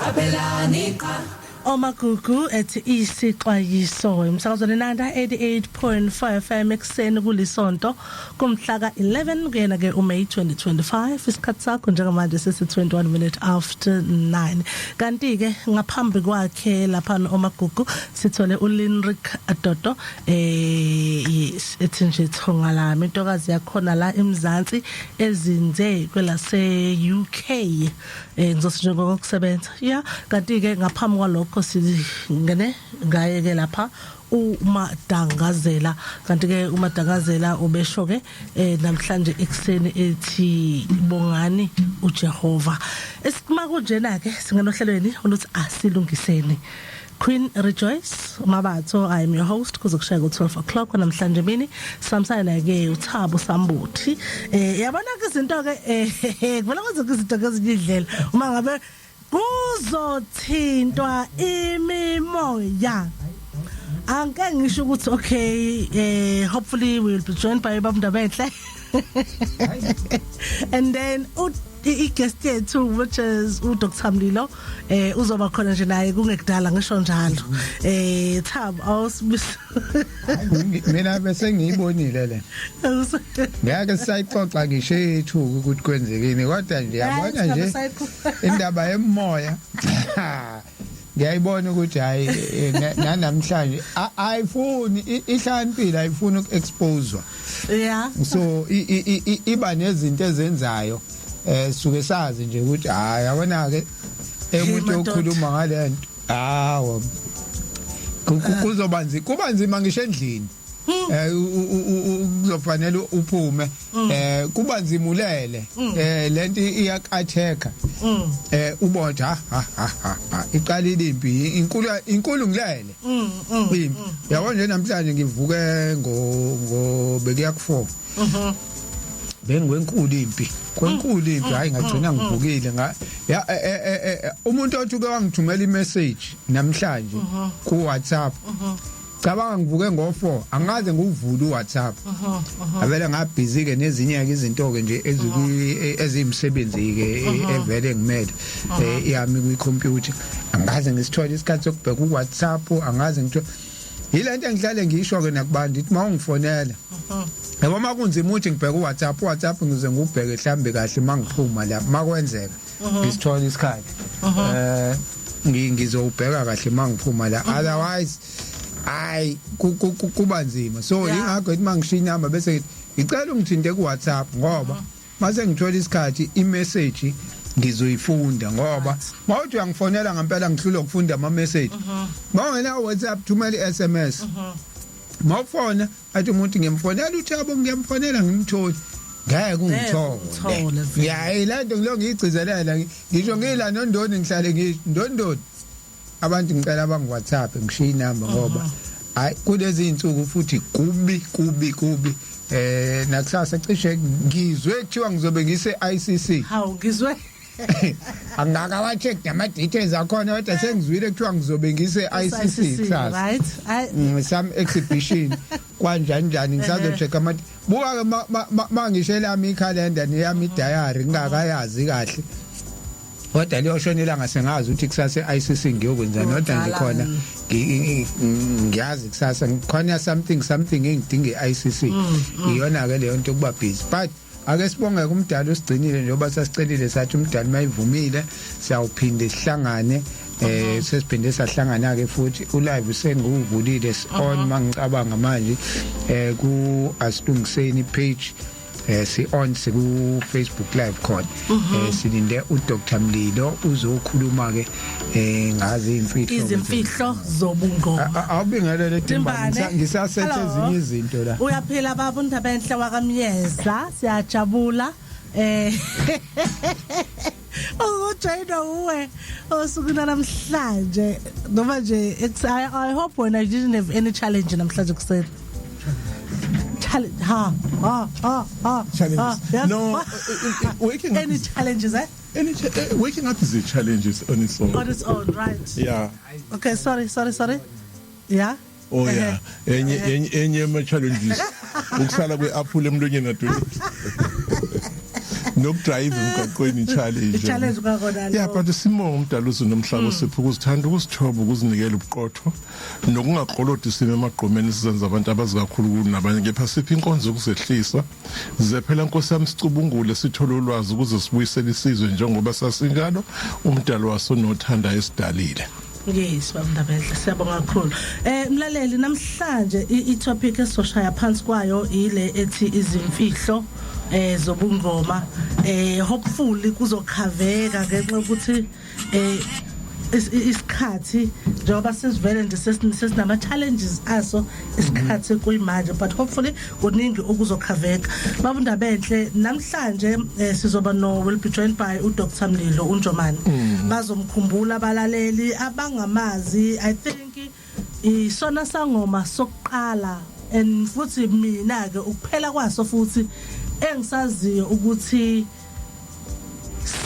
Qaphelani qa. Omagugu ethi isixwayiso emsakazweni Nanda 88.5 FM ekseni kulisonto kumhla ka11 kuyena ke uMay 2025. Isikhathi sakho njengamanje sesi 21 minute after 9. Kanti ke ngaphambi kwakhe lapha omagugu sithole uLinrick Dodo, yes, ethi nje thonga lami, intokazi yakhona la eMzansi ezinze kwelase UK, ngizothi nje ngokusebenza. Yeah, kanti ke ngaphambi kwalokho singene ngaye ke lapha uMadangazela. Kanti ke uMadangazela ubesho ke namhlanje ekseni ethi bongani uJehova. Esikuma kunjena ke singena ohlelweni oluthi asilungiseni. Queen Rejoice Mabatho, I am your host kuze kushaya ku 12 o'clock namhlanje mini. Samsana ke uThabo Sambuthi. Yabona ke izinto ke, kuvela kwenza izinto ngezinye indlela uma ngabe kuzothintwa imimoya. Angeke ngisho ukuthi okay, hopefully we will be joined by Baba Ndabenhle and then i-guest yethu, which is uDr Mlilo, uzoba khona nje naye kungekudala, ngisho njalo. Thabo, awusibisa. Mina bese ngiyibonile le, ngeke sisayixoxa ngisho ethuka ukuthi kwenzekini, kodwa nje yabona nje indaba yemoya ngiyayibona ukuthi hayi, nanamhlanje ayifuni ihlaniphile, ayifuni ukuexposewa. So iba nezinto ezenzayo, suke sazi nje ukuthi hayi, yabona ke umuntu okhuluma ngalento, hawo, kuzoba nzima, kuba nzima ngisho endlini. Kuzofanele uphume, kuba nzima ulele, lento iyakatheka, ubona ha ha ha ha, iqalile impi inkulu inkulu, ngilele impi. Yabo nje namhlanje ngivuke ngo bekuya ku 4, bengwenkulu impi, kwenkulu impi, hayi, ngagcina ngivukile nga ya. Umuntu othi uke wangithumela imessage namhlanje ku WhatsApp, cabanga ngivuke ngo4, angaze ngiwuvule uWhatsApp, avele ngabhizi ke nezinye ke izinto ke nje eziyimisebenzi ke evele ngimele yami kwi computer. Angaze ngisithole isikhathi sokubheka uWhatsApp, angaze ngitho yilento engihlale ngisho ke nakubantu, ithi mawungifonela, yabo, makunzima ukuthi ngibheke uWhatsApp, uWhatsApp ngize ngubheke mhlambe kahle mangiphuma la, makwenzeka ngisithola isikhathi, ngizowubheka kahle mangiphuma la, otherwise hayi, kuba nzima. So ingakho ithi mangishiya inamba bese ngithi ngicela ungithinte ku WhatsApp, ngoba mase ngithola isikhathi imessage ngizoyifunda, ngoba mawuthi uyangifonela ngempela ngihlulwa ukufunda ama message. Mawungena WhatsApp, thumela iSMS. Mawufona athi umuntu ngiyamfonela uThabo, ngiyamfonela ngimtholi, ngeke ungithole. Ungithole vele. Ngiyayi lento ngilo ngiyigcizelela, ngisho ngila nondoni, ngihlale ngisho ndondoni, abantu ngicela abangi WhatsApp, ngishiya inamba, ngoba hayi, kulezi insuku futhi kubi kubi kubi. Nakusasa cishe ngizwe kuthiwa ngizobe ngise ICC. Hawu, ngizwe. Angaka check nama details akhona, kodwa sengizwile kuthiwa ngizobe ngise ICC kusasa. Right, I Some exhibition kanjani njani, ngisazocheck ama buka ke mangishela yami ikhalenda neyami diary ngingakayazi kahle, kodwa liyoshona ilanga sengazi ukuthi kusasa e-ICC ngiyokwenzani. Kodwa nje khona ngiyazi kusasa khona something something engidinga e-ICC, iyona ke leyo nto, kuba busy. But ake sibonge kumdala usigcinile njengoba sasicelile, sathi umdala mayivumile siyawuphinde sihlangane. Sesiphinde sahlangana ke futhi, ulive sengiwuvulile, on mangicabanga manje ku Asilungiseni page, si on siku Facebook Live khona. Silinde uDr Mlilo, uzokhuluma ke ngazi imfihlo. Izimfihlo zobungoma. Awubingelele Timbane, ngisasethe Hello. ezinye izinto la. Uyaphila baba uNdabenhle wakaMyeza? Siyajabula ukujoyina uwe osukwini namhlanje, noma nje I hope when I didn't have any challenge namhlanje kuseni, challenge, ha ha ha ha. Challenges. Ha, yes. No, waking up Any challenges, eh? Waking up is a challenge on its own. On its own, right? Yeah. Okay, sorry, sorry, sorry, yeah. Oh yeah. Enye ama challenges ukusala kweapple emlonyeni adweni. Nokudrive emgwaqweni challenge. Challenge kwakona Yeah, but simo umdala uzinomhlaba usipho ukuzithanda, ukuzithoba, ukuzinikela, ubuqotho nokungaklolodi sime emagqomeni sizenza abantu abazi kakhulu kunabanye, kepha siphi inkonzo yokuzehlisa ze phela Nkosi yami, sicubungule, sithole ulwazi ukuze sibuyisele isizwe njengoba sasinjalo umdalo waso nothanda esidalile. Yes, baba Ndabedla, siyabonga kakhulu. Mlaleli, namhlanje i-topic esizoshaya phansi kwayo ile ethi izimfihlo zobungoma. Hopefully kuzokhaveka ngenxa yokuthi isikhathi njengoba sesivele nje sesinama challenges aso isikhathi kuyimanje, but hopefully kuningi okuzokhaveka. Baba Ndabenhle, namhlanje sizoba no will be joined by uDr Mlilo uNjomane. Bazomkhumbula abalaleli abangamazi. I think isona sangoma sokuqala and futhi mina ke ukuphela kwaso futhi engisaziyo ukuthi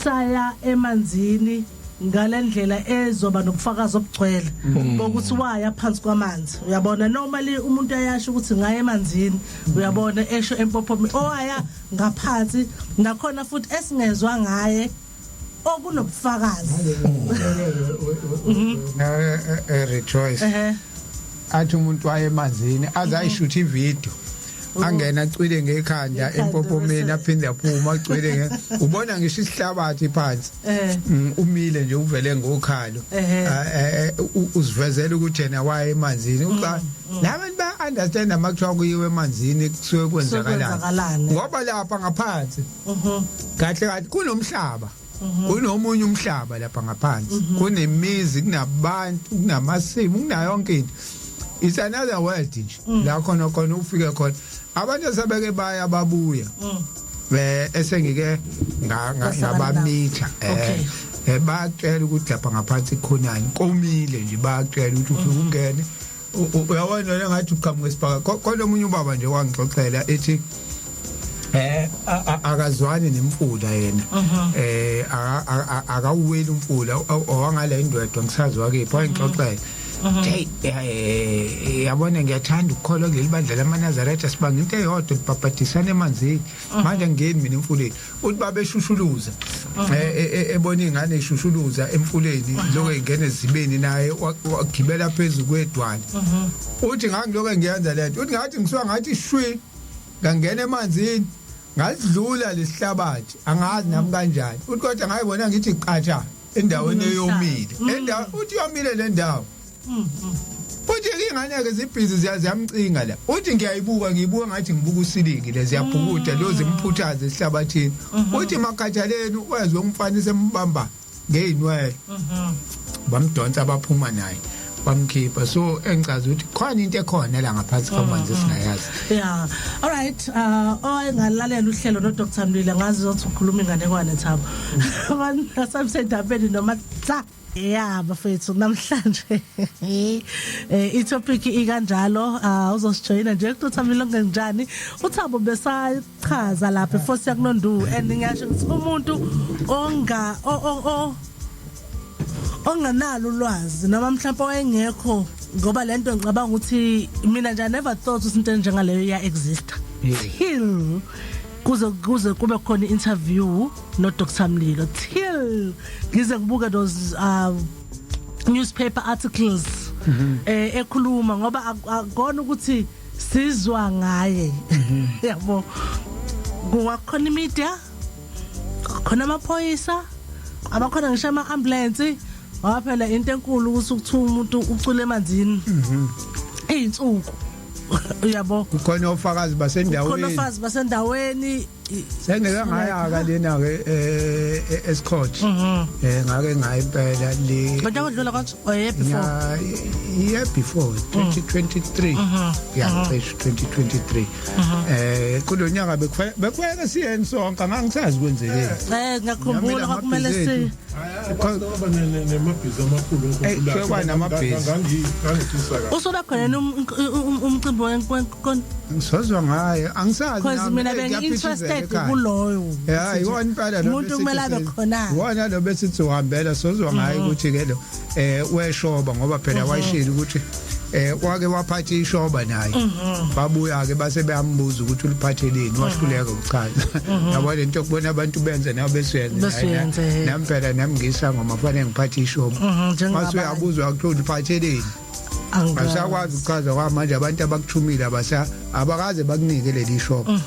saya emanzini ngalendlela ezoba nobufakazi obugcwele bokuthi waya phansi kwamanzi. Uyabona, normally umuntu ayasho ukuthi ngaye emanzini, uyabona, esho empophomeni, owaya ngaphansi nakhona futhi esingezwa ngaye okunobufakazi. Na rejoice athi umuntu waye emanzini aze ayishutha ivideo, angena acwile ngekhanda Ngekhanda, empophomeni, aphinde aphuma acwile ubona ngisho isihlabathi phansi. Umile nje, uvele ngokhalo. Uzivezela ukuthi yena waye emanzini. Uca labantu ba understand uma kuthiwa kuyiwe emanzini kusuke kwenzakalani. Kwenzakalani. Ngoba lapha ngaphansi kahle kahle kunomhlaba, kunomunye umhlaba lapha ngaphansi, kunemizi, kunabantu, kunamasimu, kunayo yonke into. It's another world nje la khona khona ufike khona abantu esebeke baya babuya esengike Wahlangana ngabamitha bayacela ukuthi lapha ngaphansi khonani komile nje, bayacela ukuthi ufike ungene. Uyabona wena ngathi uqhamuka esibhaka. Kodwa omunye ubaba nje wangixoxela ethi akazwani nemfula yena, akawuweli umfula owangale indwedwe, ngisaziwa kephi. Wayengixoxela, hey, yabona, ngiyathanda ukukholwa kuleli bandla lamaNazaretha, sibanga into eyodwa, libhabhadisana emanzini, manje ngingeni mina emfuleni. Uthi babeshushuluza, ebona ingane ishushuluza emfuleni, lokho ingene ezibeni, naye wagibela phezulu kwedwala. Uthi ngangilokho ngiyenza lento, uthi ngathi ngisuka ngathi shwi, ngangena emanzini, ngasidlula lesihlabathi, angazi nami kanjani. Uthi kodwa ngayibona ngithi qatsha endaweni eyomile endawo. Uthi yomile le ndawo. Uthi ingane ke zibhizi ziyamcinga la. Uthi ngiyayibuka, ngiyibuka ngathi ngibuka usilingi le, ziyabhukuda lo, zimphuthaze esihlabathini. Uthi makhathaleni wezwe umfana sembamba ngeyinwele, bamdonsa, baphuma naye, bamkhipha. So engichaza ukuthi khona into ekhona la ngaphansi kwamanzi esingayazi. Yeah. All right. Owayengalalela uhlelo no Dr Mlilo ngazi ukuthi ukhuluma inganekwane, Thabo. Abantu asamsendabeni noma cha. Yeah, bafethu, namhlanje i-topic ikanjalo. Uzosijoyina nje uDr Mlilo ngenjani. uThabo besachaza lapha eFosi yakunondu and ngiyasho ukuthi umuntu onga o o o onganalo ulwazi noma mhlawumbe wayengekho, ngoba lento ngicabanga ukuthi mina nje I never thought ukuthi into enjengaleyo iya exist till kuze kube khona interview no Dr Mlilo, till ngize ngibuke those newspaper articles ekhuluma, ngoba akona ukuthi sizwa ngaye, yabo, kuwakhona media, khona amaphoyisa, abakhona ngisho ama ambulance. Ngoba phela into enkulu ukuthi ukuthiwa umuntu ucwile emanzini izinsuku, uyabo. Kukhona ofakazi khona basendaweni. Ofakazi basendaweni. Sengike ngaya lena ke eScotch, ngake ngaya impela le. Bantu abadlula konje or year before? Year before, 2023, yeah, cishe 2023. Kulonyaka bekufanele siyeni sonke, angangisazi kwenzekeni. Ngiyakhumbula kwakumele si Kwaba nemabhizi amakhulu. Kwaba namabhizi. Ngangifisa kahle. Usoba khona yini umcimbi wenkon? Ngisozwa ngaye, angisazi. Because Nami, mina kuyaphithizela bengi-interested ekhaya. kuloyo. Ya, iwona impela lo. Umuntu kumele abe khona. Iwona lo besithi uhambela, sozwa ngaye ukuthi ke lo weshoba, ngoba phela wayishilo ukuthi Wake waphatha ishoba naye, babuya ke base beyambuza ukuthi uliphatheleni, wahluleka ukuchaza. Yabo, lento yokubona abantu benze nawe besuyenze. Besuyenze, he. Nami phela, nami ngisangoma, fanele ngiphathe ishoba. Njengabanye. Mase uyabuzwa ukuthi uliphatheleni, Angazi. asakwazi ukuchaza. Kwamanje abantu abakuthumile abasa abakaze bakunike leli shoba.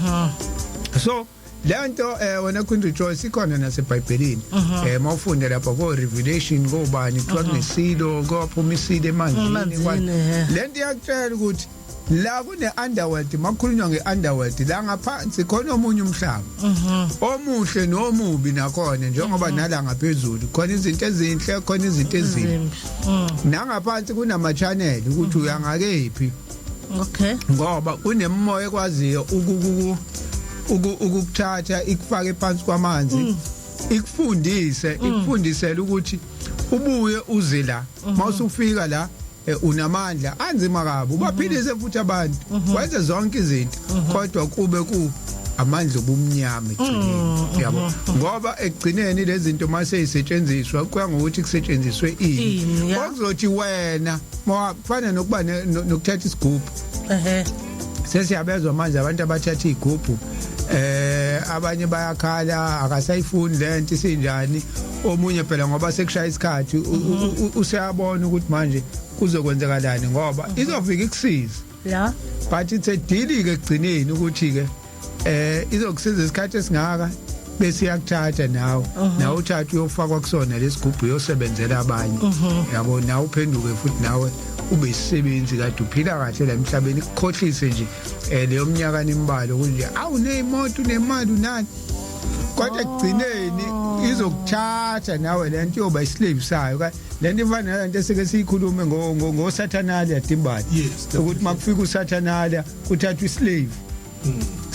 So lento wena Queen Rejoice ikhona naseBhayibhelini. Mawufunda lapha ko Revelation, kobani, kuthiwa kunesilo, kwaphuma isilo emanzini. Emanzini, Lento iyakutshela ukuthi la kune underworld. Makhulunywa ngeunderworld, la ngaphansi khona omunye umhlaba omuhle nomubi nakhona, njengoba nala ngaphezulu khona izinto ezinhle, khona izinto ezimbi. Zimbi. Nangaphansi kunama channel ukuthi uyangakephi, ngoba kunemimoya ekwaziyo ukukuthatha ikufake phansi kwamanzi, ikufundise, ikufundisele ukuthi ubuye uze la. Mawusufika la, unamandla anzima kabi, ubaphilise futhi abantu, wenze zonke izinto, kodwa kube ku amandla obumnyama ekugcineni, yabo, ngoba ekugcineni lezi zinto mase zisetshenziswa kuya ngokuthi kusetshenziswe ini. Ini, ya. Okuzothi wena kufana nokuba nokuthatha isigubhu. Sesiyabezwa manje abantu abathatha igubhu, abanye bayakhala, akasayifuni lento, isinjani. Omunye phela ngoba sekushaya isikhathi, useyabona ukuthi manje kuzokwenzakalani, ngoba izofika ikusize, but it's a deal ke ekugcineni ukuthi ke izokusiza isikhathi esingaka, bese iyakuthatha nawe, nawe uthatha uyofakwa kusona lesigubhu, uyosebenzela abanye, yabo, nawe uphenduke futhi nawe ube isisebenzi kade uphila kahle la emhlabeni. Ikukhohlise nje leyo minyaka nemibalo kunje, awu, nezimoto, unemali, unani, kodwa ekugcineni izokuthatha nawe lento, yoba islave sayo. Lento ifana nalento esike siyikhulume ngoSathanalia Timbali, ukuthi makufika uSathanalia kuthathwa islave,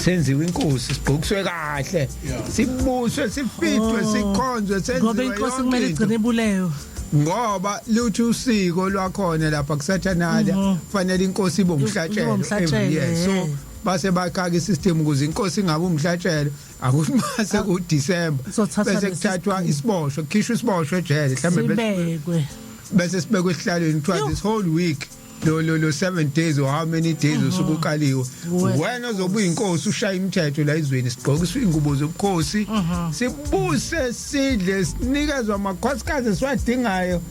senziwe inkosi, sigqokiswe kahle, sibuswe, sifidwe, sikhonzwe, Ngoba senziwe inkosi yonke kumele into. igcine ibulewe. Ngoba luthi usiko lwakhona lapha kuSathanalia, kufanele inkosi ibe umhlatshelo umhlatshelo, every year. So base bakhaka isystem ukuze inkosi ingabe umhlatshelo. Akuthi mase ku December Kuzothathwa bese lesi kuthathwa sigubhu. isiboshwa, kukhishwa isiboshwa ejele mhlambe, Sibekwe. bese sibekwe esihlalweni, kuthiwa Yo. this whole week, lo 7 days or how many days usuke ukaliwe, Wena. wena ozobe uyinkosi, ushaya imithetho la izweni. Sigqokiswa ingubo zobukhosi, sibuse, sidle, sinikezwe amakhosikazi esiwadingayo,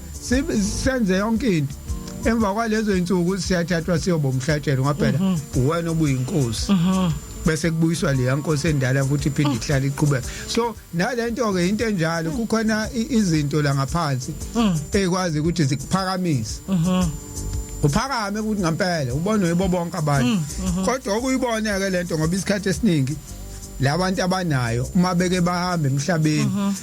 senze yonke into. Emva kwalezo insuku siyathathwa siyoba umhlatshelo, ngaphela wena obuyinkosi, bese kubuyiswa leya nkosi endala futhi iphinde ihlale iqhubeka. So nalento ke into enjalo, kukhona izinto la ngaphansi ekwazi ukuthi zikuphakamise, uphakame ukuthi ngempela ubonwe yibo bonke abantu. Kodwa okuyibona ke lento, ngoba isikhathi esiningi labantu abanayo uma beke bahamba emhlabeni,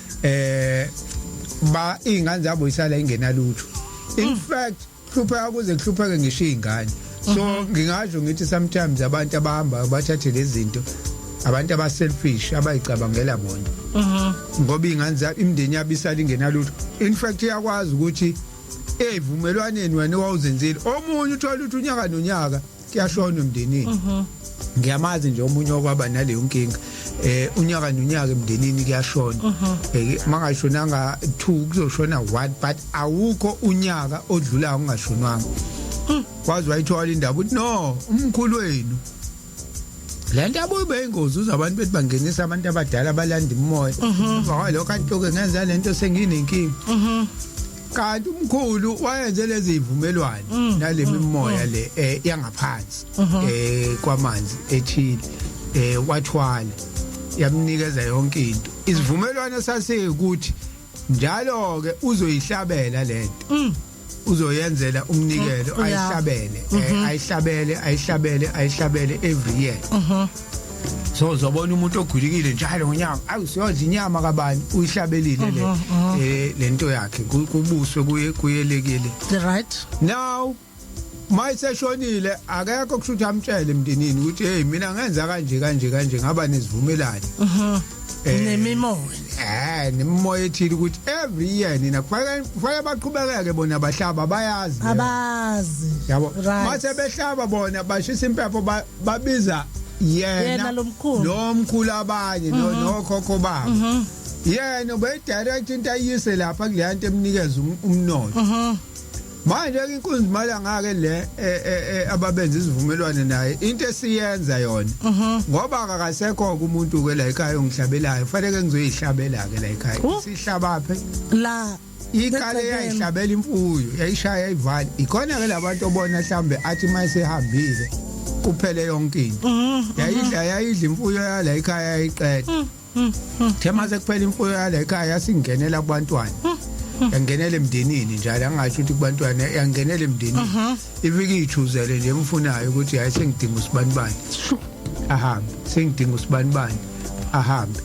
ba ingane zabo isala ingenalutho. In fact, hlupheka kuze kuhlupheke ngisho izingane. So ngingasho ngithi sometimes abantu abahamba bathathe lezi zinto, abantu aba selfish, abayicabangela bona, ngoba ingane zabo, imindeni yabo isala ingenalutho. In fact, iyakwazi ukuthi evumelwaneni wena owawuzenzile, omunye uthola ukuthi unyaka nonyaka kuyashona emndenini. Ngiyamazi nje omunye okwaba naleyo nkinga, unyaka nonyaka emndenini kuyashona. Mangashonanga 2, kuzoshona 1, but awukho unyaka odlulayo ungashonwanga. Wazi wayithola indaba ukuthi no, umkhulu wenu lento abuye beyingozi, uze abantu bethi bangenisa abantu abadala balanda imoya. Emva kwalokho kanti ngenza lento senginenkinga, kanti umkhulu wayenze lezi ivumelwano nale mimoya le yangaphansi kwamanzi ethile, wathwala, yamnikeza yonke into. Isivumelwano sasikuthi njalo ke uzoyihlabela lento, uzoyenzela umnikelo, ayihlabele, ayihlabele, ayihlabele, ayihlabele every year. So uzobona umuntu ogulikile njalo ngonyaka, awu, siyodla inyama kabani, uyihlabelile le lento yakhe, kubuswe kuye, kuyelekile. The right. Now mayiseshonile, akekho kusho ukuthi amtshele emndenini ukuthi hey, mina ngenza kanje kanje kanje, ngaba nesivumelano Nemimoya. Nemimoya ethile ukuthi every year nina kufanele baqhubekeke bona bahlaba, bayazi leyo. Abazi. Yabo, mase behlaba bona, bashisa impepho, babiza yena. Yena lo mkhulu. Lo mkhulu, abanye nokhokho babo. Yena ubeyidirect into ayiyise lapha kuleya nto, emnikeza umnotho. Manje ke inkunzi malanga ke le ababenza isivumelwano naye, into esiyenza yona, ngoba akasekho umuntu ke la ekhaya ongihlabelayo, fanele ngizoyihlabela ke la ekhaya. Sihlaba phe la. Iqale yayihlabela imfuyo, yayishaya, yayivala. Ikhona ke labantu obona mhlambe athi mayesehambile kuphele yonke into. Yayidla, yayidla imfuyo yala ekhaya, yayiqeda. Thema sekuphela imfuyo yala ekhaya, yasingenela kubantwana, yangenela emndenini njalo. Angasho ukuthi kubantwana, yangenela emndenini, ifike ichuzele nje emfunayo ukuthi hayi, sengidinga usibanibani, ahambe, sengidinga usibanibani, ahambe.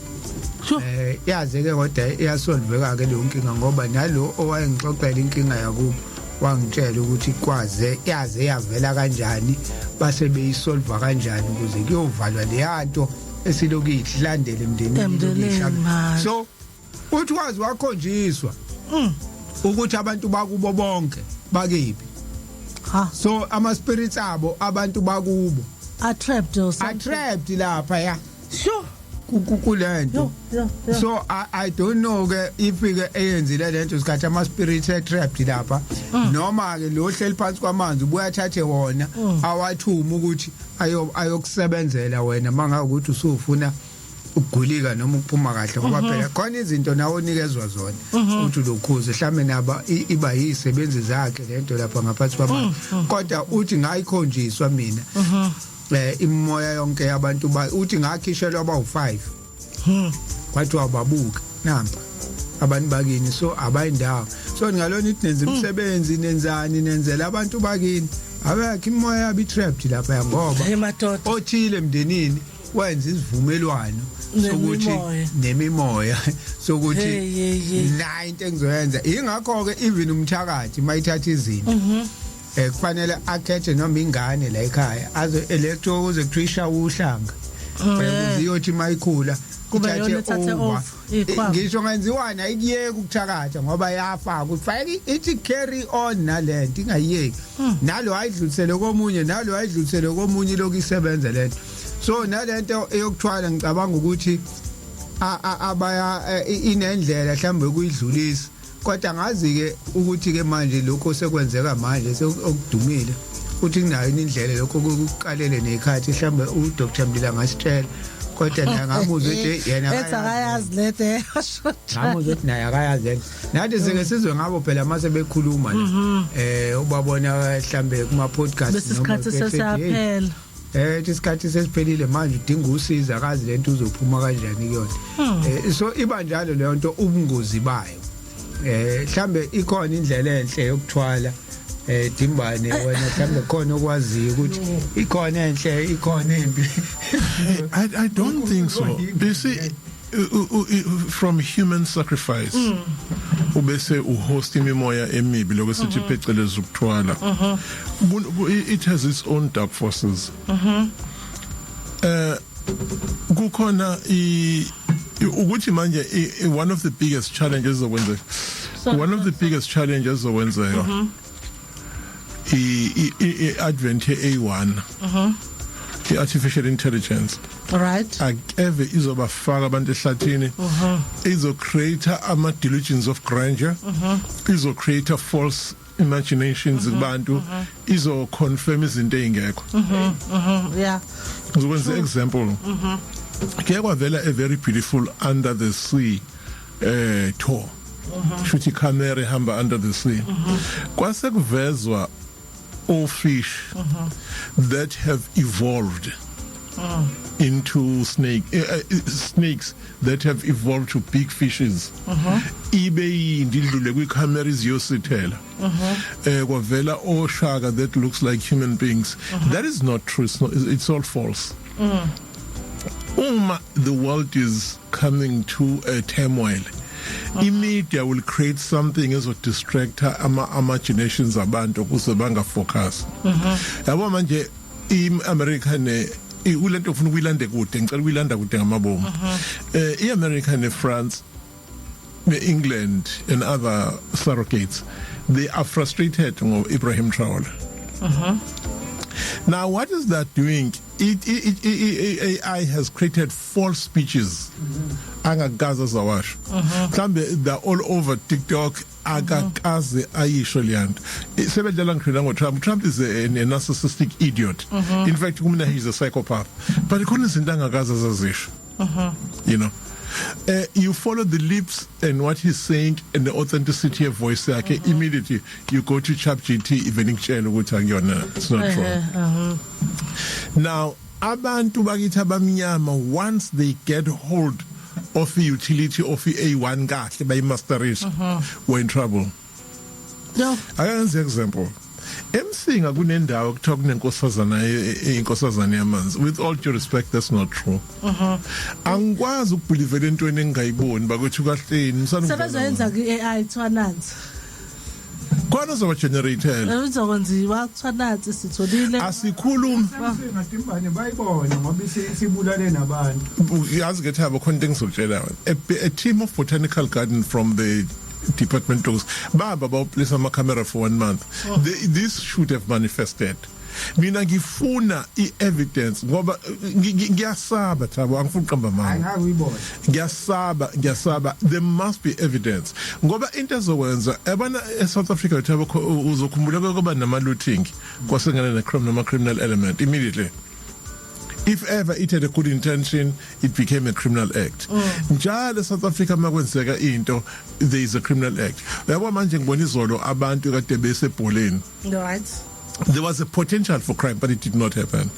Yaze ke kodwa iyasolveka ke leyo nkinga, ngoba nalo owayengixoxela inkinga yakubo wangitshela ukuthi kwaze yaze yavela kanjani, base beyisolva kanjani ukuze kuyovalwa leyanto esiloku ilandele emndenini. Emndenini, ihlala. manje. So uthi wazi wakhonjiswa ukuthi abantu bakubo bonke bakephi. Ha. So ama spirits abo, abantu bakubo are trapped or something. Are trapped lapha ya kulento. Yo yo yo. So I don't know ke if ke eyenzile lento isikhathi ama spirits e trapped lapha, noma ke lo hleli phansi kwamanzi ubuya athathe wona, awathuma ukuthi ayo ayokusebenzela wena manga ukuthi usufuna ukugulika noma ukuphuma kahle, ngoba phela khona izinto nawe onikezwa zona uthi lokhuze mhlambe naba iba yisebenzi zakhe lento lapha ngaphansi kwamanzi. Kodwa uthi ngayikhonjiswa mina imoya yonke yabantu ba, uthi ngakhishelwa abawu5, kwathiwa babuke nampa abantu bakini, so abayindawo. So ngalona ithi nenza imisebenzi, nenzani, nenzela abantu bakini, abekho, imoya yabo i-trapped lapha ngoba Hey madoda. othile emndenini wenza isivumelwano sokuthi Nemimoya. Nemimoya sokuthi Hey, hey, hey. nayi into engizoyenza. Ingakho ke even umthakathi mayithatha izinto, kufanele akhethe noma ingane la ekhaya azo electro kuze kuthiwa uhlanga, ukuze iyothi mayikhula Kube yona ethathe over. off, ikhwama. Ngisho ngenziwana ayikuyeki ukuthakatha ngoba yafaka ufake ithi carry on nalento, ingayiyeki, nalo ayidlulisele komunye, nalo ayidlulisele komunye, lokhu isebenza lento. So nalento eyokuthwala, ngicabanga ukuthi abaya inendlela mhlawumbe ukuyidlulisa, kodwa ngazi ke ukuthi ke manje lokho sekwenzeka manje okudumile uthi kunayo indlela lokho kuqalele nekhathi. Mhlawumbe uDr Mlila ngasitshela, kodwa naye ngamuzwa ukuthi yena Ethi akayazi lento. Ngamuzwa ukuthi naye akayazi lento. Nathi sike sizwe ngabo phela mase bekhuluma la, ubabona mhlambe kuma podcast. Bese isikhathi sesiyaphela. Isikhathi sesiphelile manje, udinga usizo, akazi lento uzophuma kanjani kuyona. So iba njalo leyo nto, ubungozi bayo. Mhlambe ikhona indlela enhle yokuthwala, Dimbane, wena mhlambe khona okwaziyo ukuthi ikhona enhle, ikhona embi. I don't think so. You see, from human sacrifice, ubese uhost imimoya emibi, lokho sithi phecelezi ukuthwala. It has its own dark forces. Kukhona i ukuthi manje one of the biggest challenges zokwenzeka, one of the biggest challenges zokwenzeka, i advent ye-AI, i-artificial intelligence. Akeve izobafaka abantu ehlathini, izo create ama delusions of grandeur, izo create false imaginations kubantu, izo confirm izinto ezingekho. Ngizokwenza example. Kuye kwavela a very beautiful under the sea tour, shuthi camera ihamba under the sea, kwase kuvezwa all fish that have evolved into snake snakes that have evolved to big fishes, ibe yindi idlule kwicamera iziyosithela. Kwavela oshaka that looks like human beings. That is not true. It's, not, it's all false. Uma the world is coming to a turmoil, i-media will create something ezo distract ama imaginations abantu ukuze banga focus, yabo. Manje i-America ne kulento ufuna ukuyilanda kude, ngicela ukuyilanda kude ngamabomu. I-America ne-France ne-England and other surrogates, they are frustrated ngo Ibrahim Traore. Now what is that doing? It, it, it, it, AI has created false speeches angakaze zawasho. Mhlambe they're all over TikTok, akakaze ayisho leyanto. Sebedlala ngisho ngo Trump. Trump is a narcissistic idiot. In fact, kumina he's a psychopath, but khona izinto angakaze azazisho. You follow the lips and what he's saying and the authenticity of voice yakhe. Immediately you go to ChatGPT, even ikutshela ukuthi angiyona, it's not true. Now abantu bakithi abamnyama, once they get hold of the utility of the AI kahle, bayimasterisha, we're in trouble. Yo. Akenze example, eMsinga kunendawo kuthiwa kunenkosazana, inkosazana yamanzi. With all due respect, that's not true. Angikwazi ukubelievela entweni engingayiboni bakuthi kahleni msana. Sebezoyenza ku-AI kuthiwa nansi. Khona uzoba generator. Izokwenziwa kuthiwa nansi sitholile. Asikhulumi. Ngatimbane bayibone ngoba isibulale nabantu. Yazi ke Thabo, khona into engizokutshela yona. A team of botanical garden from the department of baba bawuplace ama camera for one month. This should have manifested. Mina ngifuna i-evidence ngoba ngiyasaba Thabo, angifuni uqamba manga. Angeke uyibone. Ngiyasaba, ngiyasaba. There must be evidence ngoba into ezokwenza yabona eSouth Africa, Thabo, uzokhumbula kuba nama looting kwasengana ne crime, nama criminal element immediately. If ever it had a good intention, it became a criminal act. Njalo eSouth Africa makwenzeka into, there is a criminal act. Uyabo manje ngibona izolo abantu kade besebholeni. There was a potential for crime, but it did not happen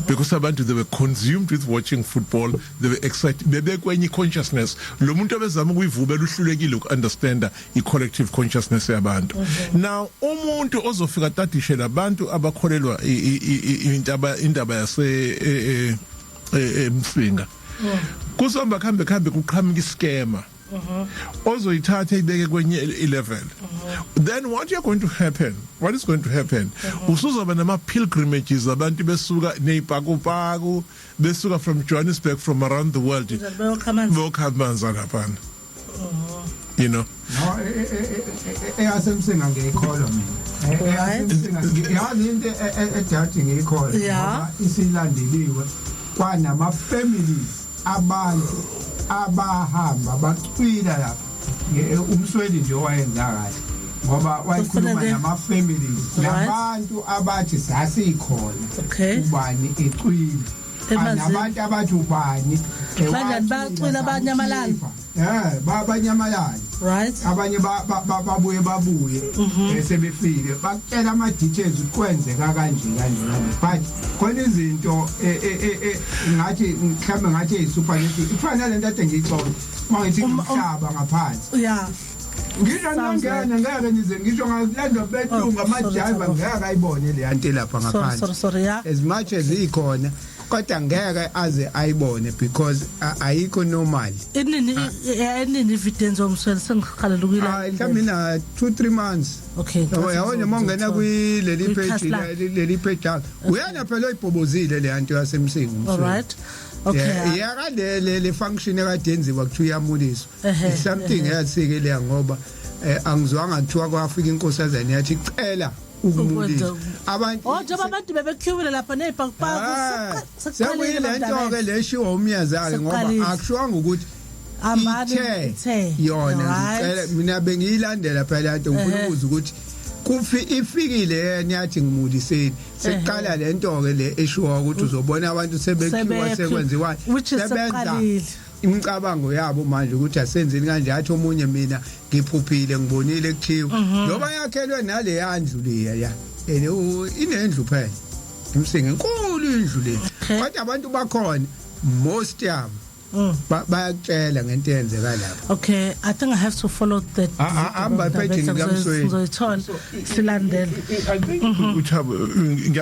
because abantu, they were consumed with watching football. They were excited, bebekwenye consciousness. Lo muntu obezama ukuyivubela uhlulekile ukunderstanda i-collective consciousness yabantu. Now umuntu ozofika tadishe labantu abakholelwa indaba indaba yase eMsinga, kuzohamba kuhambe kuhambe kuqhamuka ischema ozoyithatha ibeke kwenye i-level. Then what you're going to happen what is going to happen, usuzoba nama pilgrimages, abantu besuka nezipakupaku, besuka from Johannesburg, from around the world. Beyokha amanzi. Beyokha amanzi laphana. No, eyasemsinga ngiyikholwa mina. Eyasemsinga yazi into ejaji ngiyikholwa ngoba isilandeliwe kwanama families, abantu abahamba bacwila lapha. Umsweli nje owayenza kahle ngoba wayekhuluma Kufanele- nama families nabantu abathi sasikhona ubani ecwile. Emanzini. Nabantu abathi ubani Kanjani, wacwila, bacwila banyamalala? samkhipha. Banyamalala. Abanye babuye babuye sebefike bakutshela ama details ukuthi kwenzeka kanje kanje kanje, but khona izinto ngathi mhlambe ngathi eyisupernatural, ifana nalento ade ngiyixoxa mangithi umhlaba ngaphansi. Ngisho Sounds nangena ngeke nize ngisho ngalandwa belungu Oh, sorry, ama-driver Thabo. ngeke ayibone le nto lapha Sorry, ngaphansi. sorry, sorry, yeah. As much as ikhona kodwa ngeke aze ayibone because ayikho normal. Inini evidence yomsweli? Sengikhalela ukuyila. Hayi, mhlawumbe ina 2 3 months. Yabo noma ungena kwileli page Kwi-Class Life. leli page yakho, uyana phela oyibhobozile le nto yasemsinga. All right, okay. Yakade le function ekade yenziwa kuthiwa iyamuliswa. It's something eyathike leya ngoba angizwanga kuthiwa kwafika inkosazane yathi cela ukumuliswa abantu. Oh, njengoba abantu bebequeuile lapha nezipakupaku. Sekuyile nto ke leshiwo umyazake ngoba Sekuqalile. akushiwanga ukuthi Ambani ithe ithe yona. Ngicela mina bengiyilandela phela into, ngifuna ukuzwa ukuthi kufi ifikile yena yathi ngimuliseni. Sekuqala lento ke le eshiwa ukuthi uzobona abantu sebequeua, sekwenziwa Which is sebenza sekuqalile. Imicabango yabo manje ukuthi asenzeni kanje, athi omunye mina ngiphuphile ngibonile kuthiwa njoba yakhelwe nale yandlu leya ya ene inendlu phela imsinga enkulu indlu le, kodwa abantu bakhona most yabo bayakutshela ngento eyenzeka lapho. Okay, I think I have to follow that. Ah, ah, hamba epageni likaMsweli. Ngizoyithola silandele. I think uThabo,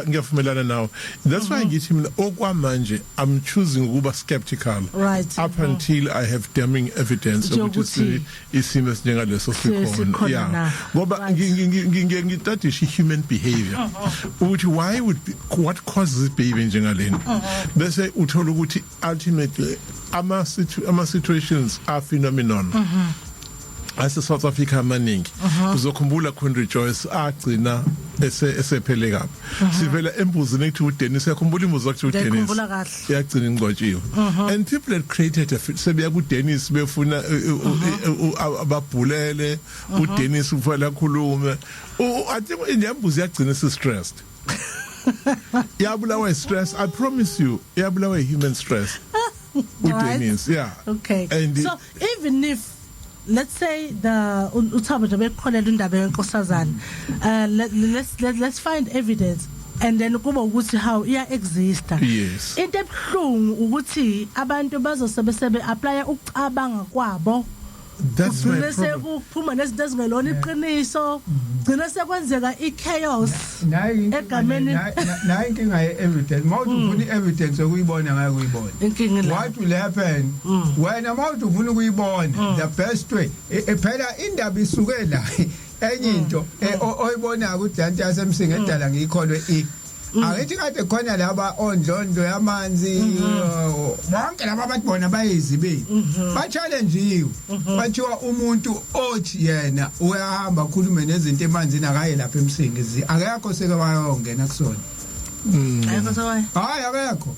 ngiyavumelana nawe. That's why ngithi mina okwamanje I'm choosing ukuba skeptical up until I have damning evidence Nje ukuthi ukuthi isimo esinjengaleso sikhona. Sikhona na. Ngoba ngitadisha human behavior ukuthi why would be, what causes behavior njengalena, bese uthola ukuthi ultimately ama situations are phenomenon ase South Africa amaningi. Uzokhumbula Queen Rejoice agcina Esephele kabi. Sivela embuzini ekuthiwa uDennis, yakhumbula imbuzi akuthiwa uDennis? Ngiyakhumbula kahle. Yagcina ingcwatshiwe. And people had created a sebeya kuDennis befuna ababhulele uDennis kufanele akhulume. I think indembuzi yagcina isi stressed. Yabulawa stress, I promise you, yabulawa human stress. uDennis, yeah. Okay. And so even if, let's say, the uThabo nje bekukholela indaba yenkosazana, let's find evidence and then kuba ukuthi how iya exista. Into ebhlungu ukuthi abantu bazosebe sebe apply ukucabanga kwabo. That's my Gcine problem. Sekuphuma nezinto ezingelona iqiniso, gcine sekwenzeka i-chaos. Nayi inkinga. Nayi inkinga ye-evidence. Mawuthi ufuna i-evidence yokuyibona, ngeke uyibone. Inkinga la. What will happen wena mawuthi ufuna ukuyibona, the best way, phela indaba isuke la. Enye into oyibonayo ukuthi lento yasemsinga edala ngiyikholwe, i angithi kade khona laba ondlondo yamanzi, bonke laba abathi bona bayizibini, ba-challengiwe, bathiwa umuntu othi yena uyahamba akhulume nezinto emanzini akaye lapha emsinga, akekho seke wayongena kusona. Ayikho sewaye. Hayi, akekho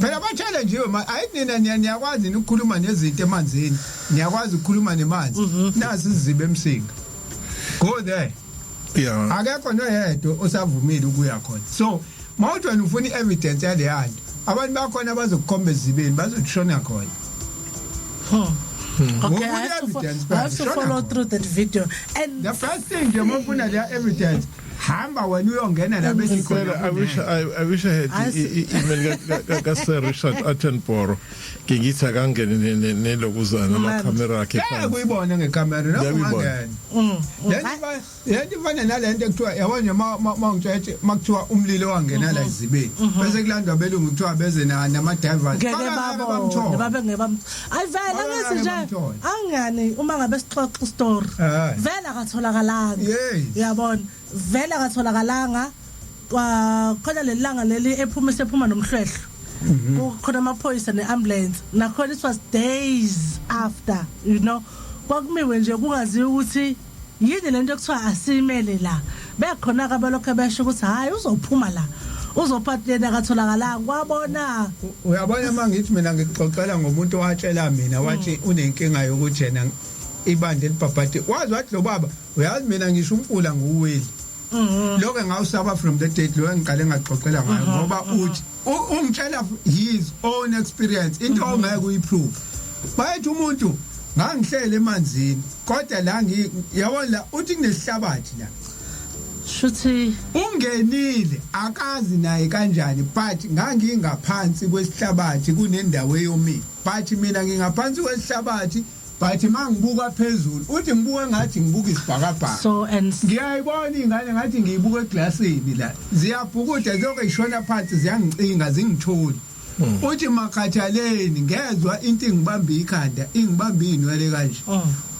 phela, ba-challengiwe. Ayithi nina niyakwazi yini ukukhuluma nezinto emanzini? Niyakwazi ukukhuluma nemanzi? Nasi isiziba emsinga, go there. Akekho noyedwa osavumile ukuya khona. So mawuthi wena ufuna i-evidence yaleya nto, abantu bakhona bazokukhomba ezibeni, bazokushona khona. Okay, I have to, Evidence, I have to shona follow khona. Through that video and The first thing nje, mawufuna leya evidence, hamba wena uyongena la bethi khona. Sarah, I wish I had i-email ka Sir Richard Attenborough. Ngithi akangene nelokuzana amakhamera akhe Ngeke phansi. uyibone ngekhamera noma Ngiyakuyibona. ungangena. Lento ifana nalento ekuthiwa, yabona nje, ma ngitshela, makuthiwa umlilo wangena la ezibeni, bese kulandwa abelungu, kuthiwa beze nama divers. Ngeke babone, babe ngeke bam ayivela. Babengeke Ngithi nje bamthole. angani uma ngabe sixoxa story, vele akatholakalanga. Uyabona, vele akatholakalanga kwa khona leli langa leli ephuma, sephuma nomhlwehlwe, kukhona amaphoyisa neambulance nakhona. It was days after, kwakumiwe nje kungaziwa ukuthi yini lento ekuthiwa asimele la. Bekhona ke abalokho besho ukuthi hayi, uzophuma la, uzophatha yena, akatholakalanga kwabona. Uyabona, uma ngithi mina ngikuxoxela ngomuntu owatshela mina, wathi unenkinga yokuthi yena ibandla elibhabhadi wazi, wathi lo baba, uyazi mina ngisho umfula nguweli lokho ngawusaba from the date lo engiqale ngaxoxela ngayo, ngoba uthi ungitshela his own experience, into ongeke uyiprove. Bayethi umuntu ngangihlele emanzini, kodwa la ngi yabona la, uthi kunesihlabathi la. Shuthi Ungenile, akazi naye kanjani, but ngangingaphansi kwesihlabathi, kunendawo eyomile, but mina ngingaphansi kwesihlabathi, but mangibuka phezulu, uthi ngibuka ngathi ngibuka isibhakabhaka. So and Ngiyayibona ingane ngathi ngiyibuka eglasini la, ziyabhukuda zonke, ishona phansi, ziyangicinga, zingitholi. Uthi makhathaleni ngezwa into ingibamba ikhanda, ingibamba inwele kanje.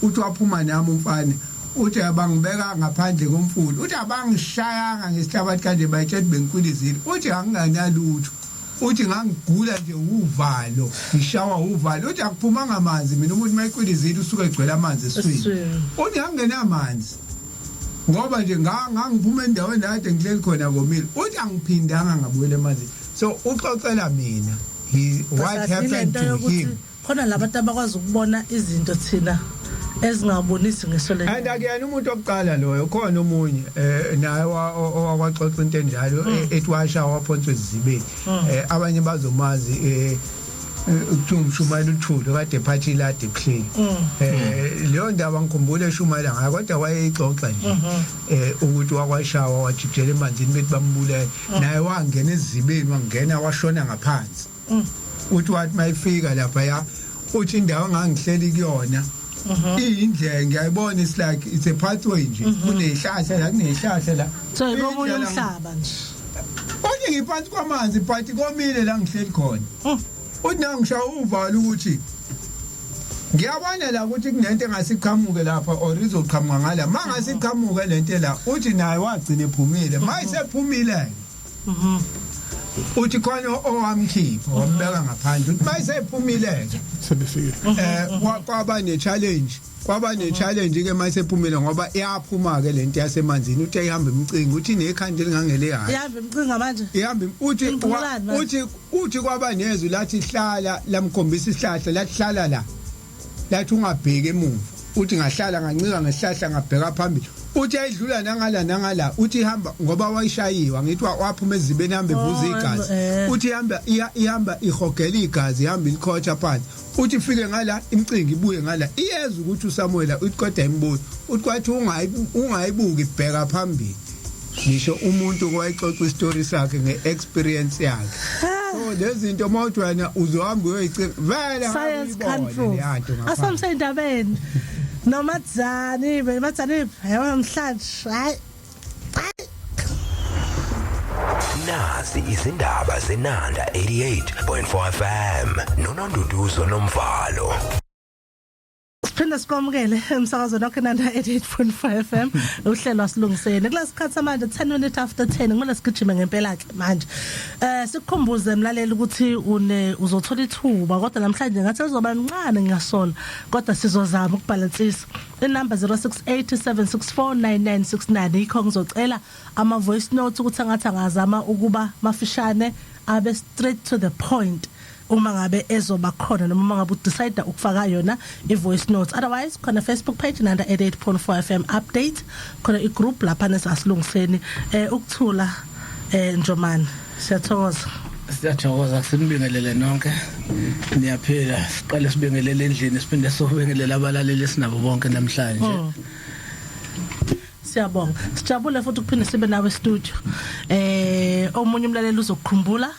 Uthi waphuma nami umfana, uthi abangibeka ngaphandle komfula, uthi abangishayanga ngesihlabathi kanje, bayitshela bengikwilizile. Uthi anginganalutho, uthi ngangigula nje uvalo, ngishawa uvalo. Uthi akuphumanga amanzi mina, umuntu mayikwilizile usuke egcwele amanzi eswini. Eswini. Uthi angingenamanzi ngoba nje ngangiphuma endaweni kade ngihleli khona komile. Uthi angiphindanga ngabuyela emanzini. So uxoxela mina he what happened to him. Khona labantu abakwazi ukubona izinto thina ezingabonisi ngeso And lenyama. Akuyena umuntu wokuqala loyo, khona omunye naye owakwaxoxa into enjalo, ethi washa waphonswa ezizibeni. Abanye bazomazi, kuthiwa umshumayela uThuli, kade ephatha iladi ebuhleni. Leyo ndaba ngikhumbula eshumayela ngayo, kodwa wayeyixoxa nje ukuthi wakwashawa, wajikijela emanzini, bethi bambulele. Naye wangena ezizibeni, wangena washona ngaphansi. Uthi wathi mayifika lapha ya, uthi indawo engangihleli kuyona iyindlela ngiyayibona, it's like it's a pathway nje, kunezihlahla la, kunezihlahla la. So ikomunye Iyindlela umhlaba nje. Uthi ngiphansi kwamanzi, but komile la ngihleli khona. Uthi nangishaya uvalo ukuthi ngiyabona la ukuthi kunento engasiqhamuke lapha or izoqhamuka ngala, mangasiqhamuke lento la. Uthi naye wagcina ephumile, mayisephumile. Uthi khona owamkhipha wambeka ngaphandle, uthi mayisephumile ke Sebefikile. Kwaba ne challenge, kwaba ne challenge ke mayisephumile, ngoba iyaphuma ke lento yasemanzini. Uthi ayihamba imcingo, uthi nekhanda elingangele hayi. Ihamba imcinga manje. Ihamba uthi Imcingelani manje? Uthi kwaba nezwi lathi hlala, lamkhombisa isihlahla, lathi hlala la, lathi ungabheki emuva. Uthi ngahlala, ngancika ngesihlahla, ngabheka phambili. Uthi ayidlula nangala nangala, uthi ihamba ngoba wayishayiwa, ngithi waphuma ezibeni, ihamba ivuza igazi. Uthi ihamba ihamba ihogela igazi, ihamba ilikhotha phansi. Uthi ifike ngala imcinga, ibuye ngala, iyeza ukuthi uSamuel, uthi kodwa imbuzo, uthi kwathi ungayibuki, bheka phambili. Ngisho umuntu wayexoxa isitori sakhe ngeexperience yakhe. So lezi zinto mawuthi wena uzohamba uyoyicinga vele, Science can't uyibone prove. leya nto ngaphandle. Asamsendabeni nomadzani bemadzani yabo namhlanje, hayi. Nazi izindaba zeNanda 88.4 FM noNonduduzo Nomvalo. Siphinde sikwamukele emsakazweni wakho Nanda 88.5 FM, uhlelo asilungiseni. Kulesikhathi samanje 10 minutes after 10, kumele sigijime ngempela ke manje. Sikukhumbuze mlaleli ukuthi une uzothola ithuba, kodwa namhlanje ngathi lizoba lincane, ngiyasola, kodwa sizozama ukubalansisa. Inumber 0687649969, yikho ngizocela ama voice notes ukuthi angathi angazama ukuba mafishane, abe straight to the point uma ngabe ezoba khona, noma uma ngabe udecide ukufaka yona i-voice notes. Otherwise khona Facebook page Nanda 88.4 FM update, khona i-group lapha nesasilungiseni. Ukuthula Njomani, siyathokoza. Siyathokoza, sinibingelele nonke. Niyaphila? Siqale sibingelele endlini, siphinde sobingelele abalaleli esinabo bonke namhlanje. Siyabonga, sijabule futhi ukuphinde sibe nawe studio. Omunye umlaleli uzokukhumbula,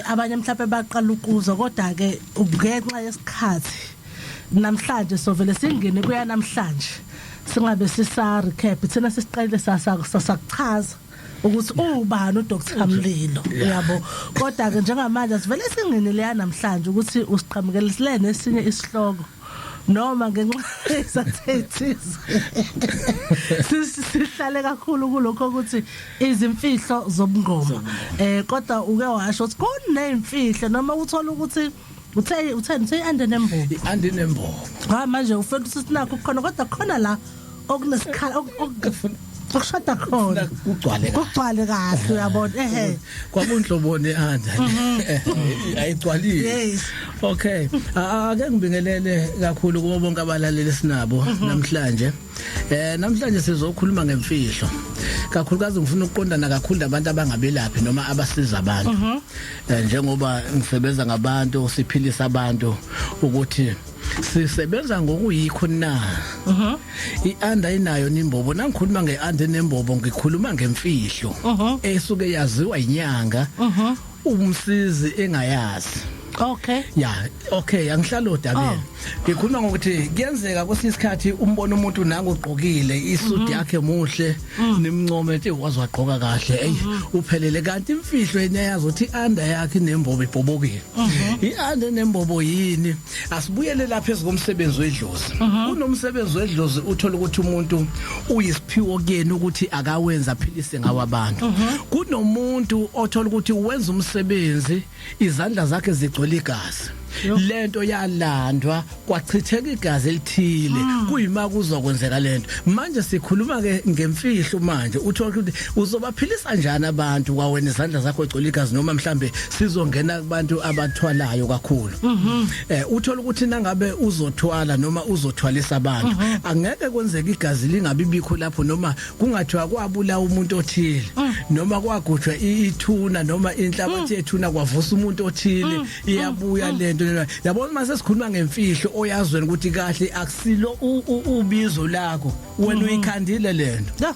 abanye mhlawumbe baqala ukuzwa, kodwa ke ngenxa yesikhathi namhlanje sovele singene kuya namhlanje, singabe sisa recap. Thina sisiqalile sasakuchaza ukuthi ubani uDr Mlilo, uyabo, kodwa ke njengamanje sivele singene leya namhlanje ukuthi usiqhamukelisile nesinye isihloko, noma ngenxa yesathethize sihlale kakhulu kulokho ukuthi izimfihlo zobungoma, kodwa uke washo ukuthi kunezimfihlo, noma uthola ukuthi uthe ande nembobo. I-ande nembobo. Ha, manje ufela ukuthi sinakho khona, kodwa khona la okunesikhala okushoda khona. Kugcwale kahle. Kugcwale kahle, uyabona, ehe. Kwakunhloboni anda ayigcwalile. Okay, ake ngibingelele kakhulu kubo bonke abalaleli sinabo namhlanje. Namhlanje sizokhuluma ngemfihlo, kakhulukazi ngifuna ukuqondana kakhulu nabantu abangabelaphi noma abasiza abantu, njengoba ngisebenza ngabantu, siphilisa abantu, ukuthi sisebenza ngokuyikho na i-anda inayo nimbobo. Nangikhuluma nge-anda nembobo, ngikhuluma ngemfihlo esuke yaziwa inyanga, umsizi engayazi. Ya, okay, angihlala odabeni. Ngikhuluma ngokuthi kuyenzeka kwesinye isikhathi umbona umuntu nangu ugqokile isuit yakhe, muhle, nimncome ethi wazi wagqoka kahle, ey, uphelele, kanti imfihlo yena yazi ukuthi i-anda yakhe inembobo, ibhobokile. I-anda nembobo yini? Asibuyele lapha ezikomsebenzi wedlozi. Kunomsebenzi wedlozi, uthola ukuthi umuntu uyisiphiwo kuyena ukuthi akawenza aphilise ngawo abantu. Kunomuntu othola ukuthi wenza umsebenzi, izandla zakhe zigcwele igazi, lento yalandwa kwachitheka igazi elithile, kuyima kuzokwenzeka lento. Manje sikhuluma ke ngemfihlo. Manje uthola ukuthi uzobaphilisa njani abantu kwawena izandla zakho egcwele igazi? Noma mhlambe sizongena kubantu abathwalayo kakhulu. Uthola ukuthi nangabe uzothwala noma uzothwalisa abantu, angeke kwenzeke igazi lingabi bikho lapho, noma kungathiwa kwabulawa umuntu othile, noma kwagujwa ithuna noma inhlabathi yethuna kwavusa umuntu othile, iyabuya lento lena. Yabona, mase sikhuluma ngemfihlo oyazweni ukuthi kahle akusilo ubizo lakho, wena uyikhandile lento.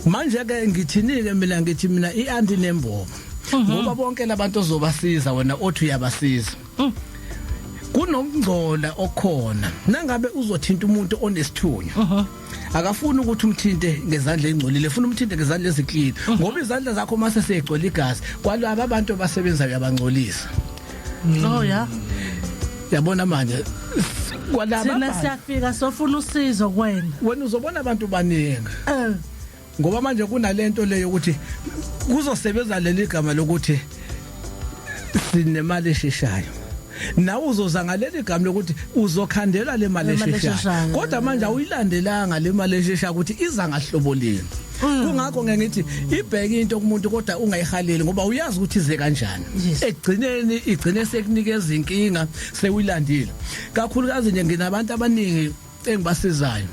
Manje ke ngithini ke mina? Ngithi mina i-anda nembobo, ngoba bonke labantu ozobasiza wena othi uyabasiza, kunokungcola okhona. Nangabe uzothinta umuntu onesithunywa, akafuni ukuthi umthinte ngezandla ezingcolile, ufuna umthinte ngezandla eziclean, ngoba izandla zakho mase seyigcwele igazi kwalaba abantu abasebenzayo uyabangcolisa. Oh yeah. Yabona manje kwalaba Thina bantu, siyafika sofuna usizo kuwena. Wena uzobona abantu baningi, ngoba manje kunalento leyo ukuthi kuzosebenza leli gama lokuthi Sinemali esheshayo, nawe uzoza ngaleli gama lokuthi uzokhandela le mali Le mali esheshayo, esheshayo. Kodwa manje awuyilandelanga le mali esheshayo ukuthi iza ngahlobo lini. Kungakho ngeke ngithi ibheke into kumuntu, kodwa ungayihaleli ngoba uyazi ukuthi ize kanjani. Ekugcineni igcine sekunikeza inkinga sewuyilandile. Kakhulukazi nje nginabantu abaningi engibasizayo.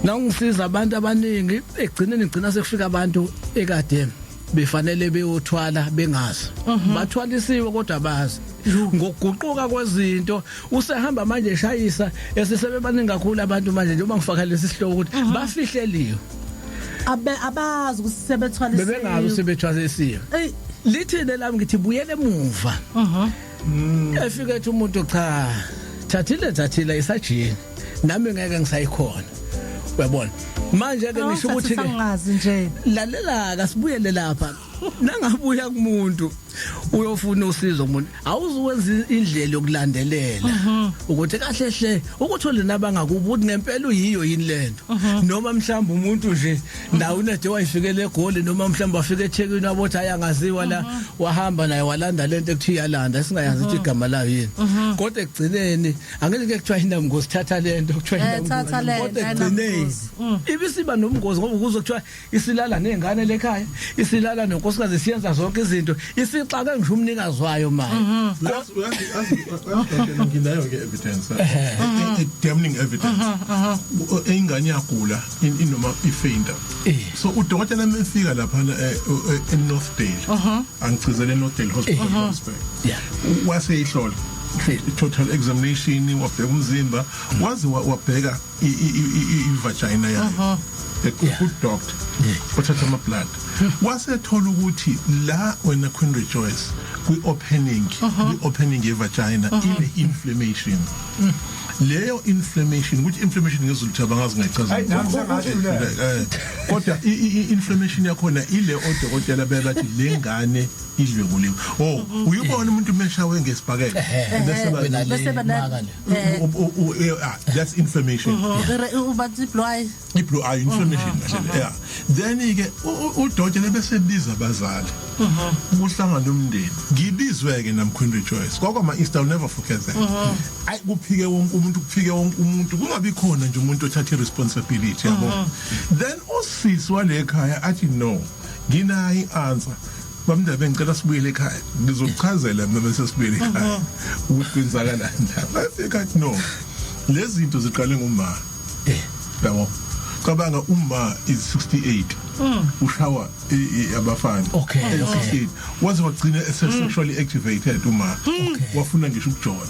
Nawungisiza abantu abaningi, ekugcineni ngigcina sekufika abantu ekade befanele beyothwala bengazi, bathwalisiwe kodwa bazi ngokuguquka kwezinto. Usehamba manje eshayisa esisebebaningi kakhulu abantu manje, njengoba ngifaka lesi sihloko ukuthi bafihleliwe. Abe abazi ukuthi sebethwalisiwe. Bebengazi sebethwalisiwe. Ey. Lithini lami? Ngithi buyele emuva. Efike ethi umuntu, cha, thathile, thathile isajini, nami ngeke ngisayikhona, uyabona. Manje ke ngisho ukuthi ke sangazi nje. Lalela, kasibuyele lapha. Nangabuya kumuntu uyofuna usizo kumuntu, awuzuwenza indlela yokulandelela ukuthi kahle hle ukuthole nabangakubo ukuthi ngempela uyiyo yini lento, noma mhlawumbe umuntu nje nawe unede wayifikela eGoli, noma mhlawumbe wafika eThekwini, wabothi ayangaziwa la, wahamba naye walanda lento ekuthiwa iyalanda, singayazi ukuthi igama layo yini. Kodwa ekugcineni angeke ke kuthiwa inamngozi, thatha lento kuthiwa Thatha inamngozi, lento, kodwa ekugcineni ayinamngozi. Ibisiba nomngozi ngoba kuzo kuthiwa isilala nezingane lekhaya, isilala nonkosikazi, siyenza zonke izinto, isixake ngisho umnikazi wayo manje. Uyazi, nginayo ke evidence, a damning evidence. Ingane yagula inoma ifainter, so udokotela mefika lapha eNorthdale, angicizele, eNorthdale Hospital, Johannesburg, waseyihlola, total examination, wabheka umzimba, waze wabheka i-vagina yayo. A good doctor othatha ama blood, wasethola ukuthi la wena Queen Rejoice, kwi opening ye vagina ine inflammation. Leyo inflammation, ukuthi inflammation ngezulu abangazi ngayichaza. Hayi, nami sengahluleka. Kodwa i-inflammation yakhona ile odokotela bebathi le ngane idlwenguliwe. Oh, uyubona umuntu meshawe ngesibhakela bese Bese maka le. That's inflammation. Ubathi blue eye. I-blue eye inflammation kahle, yeah. Then ke udokotela bese biza abazali, kuhlangana umndeni, ngibizwe ke nami, Queen Rejoice, kwakwama Easter, I'll never forget that. Ayi, kuphike wonke umuntu, kuphike wonke umuntu, kungabi khona nje umuntu othatha i-responsibility, yabo. Then usisi wale ekhaya athi, no, nginayo i-answer. Bamndabe, ngicela sibuyele ekhaya, ngizokuchazela mina bese sibuyele ekhaya ukuthi kwenzakalani la. Afika athi, no, lezi zinto ziqale ngoma, yabo. Cabanga, uma is 68, ushawa abafana. 68, waze wagcina ese sexually activated uma, wafuna ngisho ukujola.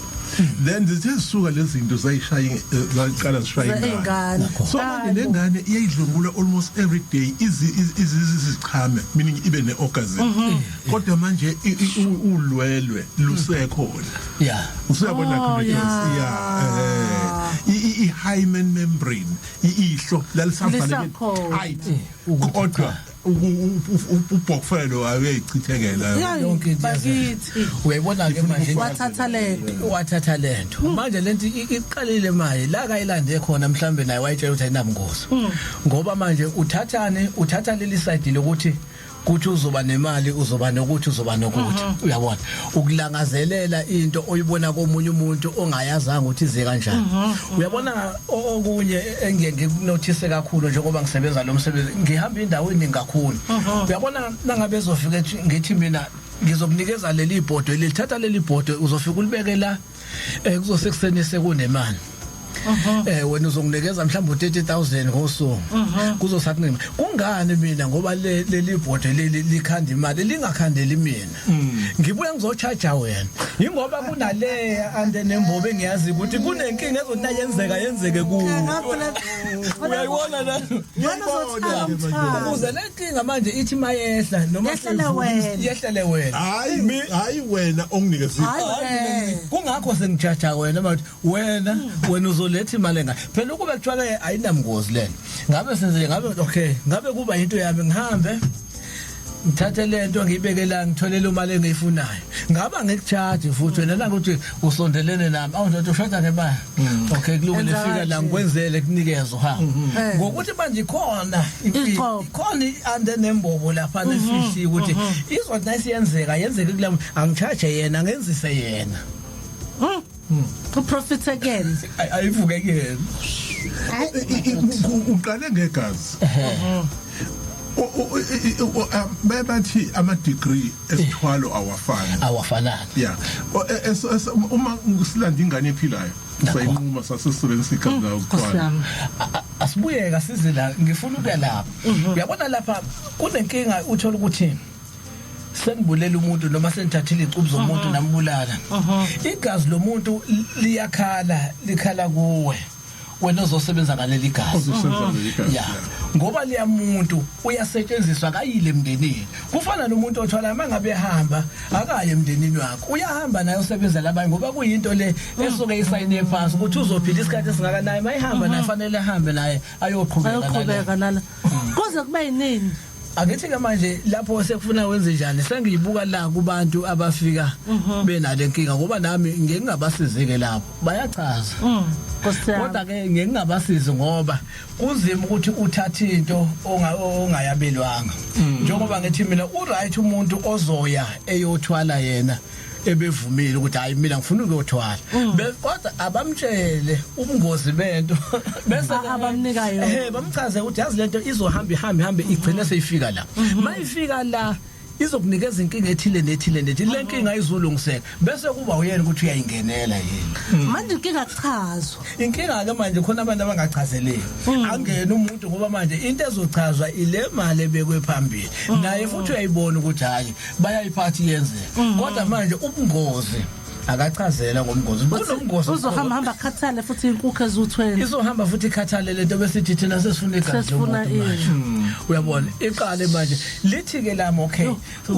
Then zithe zisuka lezi zinto zayishaya, zaqala zishaya ingane. Ingane. So manje le ngane iyayidlwengula almost every day, izichame, meaning ibe ne-orgasm, kodwa manje ulwelwe lusekhona. Usuyabona Oh, khona, yeah. yeah, i-hymen membrane, ihlo lalisavaleke Lisakhona. tight, kodwa ubhokfelo ayeyichithekela. Yonke into. Bakithi. Uyayibona ke manje. Wathatha lento. Wathatha lento. Manje lento iqalile manje la kayilande khona, mhlambe naye wayitshela ukuthi ayinabungozi, ngoba manje uthathane, uthatha leli side lokuthi kuthi uzoba nemali, uzoba nokuthi, uzoba nokuthi, uyabona, ukulangazelela into oyibona komunye umuntu ongayazanga ukuthi ize kanjani, uyabona. Okunye engiye ngikunothise kakhulu njengoba ngisebenza lo msebenzi, ngihamba indawo eningi kakhulu, uyabona, nangabe ezofika ethi, ngithi mina ngizokunikeza leli ibhodo, lelithatha leli bhodo, uzofika ulibeke la, kuzosekuseni sekunemali, wena uzonginikeza mhlawumbe u30000 ngosuku, kuzosakunika kungani mina, ngoba leli bhodo leli likhanda imali, lingakhandeli mina, ngibuya ngizocharge wena, ingoba kunale ande nembobe engiyazi ukuthi kunenkinga ezothi yenzeka, yenzeke kuwe, uyayibona la. Wena uzothala umthalo. Ukuze le nkinga manje ithi mayehla noma Yehlele seyivuka, wena. Yehlele wena. Hayi, hayi, wena onginikeza. Hayi. Kungakho sengijaja wena manje, wena uzoletha imali enga phela ukube kuthiwa ke ayinamngozi lena, ngabe senze, ngabe okay, ngabe kuba into yami, ngihambe. Ngithathe lento ngiyibeke la, ngitholele imali engiyifunayo, ngaba ngikucharge futhi wena la ukuthi usondelene nami, awundoda ushoda ngemali. Okay, kulungile. Enza Fika la, kanje. ngikwenzele, kunikeze uhamba, ngokuthi manje khona Iqobo. khona ande nembobo lapha nefihli ukuthi izothi nayisiyenzeka yenzeke kula, angicharge yena, ngenzise yena. Uprofit again. Ayivuke kuyena. Uqale ngegazi. Bathi ama degree esithwalo awafani. Awafanani. Yeah. Uma silanda ingane ephilayo, sayinquma, sasisebenzisa igazi layo Nkosi ukuthwala. yami. Asibuyeka size la, ngifuna ukuya lapha. Uyabona lapha kunenkinga, uthola ukuthi sengibulela umuntu noma sengithathile icubu zomuntu nambulala, igazi lomuntu liyakhala, likhala kuwe wena ozosebenza ngaleli gazi. Ozosebenza leli gazi. Ya, ngoba liya muntu uyasetshenziswa kayile emndenini. Kufana nomuntu othwala, mangabe ehamba akaye emndenini wakhe, uyahamba naye usebenza labanye, ngoba kuyinto le esuke isayine phansi ukuthi uzophila isikhathi esingakanani. Mayihamba naye, fanele ahambe naye ayoqhubeka nale. Ayoqhubeka nala kuze kube yinini. Angithi ke manje lapho sekufuna wenze njani, sengiyibuka la kubantu abafika benale nkinga, ngoba nami ngeke ngingabasizike lapho, bayachaza. Nkosi yami. Kodwa ke ngeke ngingabasizi ngoba kunzima ukuthi uthathe into ongayabelwanga. Njengoba ngithi mina, uright umuntu ozoya eyothwala yena ebevumile ukuthi hayi, mina ngifuna ukuyothwala. Kodwa abamtshele ubungozi bento bese Abamnika yona. Bamchaze ukuthi yazi lento izohamba ihambe ihambe, igcine seyifika la. Mayifika la izokunikeza inkinga ethile nethile nethile, le nkinga izolungiseka, bese kuba uyena ukuthi uyayingenela yini. Manje inkinga kuchazwa. Inkinga ke manje khona abantu abangachazeleki, angena umuntu, ngoba manje into ezochazwa ile mali ebekwe phambili, naye futhi uyayibona ukuthi hayi, bayayiphatha, iyenzeka, kodwa manje ubungozi akachazela ngomngozi, kunomngozi. Uzohamba hamba khathale futhi inkukhu eziwu20. Izohamba futhi ikhathale lento, besithi thina sesifuna igazi Sesifuna. lomuntu manje. Uyabona, iqale manje lithi ke lami, okay,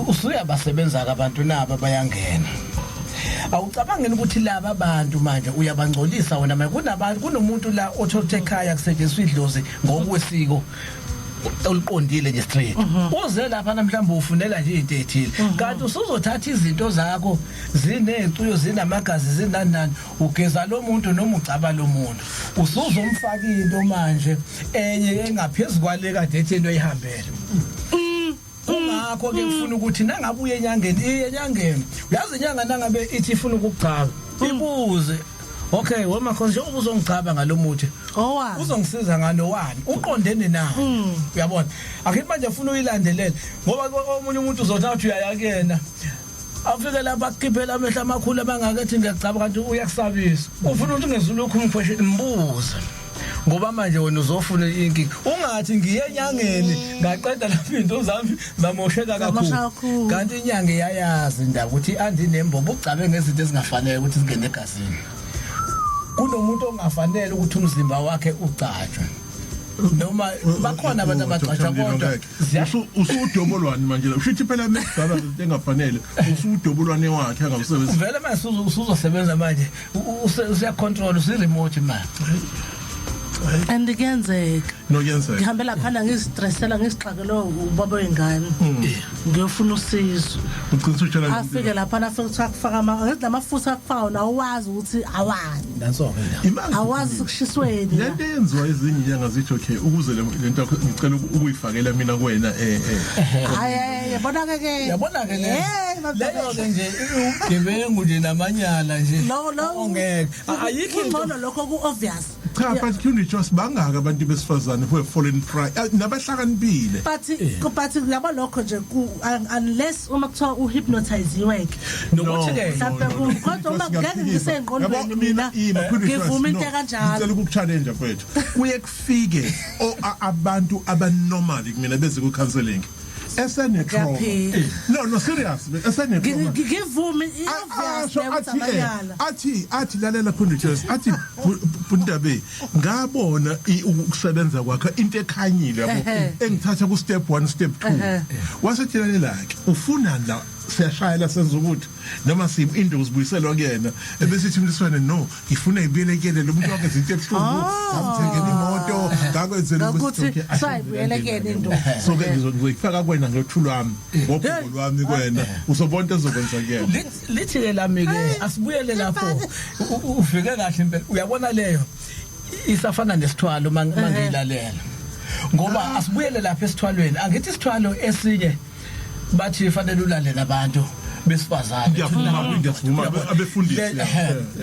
usuyabasebenza ke abantu naba bayangena. Awucabangeni ukuthi laba bantu manje uyabangcolisa wena manje. Kunabantu, kunomuntu la othola ukuthi ekhaya kusetshenziswa idlozi ngokwesiko oluqondile nje straight, uze lapha namhlanje ufunela nje into ethile, kanti usuzothatha izinto zakho zinecuyo, zinamagazi, zinani nani, ugeza lo muntu noma ugcaba lo muntu, usuzomfaka into manje enye engaphezulu kwale kade ethi into eyihambele. Kungakho ke kufuna ukuthi nangabe uye enyangeni, iye enyangeni, uyazi inyanga nangabe ithi ifuna ukugcaba, ibuze, okay, wema khona njengoba uzongigcaba ngalomuthi, Owa. uzongisiza ngalo wani, uqondene na? Uyabona, akhe manje ufuna uyilandelele, ngoba omunye umuntu uzothi athi uyaya kuyena, afike lapha akukhiphela amehlo amakhulu abangaka, ethi ngiyagcaba, kanti uyakusabisa, ufuna ukuthi ungezulu umkhweshe. Mbuze, ngoba manje wena uzofuna inkinga, ungathi ngiye enyangeni ngaqeda lapho into zami zamosheka Zamosha kakhulu. Kakhulu. Kanti inyanga iyayazi indaba ukuthi andinembobo ugcabe ngezinto ezingafanele ukuthi zingene egazini. Kunomuntu ongafanele ukuthi umzimba wakhe ugcatshwe, noma bakhona abantu abagcatshwa, kodwa Usudobolwane manje la, usho ukuthi phela mesigaba izinto engafanele, usudobolwane wakhe angawusebenzisi. Vele manje usuzosebenza manje, usuyacontrol, usi-remote manje. And kuyenzeka. Nokuyenzeka. Ngihambe laphana, ngizistressela, ngisixakelwe ubaba wengane, ngiyofuna usizo. Ugcina usutshela. Afike laphana, afike kuthiwa kufaka ngithi lamafutha akufaka wona awazi ukuthi awani. Nanso-ke la. Awazi sikushisweni. Lento eyenziwa ezinye inyanga, zithi okay, ukuze lento yakho ngicela ukuyifakela mina kuwena Hayi, hayi, yabona ke ke. Yabona ke le Eh. Leyo ke nje ubugebengu nje namanyala nje. Lo Ongeke, ayikho into. Kungcono lokho ku obvious. Cha, but Queen bangaka abantu besifazane who have fallen prey, nabahlakaniphile. But yabo lokho nje unless uma kuthiwa uhypnotiziwe ke. Nokuthi ke Mhlawumbe kodwa uma ngeke ngisengqondweni mina ngivuma into kanjalo. Ngicela ukukuchallenge, mfethu. Kuye kufike abantu abanormal kumina beze ku counseling esene trauma. Ngiyaphika. No, serious, esene trauma. Ngivume i-obvious Asho leyo ukuthi athi amanyala. Athi lalela Khundutshezi, athi Bundabe, ngabona ukusebenza kwakhe, into ekhanyile, yabo, engithatha ku step 1, step 2. Wasethi lalela ke, ufunani la? Siyashayela, senza ukuthi noma induku sibuyiselwa kuyena, ebesithi umliswane, no, ngifuna ibuyelekele lo muntu wakhe, izinto ebuhlungu, ngamthengela imoto, ngakwenzela. Ngakuthi sayibuyelekele induku. So ke ngizoyifaka kuwena ngothu lwami, ngogogo lwami kuwena, uzobona into ezokwenza kuyena. Lithi ke lami ke, asibuyele lapho. Ufike kahle impela. Uyabona, leyo isafana nesithwalo mangiyilalela, ngoba asibuyele lapha esithwalweni. Angithi isithwalo esinye bathi fanele ulale nabantu besifazane. Ngiyavuma, ngiyavuma, abefundisi.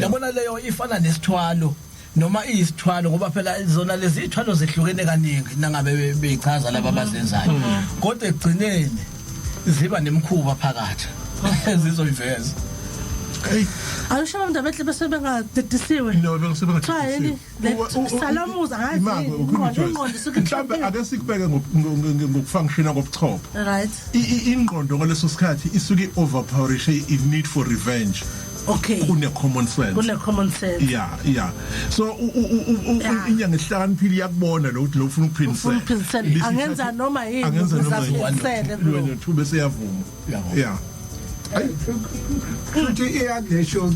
Yabona, leyo ifana nesithwalo noma iyisithwalo, ngoba phela zona lezi ithwalo zehlukene kaningi nangabe beyichaza laba abazenzayo, kodwa ekugcineni ziba nemikhuba phakathi zizoyiveza. Hey. Ayusho, abantu bese bengadedisiwe. No, bese Kuthiwa yini? Salamuza, ngazi ingqondo isuke Mhlawumbe ake sikubeke ngokufunctiona kobuchopho. Ingqondo ngaleso sikhathi isuke overpowerishe i need for revenge kune common sense. Kune common sense. Yeah, so inyanga ehlakaniphile iyakubona lo ukuthi lo ufuna ufuna ukuphinisela. Ukuphinisela, angenza noma yini Angenza ukuze noma yini. aphinisele kulo. Wena thu bese yavuma, yeah. Futhi iyakulesho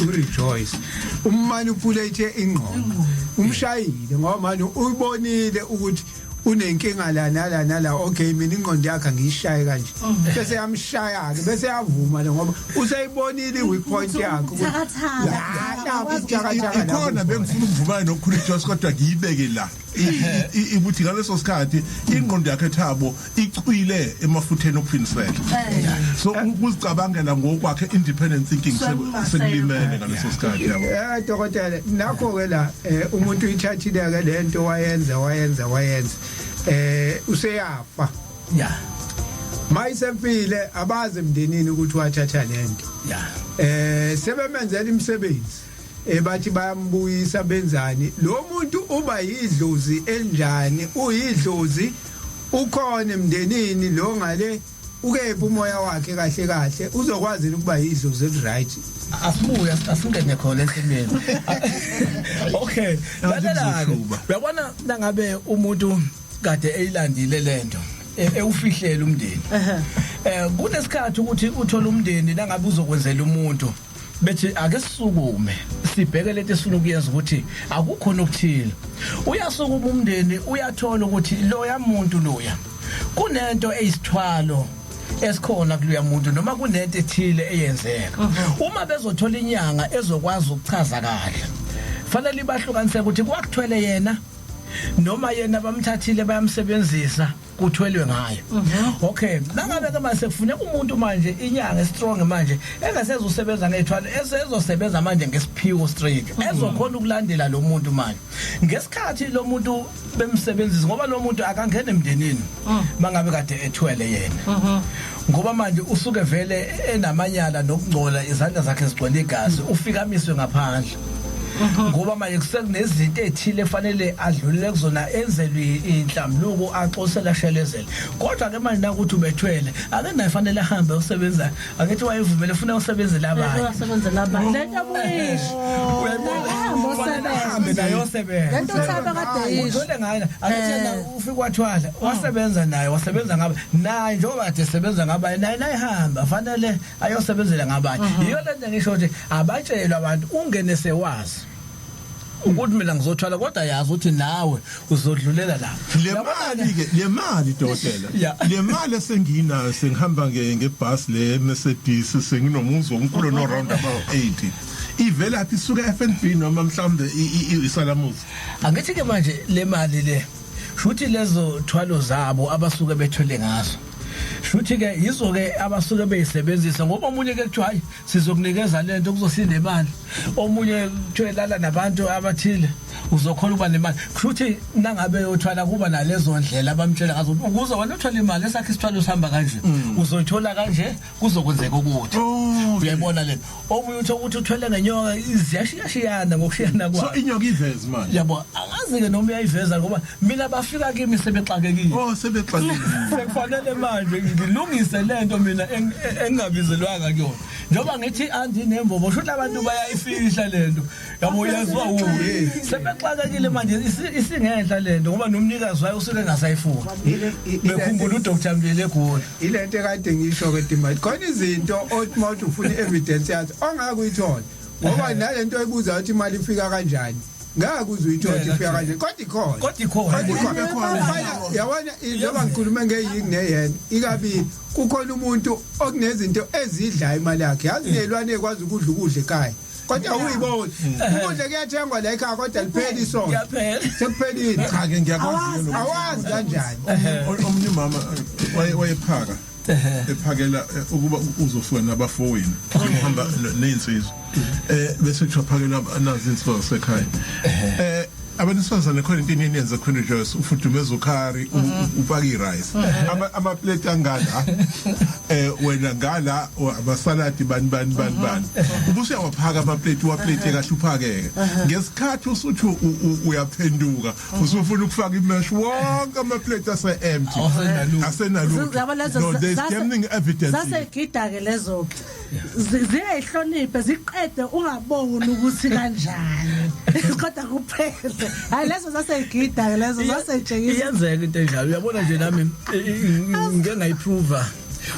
uRejoice ummanipulate ingqondo, umshayile, ngoba manje uyibonile ukuthi unenkinga la nala nala. Okay, mina ingqondo yakhe angiyishaye kanje, bese yamshaya ke, bese yavuma le, ngoba useyibonile i-weak point yakhe ukuthi- Ubuthakathaka. La, lapho ubuthakathaka lapho. Ikhona, bengifuna ukuvumana nokukhulu Joyce, kodwa ngiyibeke la ukuthi ngaleso sikhathi ingqondo yakhe, Thabo, icwile emafutheni okuphinisela, so ukuzicabangela ngokwakhe, independent thinking, sekulimele ngaleso sikhathi, yabo. Dokotela, nakho ke la, umuntu uyithathile ke lento, wayenza, wayenza, wayenza, useyafa. Mayisempile, abazi emndenini ukuthi wathatha lento. Sebemenzela imisebenzi, bathi bayambuyisa, benzani? Lo muntu uba yidlozi enjani? Uyidlozi, ukhona emndenini lo ngale, ukephi umoya wakhe kahle kahle? Uzokwazi ukuba yidlozi eli-right? Asibuye, asingene khona ensimini. Okay, lalela ke. Uyabona, nangabe umuntu kade eyilandile lento, ewufihlela umndeni, kunesikhathi ukuthi uthola umndeni nangabe uzokwenzela umuntu, bethi ake sisukume sibheke lento esifuna ukuyenza, ukuthi akukho nokuthile. Uyasukuma umndeni, uyathola ukuthi loya muntu loya kunento eyisithwalo esikhona kuloya muntu, noma kunento ethile eyenzeka. Uma bezothola inyanga ezokwazi ukuchaza kahle, fanele ibahlukanise ukuthi kwakuthwele yena noma yena bamthathile bayamsebenzisa, kuthwelwe ngayo. Okay, nangabe ke mase kufuneka umuntu manje, inyanga strong manje engasezosebenza ngethwalo, esezosebenza manje ngesiphiwo straight, ezokhona ukulandela lo muntu manje ngesikhathi lo muntu bemsebenzisa, ngoba lo muntu akangena emndenini mangabe kade ethwele yena, ngoba manje usuke vele enamanyala nokungcola, izandla zakhe zigcwele igazi, ufika amiswe ngaphandle, ngoba manje kusekunezinto ezithile efanele adlulele kuzona, enzelwe inhlambuluko, axosela, shelezele. Kodwa ke manje nakuthi ubethwele, ake naye fanele ahambe usebenza. Angithi wayevumele, ufuna usebenzele abanye. Uyasebenzela abanye, lento abuyisho. Uyayibona? Ahamba. Fanele Osebenza. ahambe naye osebenza. Lento uThabo kade yisho. Uthole ngayo, angithi yena ufike wathwala, wasebenza naye, wasebenza ngaba naye, njengoba kade esebenza ngabanye naye hamba, fanele ayosebenzela ngabanye. Yiyo lento ngisho ukuthi abatshelwe abantu, ungene sewazi ukuthi mina ngizothwala, kodwa yazi ukuthi nawe uzodlulela lapho. Le mali ke, le mali, dokotela, le mali esenginayo, sengihamba ngebhasi le Mercedes, senginomuzi omkhulu no round about 80, ivela phi? Isuka FNB noma mhlawumbe isalamuzi? Angithi ke manje le mali le, shuthi lezo thwalo zabo abasuke bethwele ngazo, shuthi ke yizo ke abasuke beyisebenzisa, ngoba omunye ke kuthiwa hayi, sizokunikeza lento kuzosinda imali, omunye kuthiwa lala nabantu abathile, uzokhona ukuba nemali. Kushuthi nangabe uthwala, kuba nalezo ndlela abamtshela ngazo ukuze wena uthwale imali esakhe. Isithwalo sihamba kanje, uzoyithola kanje, kuzokwenzeka ukuthi uyayibona lento. Omunye utho ukuthi uthwele ngenyoka, ziyashiyashiyana ngokushiyana So kwayo. inyoka iveze manje? Yabo, angazi ke noma uyayiveza, ngoba mina bafika kimi sebexakekile. Oh, sebexakekile. Sekufanele manje ngilungise lento mina engingabizelwanga kuyona, njengoba ngithi andi nembobo, shuthi abantu bayayifihla lento, yabo, yaziwa wuye. Sebexakekile manje, isingenhla lento, ngoba nomnikazi wayo usuke engasayifuni. Bekhumbula uDr Mlilo eGoli. Ilento ekade ngisho ke, Dimati, khona izinto othi mawuthi ufuna i-evidence yazo ongeke uyithole, ngoba nalento oyibuza ukuthi imali ifika kanjani, ngeke uze uyithole ukuthi ifika kanjani, kodwa ikhona. Kodwa ikhona. Kodwa ikhona. Yabona, njengoba ngikhulume ngeyin neyen ikabili, kukhona umuntu okunezinto ezidla imali yakhe. Yazi, nezilwane ekwazi ukudla ukudla ekhaya, kodwa awuyiboni. Ukudla kuyathengwa la ekhaya, kodwa liphela isonto. Kuyaphela. Sekuphelile. Cha ke, ngiyakwazi lokho. Awazi kanjani. Omunye umama wayephaka, ephakela ukuba uzofika nabafowenu, uhamba nezinsizwa, bese kuthiwa phakela nazi insizwa zasekhaya. Abantu besifazane, khona into eniyenza khona nje, ufudumeza ukhari, upaka i-rice, ama-plate angala, wena ngala amasaladi, bani bani bani bani, ubusuyawaphaka ama-plate, waplate kahle, uphakeke. Ngesikhathi usuthi uyaphenduka, usufuna ukufaka imash, wonke ama-plate ase-empty. Awasenalutho. Asenalutho. Yabo lezo. No, there's damning evidence here. Zasegida ke lezo ke, ziyayihloniphe, ziqede ungaboni ukuthi kanjani, kodwa kuphele. Hayi, lezo zasegida ke lezo, zasetshengisa. Iyenzeka into enjalo. Uyabona nje, nami ngike ngayiprova,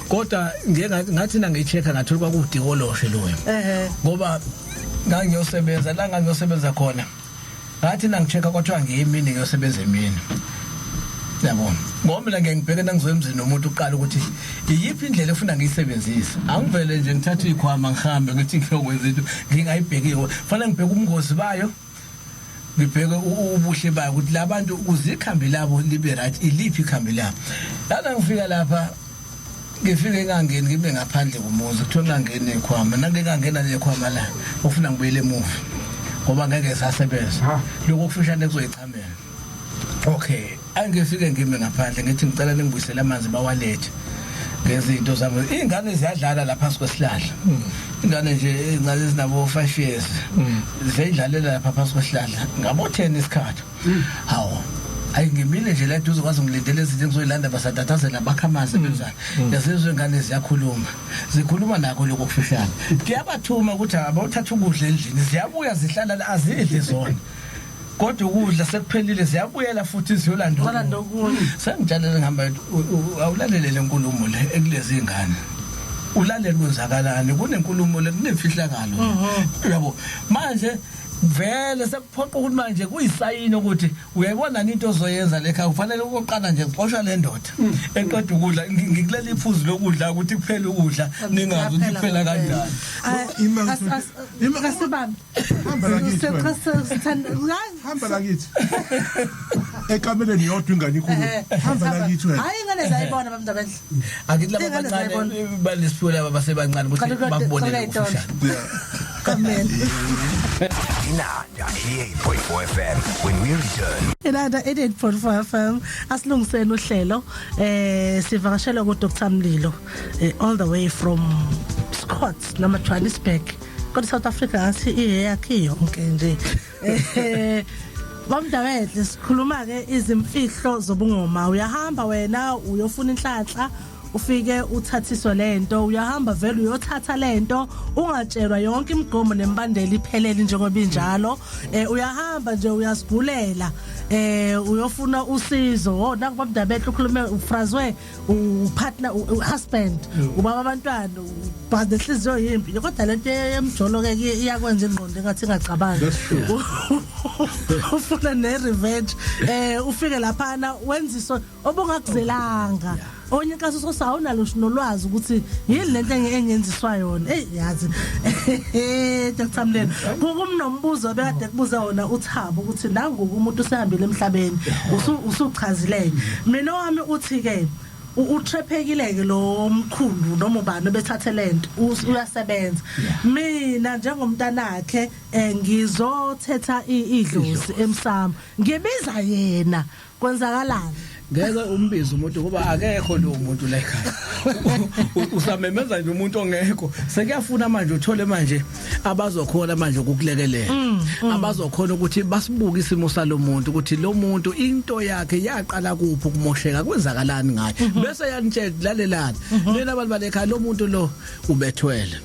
kodwa ngike ngathi nangiyi-check-a, ngathola kwakudikoloshe loyo. Ngoba ngangiyosebenza la ngangiyosebenza khona, ngathi nangi-check-a, kwathiwa ngiyimini, ngiyosebenza emini, yabona, ngoba mina ngeke ngibheke nangizoya emzini nomuntu uqala ukuthi iyiphi indlela efuna ngiyisebenzise. Angivele nje ngithathe ikhwama ngihambe, ngithi ngiyokwenza into ngingayibhekiwe. Fanele ngibheke ubungozi bayo, ngibheke ubuhle bayo, ukuthi labantu ukuze ikhambi labo libe right, iliphi ikhambi labo. Lana ngifika lapha, ngifike ngangeni, ngibe ngaphandle komuzi, kuthiwa ngangeni nekhwama. Nake ngangena nekhwama la, ufuna ngibuyele emuva ngoba ngeke sasebenza lokho kufishane kuzoyichamela. Okay, angifike ngime ngaphandle, ngithi ngicela ningibuyisele amanzi, bawalethe ngezinto zami. Iy'ngane ziyadlala lapha phansi kwesihlahla, ingane nje ey'ncane ezinabo 5 years ziyayidlalela lapha phansi kwesihlahla ngabo 10 isikhathi. Hawu, hayi, ngimile nje la eduze kwazi, ngilindele izinto engizoyilanda, basatatazela, bakha amanzi, benzani. Yazizwe ingane ziyakhuluma, zikhuluma nako lokho kufishane. Kuyabathuma ukuthi abawuthatha ukudla endlini, ziyabuya zihlala la, azidli zona, kodwa ukudla sekuphelile, ziyabuyela futhi ziyolanda Ziyolanda okunye. Sengitshalele ngihamba, awulalele le nkulumo le ekulezi ingane, ulalele kwenzakalani, kunenkulumo le, kunemfihlakalo, uyabo. Manje vele sekuphoqa ukuthi manje kuyisayini ukuthi uyayibona into ozoyenza lekha, kufanele ukoqala nje kuxoshwa le ndoda eqeda ukudla. Ngikuleli iphuzu lokudla, ukuthi kuphela ukudla, ningazi ukuthi kuphela kanjani. Kasibambe. Hamba lakithi wena. Hamba lakithi, ekameleni yodwa ingane ikhulu. Hamba lakithi wena. Hayi, ingane zayibona, bamndabenhle. Akithi laba Ingane abancane zayibona. balesiphiwo, laba basebancane, ukuthi bakubonele ukufishane. Kamela. Inanda 88.4 FM. When we return. Inanda 88.4 FM, asilungiseni uhlelo. Sivakashelwa ku Dr Mlilo, all the way from Scotts noma Johannesburg, kodwa South Africa ngathi iyeyakhe yonke nje. Bamdawehle, sikhuluma ke izimfihlo zobungoma. Uyahamba wena uyofuna inhlanhla, ufike uthathiswa lento, uyahamba vele uyothatha lento ungatshelwa yonke imigomo nemibandela iphelele njengoba injalo. Uyahamba nje uyasigulela, uyofuna usizo. Oh, nakuba Mdabehle ukhulume ufrazwe upartner, husband, ubaba abantwana, but inhliziyo yimbi, kodwa lento yemjolo ke iyakwenza ingqondo engathi ingacabangi. That's true. Ufuna ne revenge, ufike laphana wenziswa obungakuzelanga. Onye inkathi usawunalo nolwazi ukuthi yini lento engenziswa yona. Hey, yazi, Dr Mlelo, kukumnombuzo obekade kubuza wona uThabo ukuthi nangu umuntu usehambile emhlabeni, usuchazileke. Mina wami uthi ke uthrephekile ke lo mkhulu noma ubani obethathe lento, uyasebenza. Mina njengomntanakhe, ngizothetha idlozi emsamo, ngibiza yena, kwenzakalani? Ngeke umbize umuntu, kuba akekho lo muntu la ekhaya. Usamemeza nje umuntu ongekho. Sekuyafuna manje uthole manje abazokhona manje ukukulekelela, abazokhona ukuthi basibuke isimo salomuntu, ukuthi lo muntu into yakhe yaqala kuphi ukumosheka, kwenzakalani ngayo, bese yanitshela, lalelani lena abantu balekhaya, lo muntu lo ubethwele,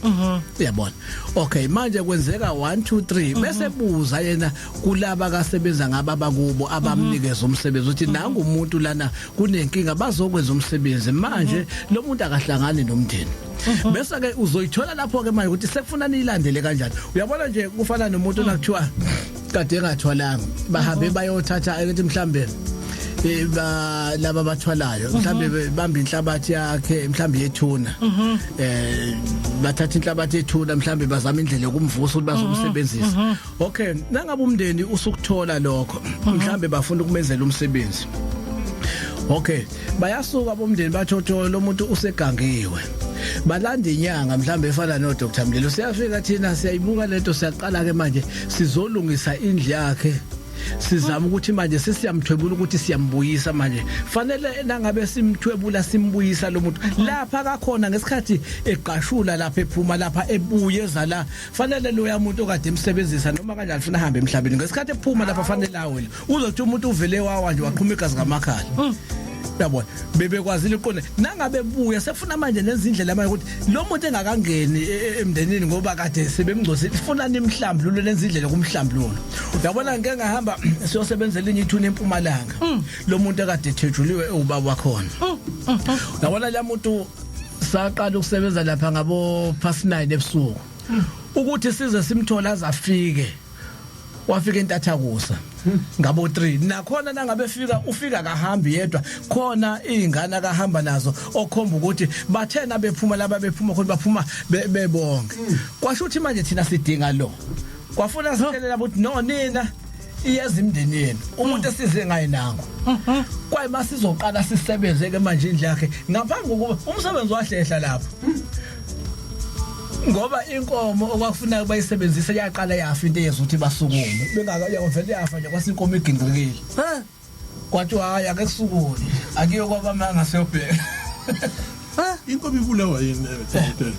uyabona? Okay, manje kwenzeka 1 2 3, bese buza yena kulaba kasebenza ngaba bakubo abamnikeza umsebenzi ukuthi nangu umuntu lana kunenkinga, bazokwenza umsebenzi. Manje lo muntu akahlangani nomndeni, bese ke uzoyithola lapho ke manje ukuthi sekufuna niyilandele kanjani. Uyabona nje, kufana nomuntu nakuthiwa kade engathwalanga, bahambe bayothatha ukuthi mhlambe ba laba bathwalayo mhlambe bamba inhlabathi yakhe, mhlambe yethuna, bathatha inhlabathi yethuna, mhlambe bazama indlela yokumvusa ukuthi bazomsebenzisa. Okay, nangabe umndeni usukuthola lokho, mhlambe bafuna ukumenzela umsebenzi, okay, bayasuka bomndeni bathotho lo muntu usegangiwe, balanda inyanga mhlambe efana no Dr Mlilo. Siyafika thina, siyayibuka lento, siyaqala ke manje sizolungisa indlu yakhe, sizama ukuthi manje sesiyamthwebula ukuthi siyambuyisa. Manje fanele nangabe simthwebula simbuyisa lo muntu lapha kakhona ngesikhathi eqashula lapha, ephuma lapha, ebuye eza la, fanele loya muntu okade emsebenzisa noma kanjani funa ahambe emhlabeni ngesikhathi ephuma lapha, fanele awele. Uzothi umuntu uvele wawa nje, waqhuma igazi ngamakhala, uyabona? Bebekwazile uqonde nangabe buya sefuna manje nenza indlela manje ukuthi lo muntu engakangeni emndenini ngoba kade sebemngcosile, sifuna nimhlambululo, nenza indlela kumhlambululo, uyabona? Ngike ngahamba siyosebenzela inye ithuna empumalanga, lo muntu akade ethejuliwe ubaba wakhona, uyabona? La muntu saqala ukusebenza lapha ngabo past 9 ebusuku ukuthi size simthola azafike, wafika entathakusa ngabo 3. Nakhona nangabe fika, ufika kahambi yedwa, khona izingane akahamba nazo, okhomba ukuthi bathena bephuma laba bephuma khona, baphuma bebonke. Kwasho ukuthi manje thina sidinga lo, kwafuna sihlelela ukuthi no, nina iyeza imndeni yenu, umuntu esize ngaye nango. Kwaye masizoqala sisebenze ke manje indlu yakhe ngaphambi kokuba umsebenzi wahlehla lapho, ngoba inkomo okwakufuneka bayisebenzise yaqala yafa. Into eyenza ukuthi basukume bengaka yavele yafa nje, kwase inkomo igingqikile. Kwathiwa hayi, ake kusukume, akiyo kwabamanga, siyobheka. Inkomo ibulawa yini, dokotela?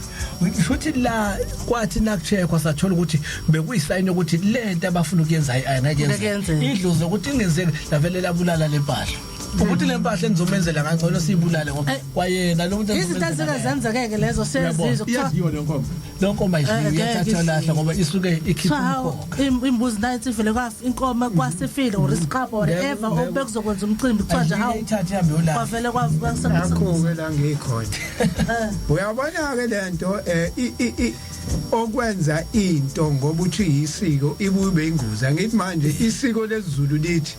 Futhi la kwathi nakucheckwa sathola ukuthi bekuyisayini yokuthi lento abafuna ukuyenza ayingeke Ngeke yenzeke. Yenzeke. Idlozi ukuthi ingenzeki, lavele labulala lempahla, ukuthi lempahla enizomenzela ngangcono siyibulale ngoba kwayena lo muntu Izinto enizomenzela ezike zenzekeke lezo siyazizwa kuthiwa Iyadliwa le nkomo? Le nkomo ayidliwe. Ngeke Iyathathwa idliwe. lahla ngoba isuke ikhipha Kuthiwa hawu, umkhokha. Imbuzi nayo ivele kwafa, inkomo kwasifile or isiqapho, whatever, obekuzokwenza umcimbi, kuthiwa nje hawu, Ithathe ihambe yolahla. Kwavele kwavuka. Nakho-ke la ngikhona, uyabona-ke lento okwenza into ngoba uthi yisiko ibuye ube ingozi. Angithi manje isiko lesiZulu lithi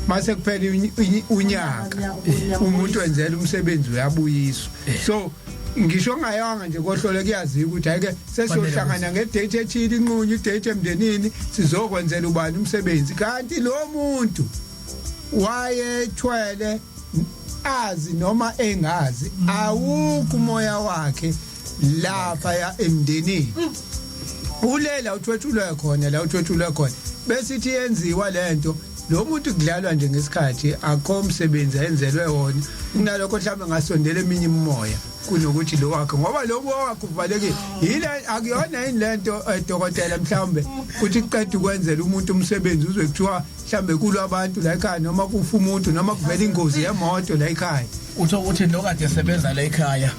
mase kuphela unyaka umuntu wenzela umsebenzi uyabuyiswa. So ngisho ngayanga nje kohlole, kuyaziwa ukuthi ayike sesiyohlangana ngedate ethile, inqunywa idate emndenini, sizokwenzela ubani umsebenzi, kanti lo muntu wayethwele azi noma engazi, awukho umoya wakhe lapha ya emndenini, ulela uthwetshulwe khona la uthwetshulwe khona, bese ithi yenziwa lento lo muntu kudlalwa nje ngesikhathi, akho umsebenzi ayenzelwe wona. Kunalokho mhlawumbe ngasondela eminye imimoya kunokuthi lo wakhe, ngoba lo wakhe uvalekile. Yile akuyona yini lento, dokotela, mhlawumbe kuthi kuqeda ukwenzela umuntu umsebenzi uzwe kuthiwa mhlawumbe kulwa abantu la ekhaya, noma kufa umuntu, noma kuvela ingozi yemoto la ekhaya? Utho ukuthi lo kade esebenza la ekhaya,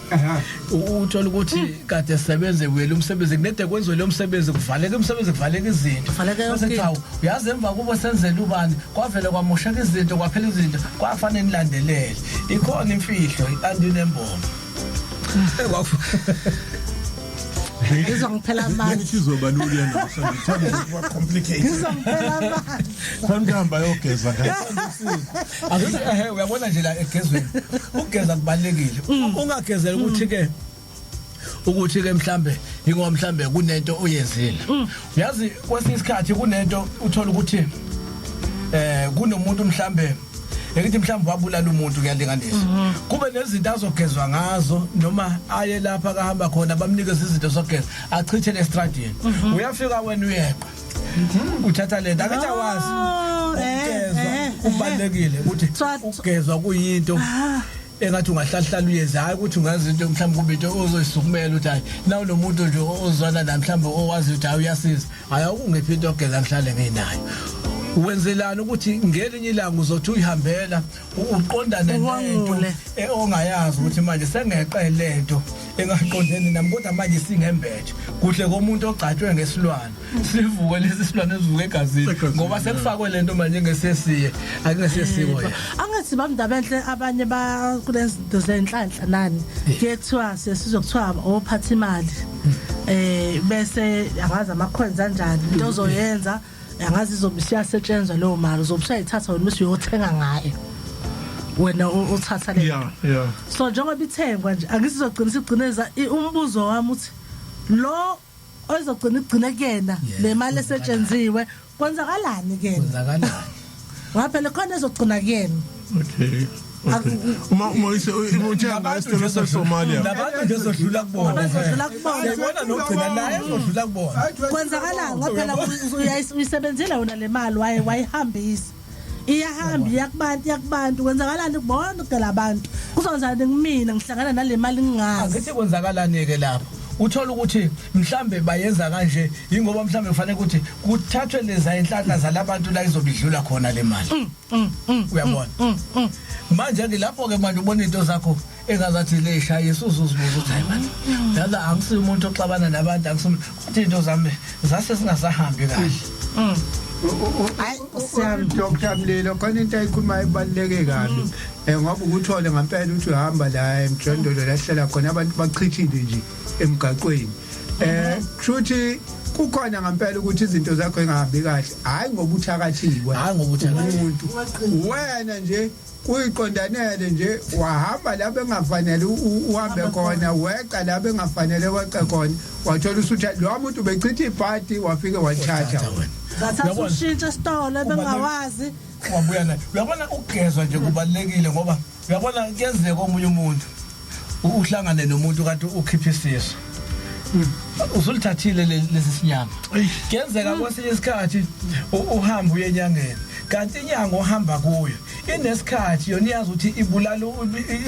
uthola ukuthi kade esebenze wena umsebenzi, kunede kwenziwe lo msebenzi, kuvaleka umsebenzi, kuvaleka izinto. Kuvaleka yonke Bese into. kuthiwa, uyazi, emva kubo senzela ubani, kwavele kwamosheka izinto, kwaphela izinto, kwafanele nilandelele, ikhona imfihlo andinembono. Izongiphela amandla. Ngithi izoba lula namhlanje, thanda ukuba complicated. Izongiphela amandla. Thanda hamba yogeza ngayo. Akuthi ehe, uyabona nje la egezweni, ukugeza kubalekile. Ungagezela ukuthi ke mhlambe ingoba mhlambe kunento oyenzile. Uyazi, kwesinye isikhathi kunento uthola ukuthi kunomuntu mhlambe ekithi mhlambe wabulala umuntu, kuyalinganisa, kube nezinto azogezwa ngazo, noma aye lapha kahamba khona bamnikeze izinto zokugeza, achithele estradini. Uyafika wena, uyeqa, uthatha lento, akithi awazi. Oh, Ukugezwa eh, kubalekile ukuthi Kuthiwa- ukugezwa kuyinto. Engathi ungahlala uyenze, hayi ukuthi ungenza into mhlawumbe kube into ozoyisukumela ukuthi hayi, nawu nomuntu nje ozwana naye, mhlawumbe owazi ukuthi hayi, uyasiza, hayi, awungiphi into yokugeza, ngihlale nginayo. Wenzelani ukuthi ngelinye ilanga uzothi uyihambela, uqondane nento Uwangule. Ongayazi ukuthi manje sengeqe lento engaqondene nami, kodwa manje singembethe kuhle komuntu ogcatshwe ngesilwane, sivuke lesi silwane, esivuke egazini. Egazini, ngoba sekufakwe lento manje ngesesiye akungesesiko yena. Angathi bamndabenhle, abanye ba kulezinto zenhlanhla nani, kuye kuthiwa sesizwe kuthiwa ophatha imali, bese angazi ama coins kanjani, into ozoyenza angazi izobe isiyasetshenzwa leyo mali, uzobe usayithatha wena bese uyothenga ngayo wena, uthatha le. So njengoba ithengwa nje, angisizogcina sigcineza umbuzo wami uthi lo ozogcina igcine kuyena le mali esetshenziwe, kwenzakalani kuyena? Kwenzakalani? Ngoba phela khona ezogcina kuyena. Okay, uma ise uthenga Nabantu esitolo nje seSomalia. Nabantu nje ezodlula kubona. Abazodlula kubona. Siyayibona nokugcina naye ezodlula kubona. Kwenzakalani? Ngoba phela uyisebenzile wena le mali, wayihambisa, iyahamba, iyakubantu, iyakubantu, kwenzakalani kubona kudala abantu? Kuzokwenzakani kumina ngihlangana nale mali ngingazi? Angithi kwenzakalani ke lapho, uthola ukuthi mhlambe bayenza kanje ingoba mhlambe kufanele ukuthi kuthathwe leza inhlanhla zalabantu la izobe idlula khona le mali, uyabona? Manje ke lapho ke manje ubona into zakho engazathi le shaye, usuzuzibuza ukuthi hayi manje dala, angisiyo umuntu oxabana nabantu, angisiyo, kodwa into zami zase singasahambi kahle. Hayi, siyami. Dr Mlilo, khona into ayikhulumayo ibaluleke kabi, ngoba ukuthole ngempela ukuthi uhamba la emjondolo la hlala khona, abantu bachithile nje emgaqweni. Kushuthi kukhona ngempela ukuthi izinto zakho engahambi kahle, hayi ngoba uthakathiwe. Hayi ngoba uthakathiwe. Umuntu wena nje kuyiqondanele nje, wahamba la bengafanele uhambe khona, weqa la bengafanele weqe khona, wathola usuthi lo muntu bechitha ibhadi, wafike wathatha wena. Ngathatha Uyabona? ushintsho esitolo bengawazi. Wabuya naye, uyabona? Ukugezwa nje kubalulekile, ngoba uyabona kuyenzeka omunye umuntu uhlangane nomuntu kanti ukhipha isisu, usulithathile lesi sinyama. Kuyenzeka kwesinye isikhathi uhambe uye enyangeni, kanti inyanga ohamba kuyo inesikhathi yona iyazi ukuthi ibulala,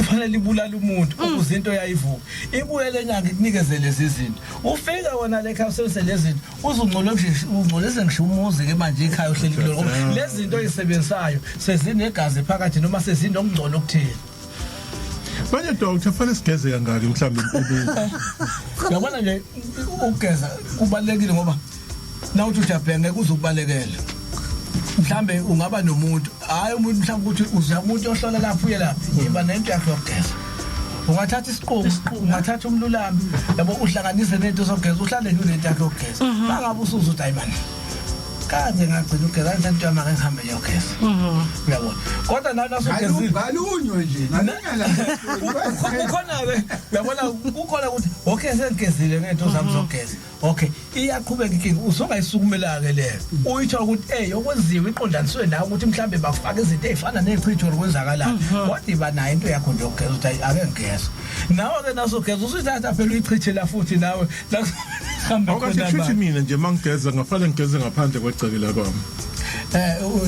ifanele ibulala umuntu ukuze into yayivuka. Ibuye lenyanga ikunikeze lezi zinto, ufika wena le khaya usebenzise lezi zinto, uzungcole nje, ungcolise ngisho umuzi ke manje ikhaya uhleli kulona, ngoba lezi zinto oyisebenzisayo sezinegazi phakathi noma sezinokungcola okuthile. Manje doctor, fanele sigeze kangaki mhlawumbe empilweni? Uyabona nje, ukugeza kubalulekile, ngoba nawuthi ujabheka ngeke uze ukubalekele. Mhlambe ungaba nomuntu, hayi umuntu mhlawumbe ukuthi uza umuntu ohlola lapho, uye lapha, iba nento yakho yokugeza. Ungathatha isiqubu, ungathatha umlulami, yabo, uhlanganise nento zokugeza, uhlale nje unento yakho yokugeza. Bangabe usuza ukuthi hayi mani, kade ngagcina ukugeza lento yami, ake ngihambe ngiyogeza, uyabona? Kodwa nawe nasugezile Ngalunywe nje, ngalunywe la. Kukhona-ke, uyabona, kukhona ukuthi okay, sengigezile ngento zami zokugeza, okay, iyaqhubeka inkinga, usungayisukumela-ke leyo, uyithola ukuthi ey, okwenziwe iqondaniswe nawe ukuthi mhlawumbe bakufaka izinto ey'fana ney'chitho or kwenzakalani, kodwa iba nayo into yakho nje yokugeza, ukuthi hayi, ake ngigeze. Nawe-ke nasugeza usuyithatha phela, uyichithela futhi nawe la kuhambe Awukathi khona kushuthi abantu. Mina nje mangigeza ngafane ngigeze ngaphandle kwegceke la kwami.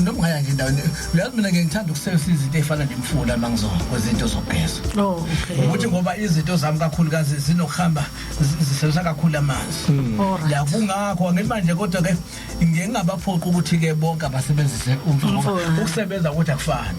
Noma ungaya nje endaweni, uyazi mina ngeke ngithanda ukusebenzisa izinto ey'fana nemfula uma kwezinto zokugeza. Oh, okay. Ukuthi ngoba izinto zami kakhulukazi zinokuhamba, zisebenzisa kakhulu amanzi. Ya, kungakho angithi manje, kodwa ke ngeke ngabaphoqa ukuthi ke bonke abasebenzise umfula, ngoba Umfula. ukusebenza ukuthi akufani,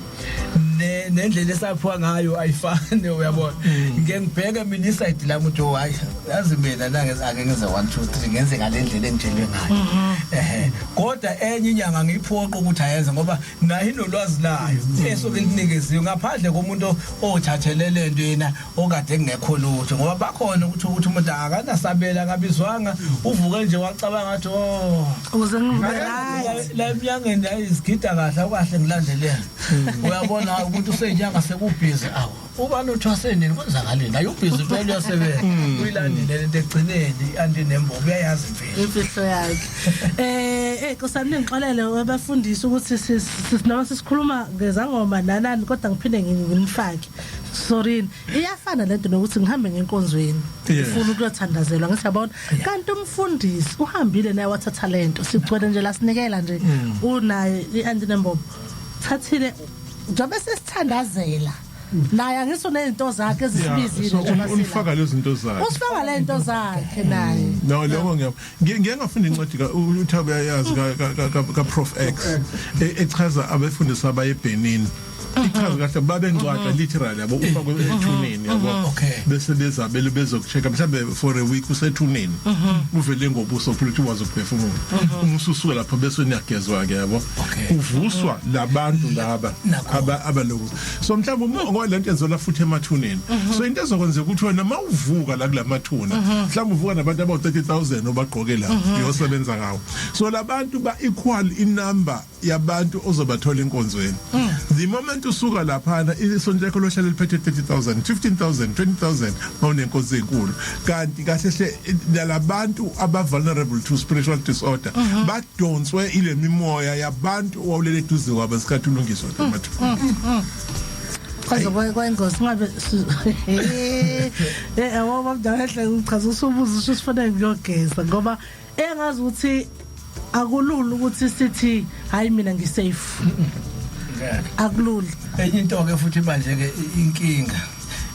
nendlela esaphiwa ngayo ayifani, uyabona? Ngeke ngibheke mina i-side lami ukuthi oh, hayi, yazi mina la ake ngenze 1 2 3, ngenze ngale ndlela engitshelwe ngayo. Kodwa enye inyanga ngiyiphoqa ukuthi ayenze, ngoba nayo inolwazi layo esuke linikeziwe, ngaphandle komuntu othathele lento yena okade kungekho lutho, ngoba bakhona ukuthi umuntu akanasabela, akabizwanga, uvuke nje wacabanga athi oh, Ukuze ngibe right. La emnyangeni ayizigida kahle, awukahle ngilandelela, uyabona? Umuntu useyinyanga sekubhizi, awu, ubani uthwase nini, kwenzakaleni? Ayubhizi impela, uyasebenza, uyilandile lento, ekugcineni anti nembobo uyayazi imfihlo. Imfihlo yakhe. Nkosami, ningixolele abafundisi ukuthi noma sisikhuluma ngezangoma nanani, kodwa ngiphinde nginifake. Sorry. Iyafana lento nokuthi ngihambe ngenkonzweni. Ngifuna ukuyothandazelwa, ngithi yabona. Kanti umfundisi uhambile naye wathatha lento. Sigcwele nje la, sinikela nje. Unaye ianti nembobo. Thathile njobe sesithandazela. Naye angiso nezinto zakhe ezisibizile so njengoba sila. Unifaka lezi zinto zakhe. Usifaka le nto zakhe naye. No, lokho ngiye ngafunda incwadi ka uThabo, uyayazi, ka Prof X, echaza abefundisi abaye eBenin. Ichaza kahle babengcwatshwa literally, yabo, ufakwe ethuneni, yabo. Bese bezabele bezokuchecka mhlambe for a week usethuneni, uvele ngobuso phela ukuthi wazi ukuphefumula. Uma ususuka lapho bese niyagezwa ke, yabo. Kuvuswa labantu laba Nakho. aba abaloku. So mhlawumbe uma ngoba lento yenziwa futhi emathuneni, so into ezokwenzeka ukuthi wena mawuvuka la kulamathuna, mhlawumbe uvuka nabantu abawu 30,000 obagqoke la uyosebenza ngawo. So labantu ba equal inumber yabantu ozobathola enkonzweni. The moment usuka laphana, isonto lakho lohlala liphethe 30,000, 15,000, 20,000 mawunenkonzo enkulu. Kanti kahle hle labantu aba vulnerable to spiritual disorder badonswe ile mimoya yabantu owawulele eduze kwabo isikhathi ulungiswa emathuna. Chaza kwayingozi ngabe yabo mntawehle, ngichaza usubuza usho sifanele ngiyogeza, ngoba engazi ukuthi akulula ukuthi sithi hayi, mina ngisafe. Ngeke. Akulula. Enye into ke futhi manje ke inkinga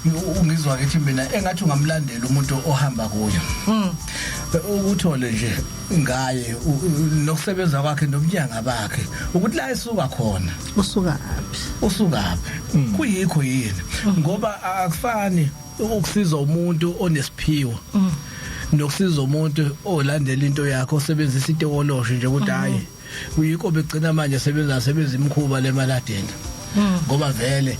ungizwa ke thi mina engathi ungamlandela umuntu ohamba kuyo, ukuthole nje ngaye nokusebenza kwakhe nobunyanga bakhe ukuthi la esuka khona. Usuka phi? Usukaphi, kuyikho yini, ngoba akufani ukusiza umuntu onesiphiwo nokusiza umuntu olandela into yakho osebenzisa itekoloshe nje ukuthi hayi, kuyikho begcina manje sebenza imikhuba lemaladeni, ngoba vele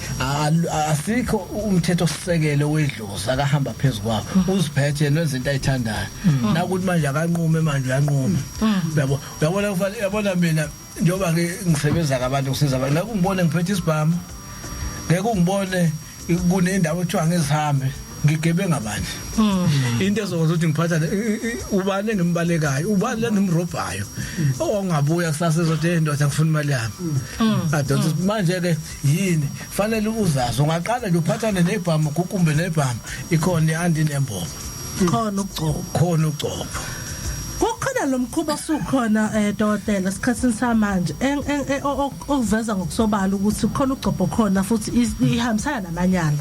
asikho umthetho sisekelo wedlozi akahamba phezukwawo. Uziphethe yena, wenza into ayithandayo, nakuthi manje akanqume, manje uyanquma, uyabo, uyabona, kufanele, uyabona, mina njengoba ngisebenza ngabantu, kusiza abantu, ngeke ungibone ngiphethe isibhamu, ngeke ungibone kunendawo ekuthiwa ngizihambe ngigebenga manje. Into ezokwenza ukuthi ngiphatha ubani engimbalekayo, ubani engimrobhayo, ongabuya kusasa ezothi, "Hey ndoda, ngifuna imali yami." Adonsa manje ke yini fanele uzazi, ungaqala nje uphathane nebhamu, gukumbe nebhamu ikhona iandi nembobo. Khona ukugcoba. Khona ugcobo. Kukhona lo mkhuba osukhona, dokotela, esikhathini samanje okuveza ngokusobala ukuthi kukhona ugcobo khona futhi ihambisana namanyala.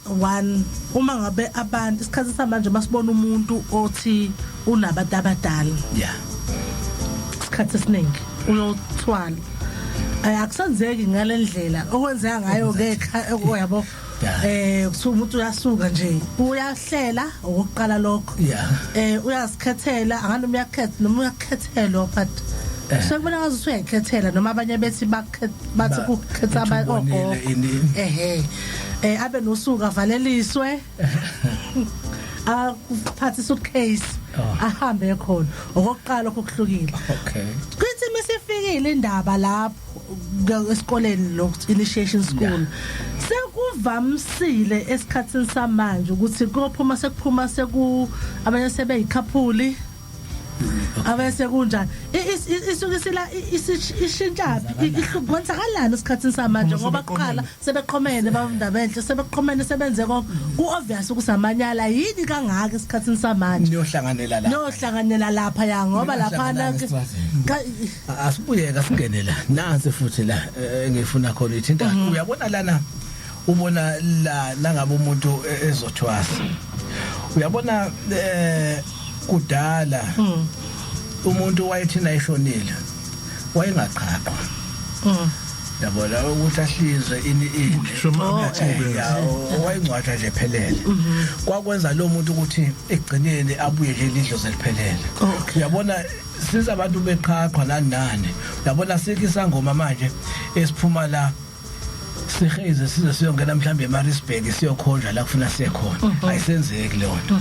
One, uma ngabe abantu isikhathi samanje masibona umuntu othi unabantu abadala, isikhathi esiningi uyothwala, akusenzeki ngalendlela okwenzeka ngayo ke, yabo. Kuthiwa umuntu uyasuka nje uyahlela okokuqala lokho. Uyazikhethela, anganoma uyakhetha noma uyakhethelwa, but sekubona ngathi uyayikhethela, noma abanye bethi bakhetha, bathi kukhetha Uthi abantu ubonile ogogo. ini. Ehe, abe nosuku avaleliswe, akuphathe suitcase, ahambe khona okokuqala lokho kuhlukile. Kuthi masifikile indaba lapho esikoleni lo initiation school, sekuvamsile esikhathini samanje ukuthi kuyophuma sekuphuma seku abanye sebeyikhaphuli, abanye sekunjani, isuke sila ishintsha kwenzakalani esikhathini samanje, ngoba kuqala sebeqhomene bafunda enhle, sebeqhomene sebenze konke, ku obvious ukuthi amanyala yini kangaka esikhathini samanje. Niyohlanganela la. Niyohlanganela lapha ya, ngoba laphana Niyohlangana Asibuyeka singene la, nansi futhi la engifuna khona ithinta, uyabona lana, ubona la nangabe umuntu ezothwasa, uyabona, kudala umuntu wayethina eshonile wayengaqhaqwa, yabona, ukuthi ahlizwe ini ini. Kukhishwe amathebe. Ya, wayengcwatshwa nje phelele. Kwakwenza lo muntu ukuthi ekugcineni abuye nje lidlozi eliphelele. Uyabona, since abantu beqhaqhwa nani nani, uyabona, sikho isangoma manje esiphuma la siheze size siyongena mhlawumbe eMaritzburg siyokhonja la kufuna siye khona. Ayisenzeki leyo nto,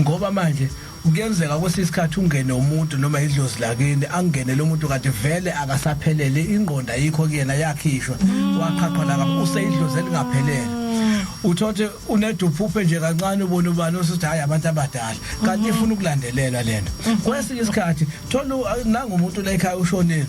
ngoba manje kuyenzeka kwesinye isikhathi ungene umuntu noma idlozi lakini, angene lo muntu kanti vele akasaphelele, ingqondo ayikho kuyena, yakhishwa, waqhaqhwa la, useyidlozi elingaphelele. Uthothe uneduphuphe nje kancane, ubone ubani osuthi hayi, abantu abadala, kanti ifuna ukulandelelwa lento. Kwesinye isikhathi thola nangumuntu la ekhaya ushonile,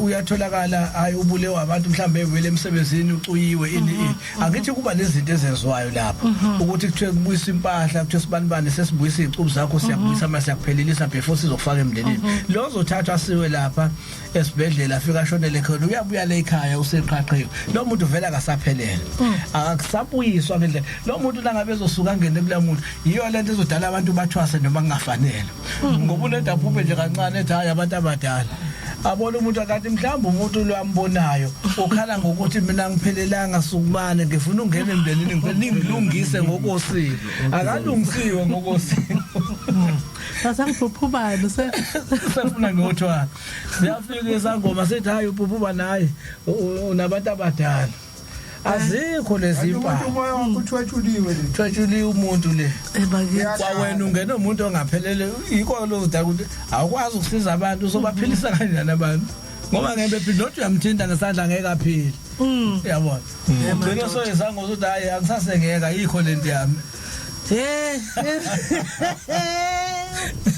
uyatholakala, hayi, ubulewa abantu, mhlambe evele emsebenzini, ucuyiwe, ini ini. Angithi kuba nezinto ezenziwayo lapho ukuthi kuthiwe kubuyisa impahla, kuthiwe sibanibani, sesibuyisa izicubu zakho, siyabuyisa mase siyakuphelelisa before sizokufaka emndenini. Lo ozothathwa asiwe lapha esibhedlela, afika ashonele khona, uyabuya la ekhaya useqhaqhiwe. Lo muntu vele akasaphelele, akusabuyiswa ngendlela. Lo muntu langabe ezosuka angene kula muntu, yiyo lento ezodala abantu bathwase noma kungafanele, ngoba unedaphuphe nje kancane, ethi hayi, abantu abadala. Abona umuntu akathi mhlawumbe umuntu lo ambonayo ukhala ngokuthi mina ngiphelelanga, sukumane, ngifuna ungena emndenini, ngifuna ningilungise ngokosiko. Akalungisiwe ngokosiko. Sasangiphuphubani se Sefuna ngiyothwala. Siyafika isangoma, sithi hayi, uphuphuba naye unabantu abadala, azikho lezi umuntu impawu. Umoya wakho uthwetshuliwe le. Thwetshuliwe umuntu le. Ebakithi. Kwawena ungena umuntu ongaphelele, yikho lozidala ukuthi awukwazi ukusiza abantu. Uzobaphilisa kanjani abantu ngoba ngeke bephile? Not uyamthinta ngesandla, ngeke aphile, uyabona? Ugcine soyizango ukuthi hayi, angisasengeka, ayikho lento yami.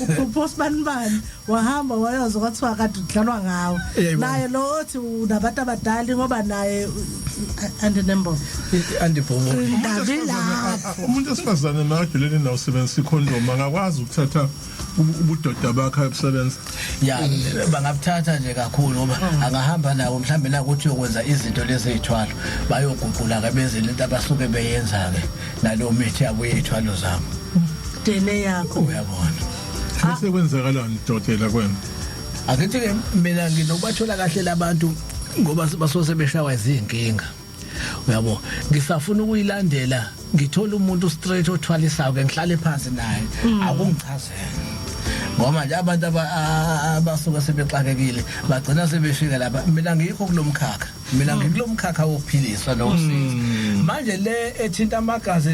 Uphupho sibanibani wahamba wayozwa kwathiwa kade udlalwa ngawe. Naye lo othi unabantu abadala, ngoba naye andinembo. Andibhobo. Ndabi lapho. Umuntu esifazane makajulene nawo, usebenzisa ikhondom, angakwazi ukuthatha ubudoda bakhe ayobusebenza? Ya, bangabuthatha nje kakhulu, ngoba angahamba nawo mhlambe nakuthi uyokwenza izinto lezi ey'thwalo, bayoguqula ke benze lento abasuke beyenza-ke nalowo mithi yabo yey'thwalo zabo. Dene yakho. Uyabona. Bese kwenzakalani, dokotela, kwena? Akithi-ke mina nginokubathola kahle labantu ngoba basuke sebeshawa izinkinga, uyabo. Ngisafuna ukuyilandela, ngithola umuntu straight othwalisayo ke, ngihlale phansi naye akungichazele, ngoba nje abantu abasuke sebexakekile bagcina sebefika lapha. Mina ngikho kulomkhakha, mina ngikulo mkhakha wokuphilisa nokusiza. Manje le ethinta amagazi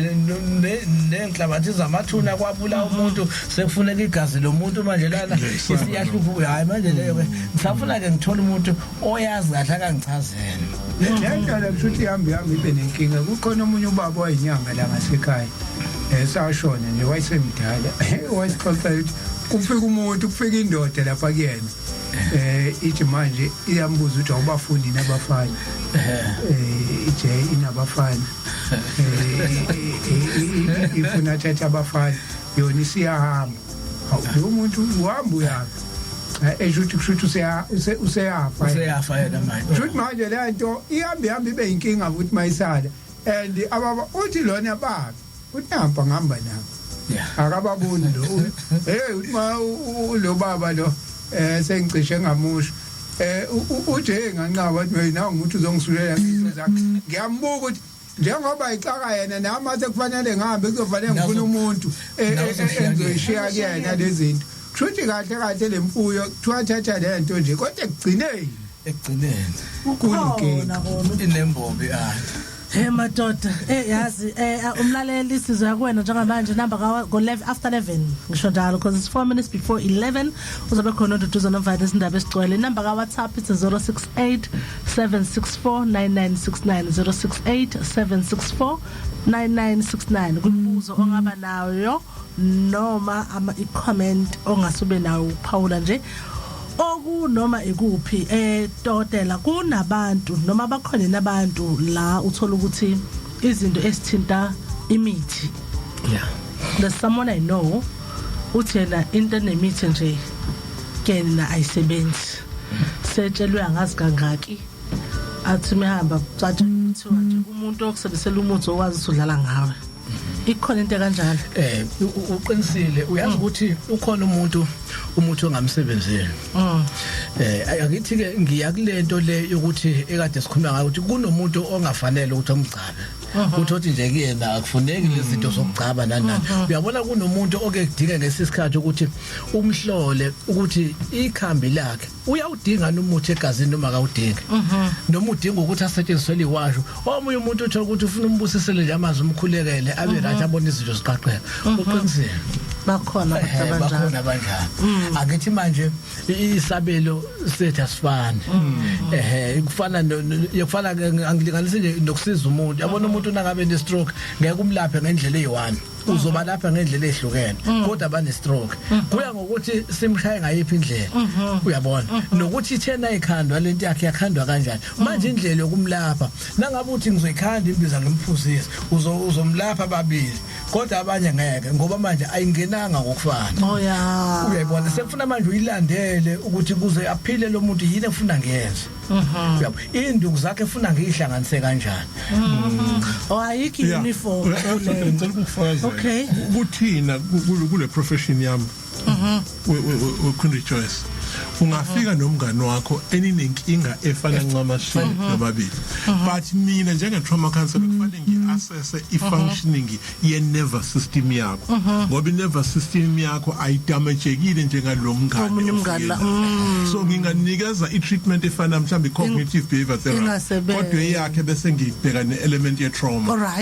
nenhlabathi zamathuna, kwabula umuntu, sekufuneka igazi lomuntu manje lana isiyahlupha. Hayi, manje leyo ke ngisafuna ke ngithola umuntu oyazi kahle akangichazele. Le nto le kusho ukuthi ihambe ihambe ibe nenkinga. Kukhona omunye ubaba wayinyanga la ngasekhaya, sashona nje, wayesemdala, wayesixoxela ukuthi kufika umuntu, kufika indoda lapha kuyena, ithi manje iyambuza ukuthi awubafundi nabafana, ije inabafana, ifuna athathe abafana, yona isiyahamba. Hawu, lo muntu uhamba uyaphi? Esho ukuthi kusho ukuthi useyafa. Useyafa yena manje. Futhi manje le nto ihambe ihambe ibe inkinga futhi mayisala, and ababa uthi lona baba uthi ngihamba nabo, akababoni lo. Hey, uthi ma lo baba lo sengicishe ngamusho, uthi hey, nganqaba, wathi mina umuntu uzongisulela izinto zakhe. Ngiyambuka ukuthi njengoba ixaka yena, nami ase kufanele ngihambe, kuzofanele ngifune umuntu engizoyishiya kuyena lezi zinto. Kusho kahle kahle le mfuyo kuthiwa thatha le nto nje, kodwa ekugcineni Ekugcineni kukhona. Khona kona. Inembobi anti. Hey madoda, yazi, umlaleli, sizwa kuwena njengamanje number ka go 11 after 11, ngisho njalo because it's 4 minutes before 11. Uzobe khona uDuduzo noMvayide, isindaba esigcwele. Number ka WhatsApp it's 068 764 9969, 068 764 9969, kumibuzo ongaba nayo noma ama i-comment ongasube nawo uphawula nje okunoma ikuphi. Dokotela, kunabantu noma bakhona nabantu la uthola ukuthi izinto esithinta imithi, there's someone I know uthi yena into enemithi nje kena ayisebenzi, setshelwe angazi kangaki, athi mehamba kucatsha kuthiwa nje umuntu okusebenzisela umuthi okwazi ukuthi udlala ngawe. Ikhona into kanjalo? Uqinisile, uyazi ukuthi ukhona umuntu umuthi ongamsebenzeli. Akithi ke ngiya kulento le yokuthi ekade sikhuluma ngayo, ukuthi kunomuntu ongafanele ukuthi amgcabe, uthi othi nje kuyena akufuneki lezi zinto zokugcaba nani nani. Uyabona, kunomuntu oke kudinga ngesisikhathi ukuthi umhlole ukuthi ikhambi lakhe uyawudinga umuthi egazini noma akawudingi, noma udinga ukuthi asetshenziswe liwasho. Omunye umuntu uthola ukuthi ufuna umbusisele nje amazwi, umkhulekele, abe right, abone izinto ziqaqeka. Uqinisile. Bakhona abantu abanjalo. Bakhona abanjalo. Akithi manje isabelo sethu asifani. Kufana yokufana, angilinganisi nje nokusiza umuntu. Yabona, umuntu nangabe ne stroke ngeke umlaphe ngendlela eyi1, uzoba lapha ngendlela ehlukene, kodwa bane stroke kuya ngokuthi simshaye ngayiphi indlela, uyabona, nokuthi ithena ikhandwa lento yakhe yakhandwa kanjani. Manje indlela yokumlapha, nangabe uthi ngizoyikhanda imbiza ngimphuzise, uzomlapha ababili, kodwa abanye ngeke, ngoba manje ayingenanga ngokufana. Oh yeah. Uyayibona, sekufuna manje uyilandele ukuthi kuze aphile lo muntu yini efuna ngiyenze, uyabo, induku zakhe efuna ngiyihlanganise kanjani. Oh, ayikho uniform. Ngicela ukufakazela. Okay. Kuthina kule profession yami, we Queen Rejoice, ungafika nomngani wakho eninenkinga efana ncamashi nababili, but mina njenge trauma counselor kufanele ngi-assesse i-functioning ye-nervous system yakho, ngoba i-nervous system yakho ayidamagekile njengalo mngane Omunye umngane la. ofike naye. So nginganikeza i-treatment efana mhlawumbe i-cognitive behavior therapy, Ingasebenzi. kodwa eyakhe bese ngibheka ne-element ye-trauma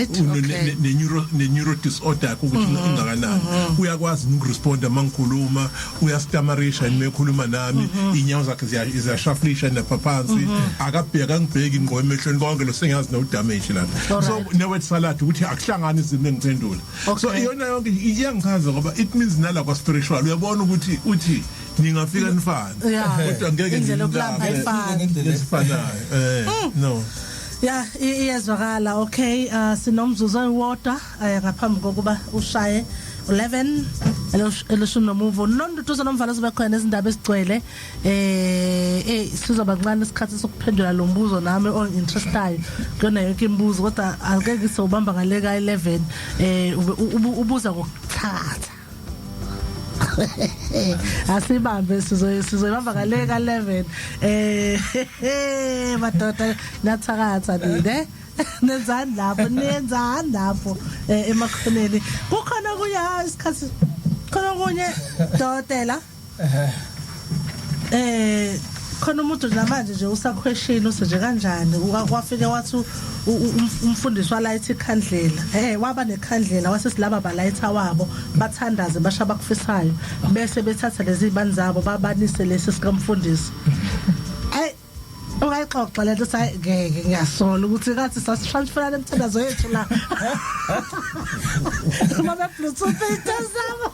ne-neuro disorder yakho ukuthi ingakanani, uyakwazi ukuresponda mangikhuluma, uyastamarisha yini mekhuluma nami, inyawo zakhe ziyashaflisha napha phansi, akabheka angibheki ngqo emehlweni, konke lo sengiyazi no damage lapha. So ne-word salad ukuthi akuhlangani izinto engiphendula. So iyona yonke iyangichaza, ngoba it means nala kwa spiritual uyabona ukuthi uthi ningafika nifane, kodwa ngeke Indlela yokulapha ayifani. Esifanayo, no. Ya, iyezwakala. Okay, sinomzuzu owodwa ngaphambi kokuba ushaye 11 elishumi nomuvo. Nonduduzo Nomvalo sibe khona nezindaba esigcwele. Sizoba kancane isikhathi sokuphendula lo mbuzo nami o-interestayo kuyona yonke imibuzo, kodwa angeke sizobamba ngale ka 11. Ubuza ngokuthatha, asibambe, sizoyibamba ngale ka 11. Madoda, nathakatha nine, nenzani lapho, nenzani lapho emakhoneni? Kukhona kuya isikhathi, khona kunye dokotela, khona umuntu namanje nje usaquestion usenje kanjani, wafike wathi umfundisi walayitha ikhandlela, waba nekhandlela, wase silaba balayitha wabo, bathandaze, basha bakufisayo, bese bethatha lezi zibani zabo babanise lesi sikamfundisi. Ay, ungayixoxa lento, sayi ngeke, ngiyasola ukuthi kathi sasitransfera lemthandazo yethu la uma be bluetooth into zabo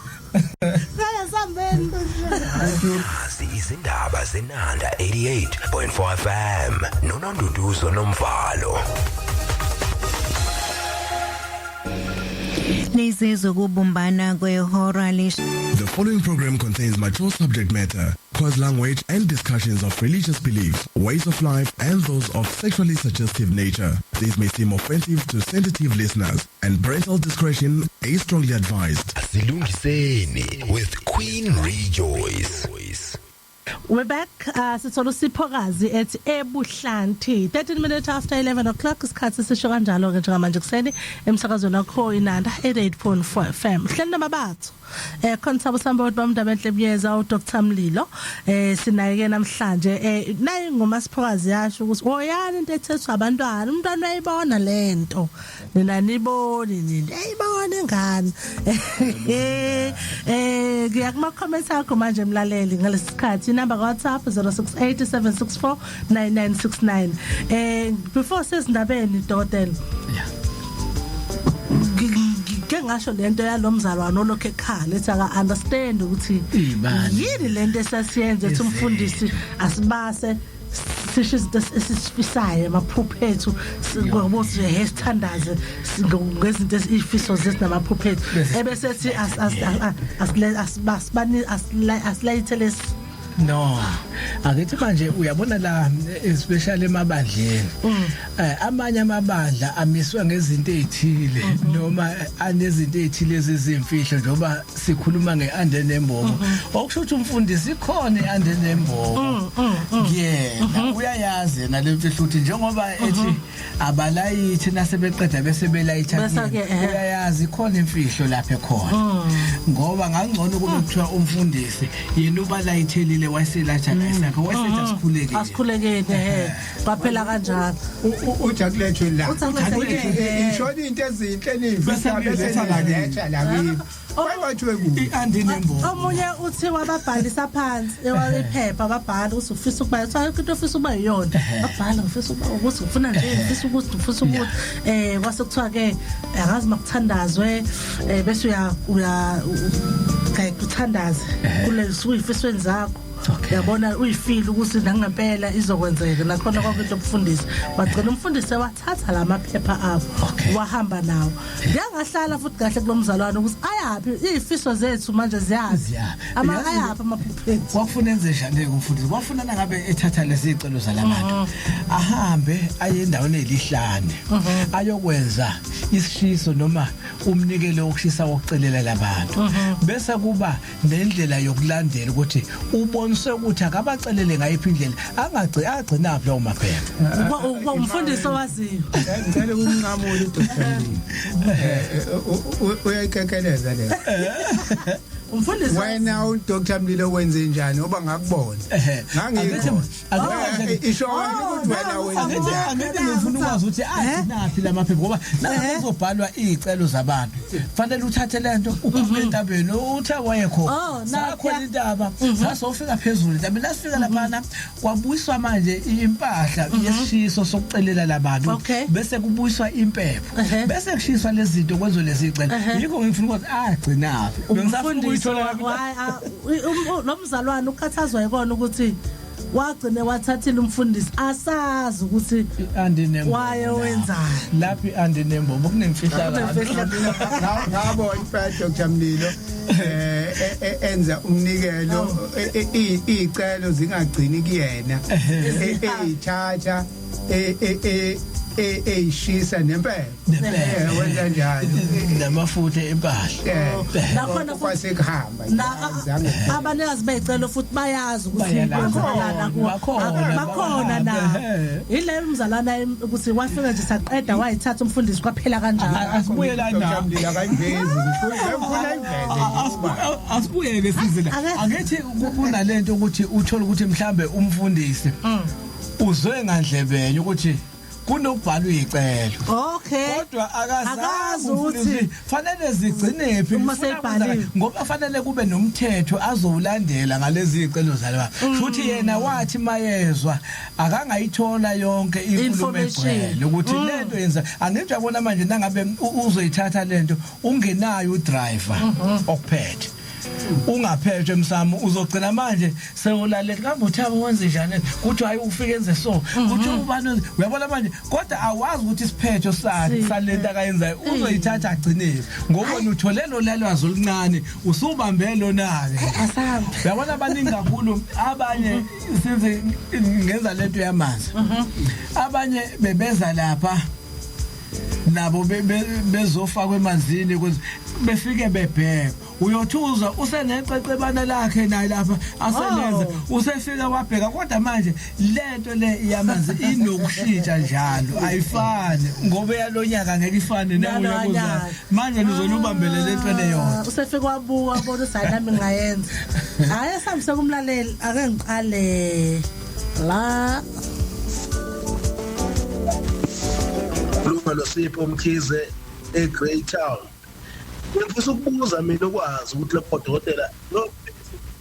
kaya sambeni. Nazi izindaba zeNanda 88.4 FM noNonduduzo Nomvalo. Lezi zokubumbana kwehora lesh The following program contains mature subject matter, coarse language, and discussions of religious beliefs, ways of life, and those of sexually suggestive nature. These may seem offensive to sensitive listeners, and parental discretion is strongly advised. Silungiseni with Queen Rejoice. We're back. Sithola uSiphokazi ethi ebuhlanti, 13 minutes after 11 o'clock isikhathi sisho kanjalo ke njengamanje kuseni emsakazweni wakho Inanda 88.4 FM. Hleli namabatho. Khona Thabo Sambo bamndaba enhle buyeza uDr Mlilo. Sinaye ke namhlanje, nayi ingoma Siphokazi yasho ukuthi oyani into ethethwa abantwana, umntwana uyayibona lento. Nina niboni nini? Ayibona ingane. Ngiya kuma comments akho manje mlaleli ngalesikhathi, inamba ka WhatsApp 0687649969. Before sesindabeni, dokotela. Yeah. Ngike ngasho lento yalomzalwane olokho ekhala ethi aka understand ukuthi Ibani. yini lento esasiyenze ethi umfundisi asibase sisho izinto esisifisayo, amaphupho ethu, ngoba uthi he sithandaze ngezinto izifiso zethu namaphupho ethu, ebese ethi asile asibani asilayithele. No, akithi manje uyabona la, especially emabandleni, amanye amabandla amiswe ngezinto ezithile noma anezinto ezithile ezizimfihlo, njengoba sikhuluma ngeAndenembobo, okusho ukuthi umfundisi ikhona iAndenembobo kuyena, uyayazi yena lemfihlo, ukuthi njengoba ethi abalayithi nasebeqeda bese belayitha Bese-ke, kuyena, uyayazi ikhona imfihlo lapha ekhona, ngoba ngangcono kube kuthiwa umfundisi yena ubalayithelile. Wayesephumile, wayeselatha esakhe, wayesethi asikhuleke. Asikhulekeni, ehe, kwaphela kanjalo. Uthi akulethwe la. Uthi akulethwe. Ishona into ezinhle nifisa Bese bese niletha la kimi. niletha la kimi. Wayebathiwe kuphi? I-andinembo. Omunye uthi wababhalisa phansi ewayiphepha, babhala ukuthi ufisa ukuba, so ayikho into ofisa ukuba yiyona, babhala ngifisa ukuba ukuthi ngifuna nje, ngifisa ukuthi, ngifisa ukuthi, kwase kuthiwa ke angazi makuthandazwe, bese uya uya like uthandaze kule suyifisweni zakho. Yabona, uyifile ukuthi nangempela izokwenzeka, nakhona konke into yobufundisi. Wagcina umfundisi wathatha la maphepha abo, wahamba nawo, yangahlala futhi kahle kulomzalwane ukuthi ayaphi izifiso zethu manje, ziyaphi. Ziyaphi. Ama Yazi- ayaphi amaphupho ethu. Kwakufuna enze njani umfundisi? Kwafuna nangabe ethatha lezi zicelo zalabantu, ahambe aye endaweni elihlane, ayokwenza isishiso noma umnikelo wokushisa wokucelela labantu, bese kuba nendlela yokulandela ukuthi uboniswe ukuthi akabacelele ngayiphi indlela, angagci agcinaphi lawo maphepha. Ukuba umfundisi owaziyo. Ngicela ukunqamula uDr. Mlilo. Uyayikekeleza le. Umfundisi. Wena uDr. Mlilo wenze njani ngoba ngakubona? Ngangikho. Isho ukuthi wena wenze Angithi njani? angithi ngifuna ukwazi ukuthi agcinaphi lamaphepha, ngoba nangabe kuzobhalwa izicelo zabantu, fanele uthathe lento ukhuphe entabeni uthe wayekho. Oh, nakho. Sakhwela intaba, sasofika phezulu entabeni, lasifika laphana kwabuyiswa manje impahla yesishiso sokucelela labantu, bese kubuyiswa impepho, bese kushiswa lezi zinto, kwenziwe lezi zicelo. Yikho ngifuna ukwazi agcinaphi, bengisafuna Umfundisi ukuyithola. Lo mzalwane ukhathazwa yikona ukuthi wagcine wathathile umfundisi, asazi ukuthi Andinembo waye wenzani. Laphi andinembo, kunemfihlakalo. Ngabo impela Dr. Mlilo enza umnikelo, izicelo zingagcini kuyena, eyithatha eyishisa nempela. Nempela. Wenza njalo. Namafutha empahla. Nakhona futhi- Kwasekuhamba Na azange. Abanikazi beyicelo futhi bayazi ukuthi Bayalazi. kwenzakalana kuwo. Bakhona, Bakhona na bakhona. ile mzalwana ukuthi wafika nje saqeda, wayithatha umfundisi, kwaphela kanjalo. Asibuye la Dr. na Mlilo akayivezi, ngifuna ayiveze nje. Asibuyeke size la. Angithi kunalento ukuthi uthola ukuthi mhlambe umfundisi uzwe ngandlebenye ukuthi kunokubhalwa izicelo, kodwa akazazi Akazi umfundisi ukuthi fanele zigcinephi, Uma ngifuna seyibhaliwe. ngoba fanele kube nomthetho azowulandela ngalezi zicelo zalaba. Futhi yena wathi mayezwa akangayithola yonke inkulumo Information. egcwele ukuthi lento yenza. Angithi uyabona manje, nangabe uzoyithatha lento ungenayo udriver okuphethe, ungaphethwe emsamo, uzogcina manje sewulalela kambe uthabo wenze njani, kuthi hayi ufike enze so, kuthi ubani uyabona manje, kodwa awazi ukuthi isiphetho sakhe salento akayenzayo uzoyithatha agcinile, ngoba wena uthole lo lalwazi oluncane, usubambe lona-ke. Asambe. Uyabona, abaningi kakhulu abanye since ngenza lento yamanzi, abanye bebeza lapha nabo bezofakwa emanzini ukuze befike bebheke, uyothuza usenececebana lakhe naye lapha aselenza. Usefika wabheka, kodwa manje lento le yamanzi inokushintsha njalo, ayifani, ngoba yalonyaka ngeke ifane Nalo nayo nyaka. Manje nizolubambele lento leyodwa. Usefike wabuka, wabona ukuthi hayi, nami ngingayenza. Hayi, asihambise kumlaleli, ake ngiqale la. Khuluma noSipho Mkhize eGreytown. Ngifisa ukubuza mina ukwazi ukuthi lapho dokotela lo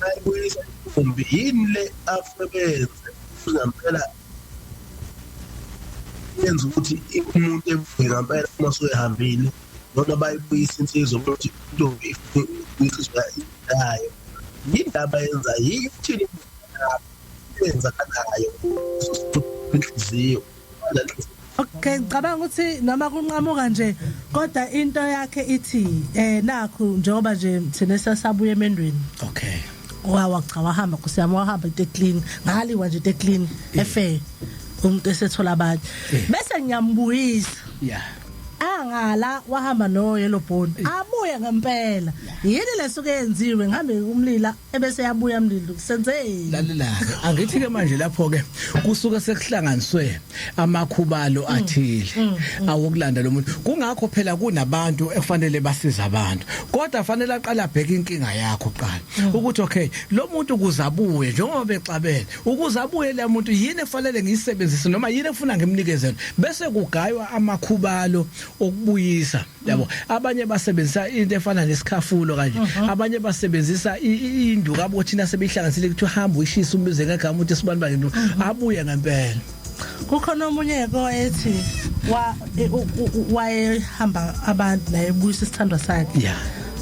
ayibuyisa intombi, yini le afebenze ngempela yenza ukuthi umuntu ebuye ngempela uma usuyehambile, noma bayibuyisa insizwa ukuthi intombi ifuna yayo, yindaba yenza yini, ithini yenzakalayo inhliziyo? Okay, ngicabanga ukuthi noma kunqamuka nje, kodwa into yakhe ithi nakhu njengoba nje thina sesabuya emendweni. Wawa cha, wahamba kusiyami, wahamba into eclean, ngaliwa nje into eclean efair, umuntu esethola abanye, bese ngiyambuyisa. Angala wahamba no yellow bone, abuye ngempela. Yini lesuke yenziwe? Ngihambe kumlila ebese yabuya mlilo, kusenzeni? Lalela, angithi ke manje lapho ke kusuke sekuhlanganiswe amakhubalo athile awokulanda lo muntu. Kungakho phela kunabantu ekufanele basiza abantu, kodwa fanele aqala abheke inkinga yakho kuqala ukuthi okay, lo muntu kuzabuye njengoba bexabene, ukuze abuye le muntu yini efanele ngiyisebenzise noma yini efuna ngimnikeze, bese kugaywa amakhubalo okubuyisa, yabo. Abanye basebenzisa into efana nesikhafulo kanje, abanye basebenzisa induku abo thina sebeyihlanganisile, ukuthi uhamba uyishisa, umbize ngegama uthi sibani bani, abuye ngempela. Kukhona omunye ko ethi wa wayehamba abantu naye ebuyisa isithandwa sakhe.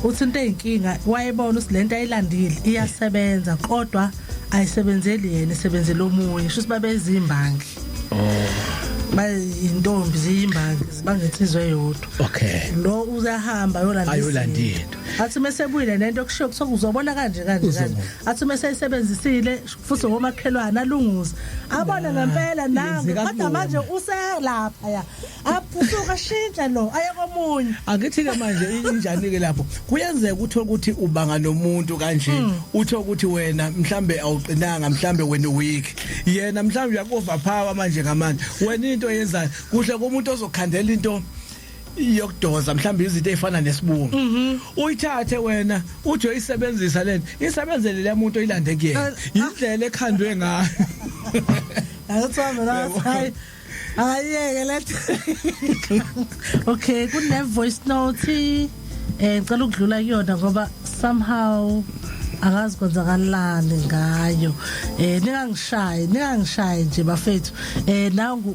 Uthi into eyinkinga, wayebona ukuthi lento ayilandile iyasebenza, kodwa ayisebenzeli yena, isebenzela omunye. Sho babezimbangi, bayintombi, ziyimbangi, zibanga insizwe eyodwa. Lo uzahamba ayolanda Ayolanda izinto. Into. Athi mesebuyile nento, kushiwo kuthiwa uzobona kanje kanje kanje. Athi meseyisebenzisile futhi ngomakhelwane alunguza, abone ngempela nangu. Yenzeka Kodwa kubona. manje uselapha ya apusuka ashintshe lo aye komunye. Angithi ke manje injani ke lapho? Kuyenzeka uthola ukuthi ubanga nomuntu kanje, utho ukuthi wena mhlambe awuqinanga, mhlambe wena weak, yena mhlambe uyaku-overpower manje ngamandla. Wena into oyenzayo kuhle komuntu ozokhandela into yokudoza, mhlambe izinto ezifana nesibungu, uyithathe wena uthi uyisebenzisa lento, isebenzele le muntu oyilande kuyena. Indlela ekhandwe ngayo. Akuthiwa mina hayi, akayeke lethu. Okay, kune voice note, ngicela ukudlula kuyona ngoba somehow akazi kwenzakalani ngayo. Ningangishayi, ningangishayi nje bafethu. Nangu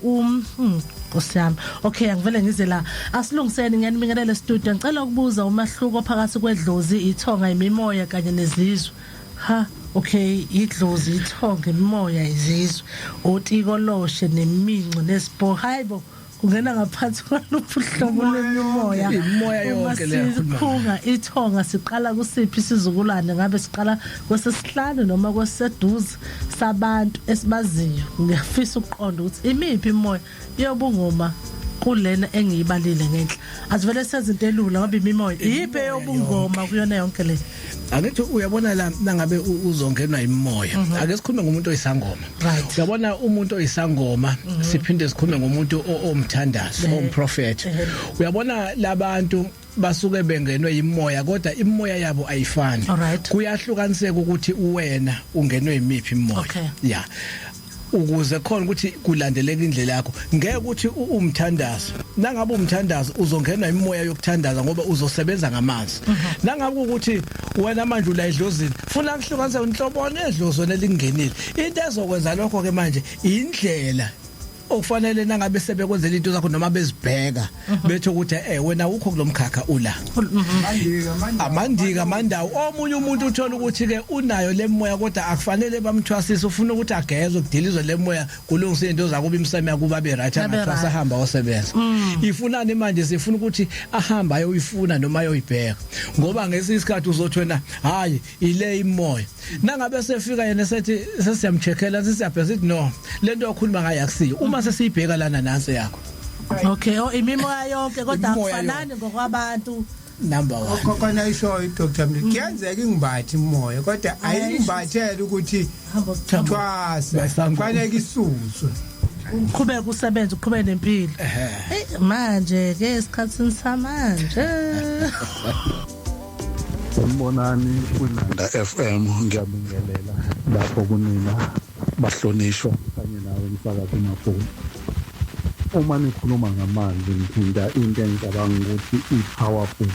Nkosi yami. Okay, angivele ngize la. Asilungiseni, ngiyanibingelela studio. Ngicela ukubuza umahluko phakathi kwedlozi, ithonga, imimoya kanye nezizwe. Ha, okay, idlozi, ithonga, imimoya, izizwe, otikoloshe neminco nesipho. Hayibo, kungena ngaphansi kwaluphi uhlobo lwemimoya? Imimoya yonke le akhuluma. Sikhunga ithonga siqala kusiphi isizukulwane? Ngabe siqala kwesesihlanu noma kwesiseduze sabantu esibaziyo? Ngiyafisa ukuqonda ukuthi imiphi imoya yobungoma kulena engiyibalile ngenhla. Asivele senze into elula ngoba imimoya iyiphi eyobungoma kuyona yonke le? Angithi uyabona la, nangabe uzongenwa imimoya, ake sikhulume ngomuntu oyisangoma. Uyabona umuntu oyisangoma, siphinde sikhulume ngomuntu omthandazi, omprofet. Uyabona labantu basuke bengenwe imoya, kodwa imoya yabo ayifani. Kuyahlukaniseka ukuthi wena ungenwe imiphi imoya. Yeah, ukuze khona ukuthi kulandeleke indlela yakho. Ngeke ukuthi umthandazo, nangabe umthandazo uzongenwa imoya yokuthandaza ngoba uzosebenza ngamanzi. Nangabe ukuthi wena manje ula edlozini, funa kuhlukanise inhlobone edlozi wena elingenile. Into ezokwenza lokho ke manje indlela okufanele nangabe sebekwenzela into zakho noma bezibheka bethu ukuthi wena ukho kulomkhakha ula. Mandika. Amandika, amandawo. Omunye umuntu uthola ukuthi ke unayo lemoya, kodwa akufanele bamthwasise, ufuna ukuthi agezwe, kudilizwe lemoya, kulungisa into zakuba imseme yakuba be right, Abe angathwasa, right. ahamba osebenza. Ifunani manje? Sifuna ukuthi ahamba ayoyifuna noma ayoyibheka, ngoba ngesinye isikhathi uzothi wena hayi, ile imoya. Nangabe sefika yena sethi sesiyamcheckela, sesiyabheka, sithi no, lento okhuluma ngayo akusiyo. Uma sesiyibheka lana, nansi yakho. Okay, oh, imimoya yonke kodwa Imimoya. akufanani ngokwabantu. Number 1. Khona isho iDr Mli, kuyenzeka ingimbathe imoya, kodwa ayingimbathele ukuthi Hamba usithwasa. thwasa. Bayisangoma. Kufanele isuswe. Uqhubeke usebenze, uqhubeke nempilo. Eh, manje ke esikhathini samanje. Sanibonani kwiNanda FM, ngiyabingelela lapho kunina bahlonishwa kanye nawe msakazi Mafula. Uma nikhuluma ngamanzi ngithinta into engicabanga ukuthi i-powerful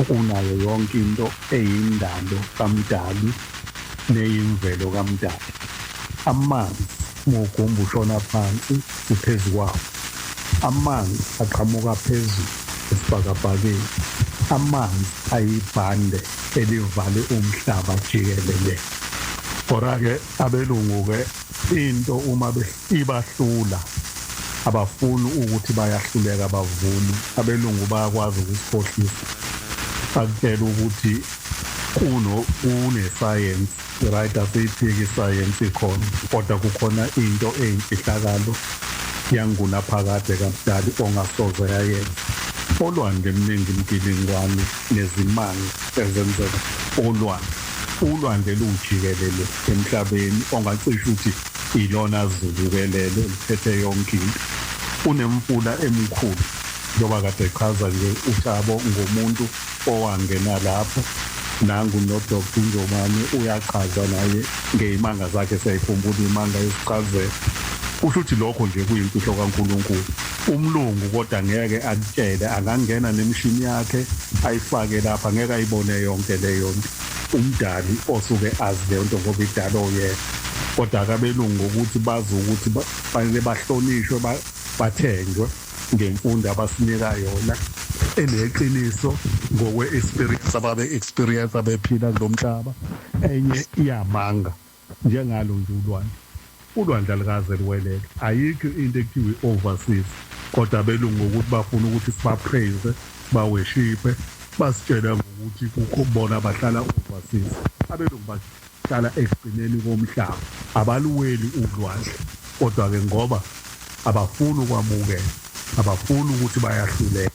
kunayo yonke into eyindalo kamdali neyimvelo kamdali. Amanzi mugumba ushona phansi uphezu kwawo. Amanzi aqhamuka phezulu esibhakabhakeni. Amanzi ayibhande elivale umhlaba jikelele. Kodwa-ke abelungu-ke into uma ibahlula abafuni ukuthi bayahluleka, bavumi. Abelungu bayakwazi ukusikhohlisa, bakutshela ukuthi kuno kune-science, right? Asiyiphiki isayensi, ikhona, kodwa kukhona into eyimfihlakalo yangunaphakade kamdali ongasoze yayenza. Olwandle mningi imigilingwane nezimanga ezenzeka olwandle. Ulwandle lujikelele emhlabeni, ongacishe uthi ilona zulu-ke lelo eliphethe yonke into. Kunemfula emikhulu, njengoba kade echaza nje uThabo ngomuntu owangena lapho. Nangu noDr Njomane uyachaza naye ngeyimanga zakhe, siyayikhumbula imanga ezichazela. Kusho ukuthi lokho nje kuyimfihlo kaNkulunkulu. Umlungu kodwa ngeke akutshele, angangena nemishini yakhe ayifake lapha, ngeke ayibone yonke leyo nto. Umdali osuke azi leyo nto ngoba idalo yena. Kodwa akabelungu ukuthi bazi ukuthi fanele bahlonishwe, bathenjwe ngemfundo abasinika yona eneqiniso ngokwe-experience ababe-experience bephila kulo mhlaba. Enye iyamanga njengalo nje ulwandle. Ulwandle alikaze luwelele, ayikho into ekuthiwa i-overseas, kodwa abelungu ngokuthi bafuna ukuthi sibapraise, sibaworshiphe, basitshele ngokuthi kukho bona bahlala overseas. Abelungu bahlala ekugcineni komhlaba, abaluweli ulwandle. Kodwa-ke ngoba abafuni ukwamukela, abafuni ukuthi bayahluleka.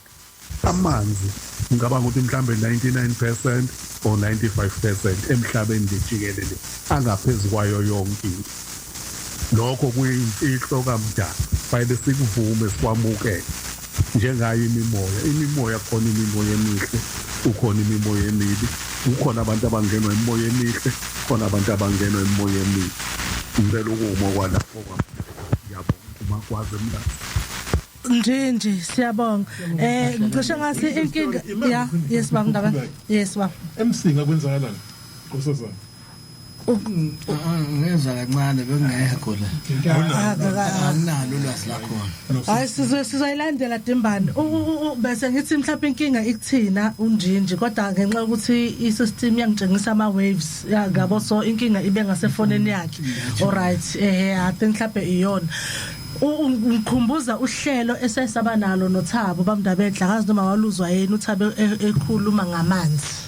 Amanzi ngicabanga ukuthi mhlambe 99% or 95% emhlabeni nje jikelele angaphezu kwayo yonke into. Lokho kuyimfihlo kaMdali, fanele sikuvume sikwamukele. Njengayo imimoya, imimoya khona imimoya emihle, kukhona imimoya emibi, kukhona abantu abangenwa imimoya emihle, kukhona abantu abangenwa imimoya emibi. Ngicela ukuma kwalapho kwamdali. Ngiyabonga uMagwaza eMlazi. Nje siyabonga. Ngicishe ngasi inkinga ya yes baba Ndaba. Yes baba. Emsinga kwenzakalani? Nkosazana. Ngezwa kancane bekungekho la. Anginalo ulwazi lakhona. Hayi sizoyilandela Dimbane. Bese ngithi mhlawumbe inkinga ikuthina unjinji, kodwa ngenxa yokuthi i-system yangitshengisa ama waves yangabo, so inkinga ibe ngasefoneni yakhe. Alright, I think mhlawumbe iyona. Ngikhumbuza uhlelo esesaba nalo noThabo bamndaba enhle, akazi noma waluzwa yena uThabo ekhuluma ngamanzi.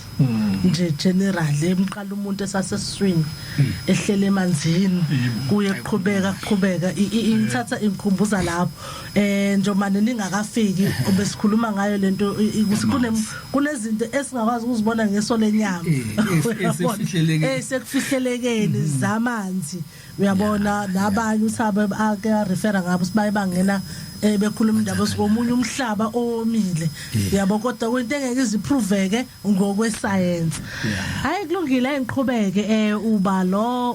Nje general emqala umuntu esasesiswini ehlele emanzini, kuye kuqhubeka kuqhubeka, ingithatha ingikhumbuza lapho. Njengoba ningakafiki besikhuluma ngayo lento ukuthi kunezinto esingakwazi ukuzibona ngeso lenyama esekufihlelekeni zamanzi, uyabona. Nabanye uThabo ake refera ngabo, sibaye bangena bekhuluma indaba somunye umhlaba owomile, yabo, kodwa kwinto engeke iziproveke ngokwesayensi. Hayi kulungile, ayiqhubeke. Uba lo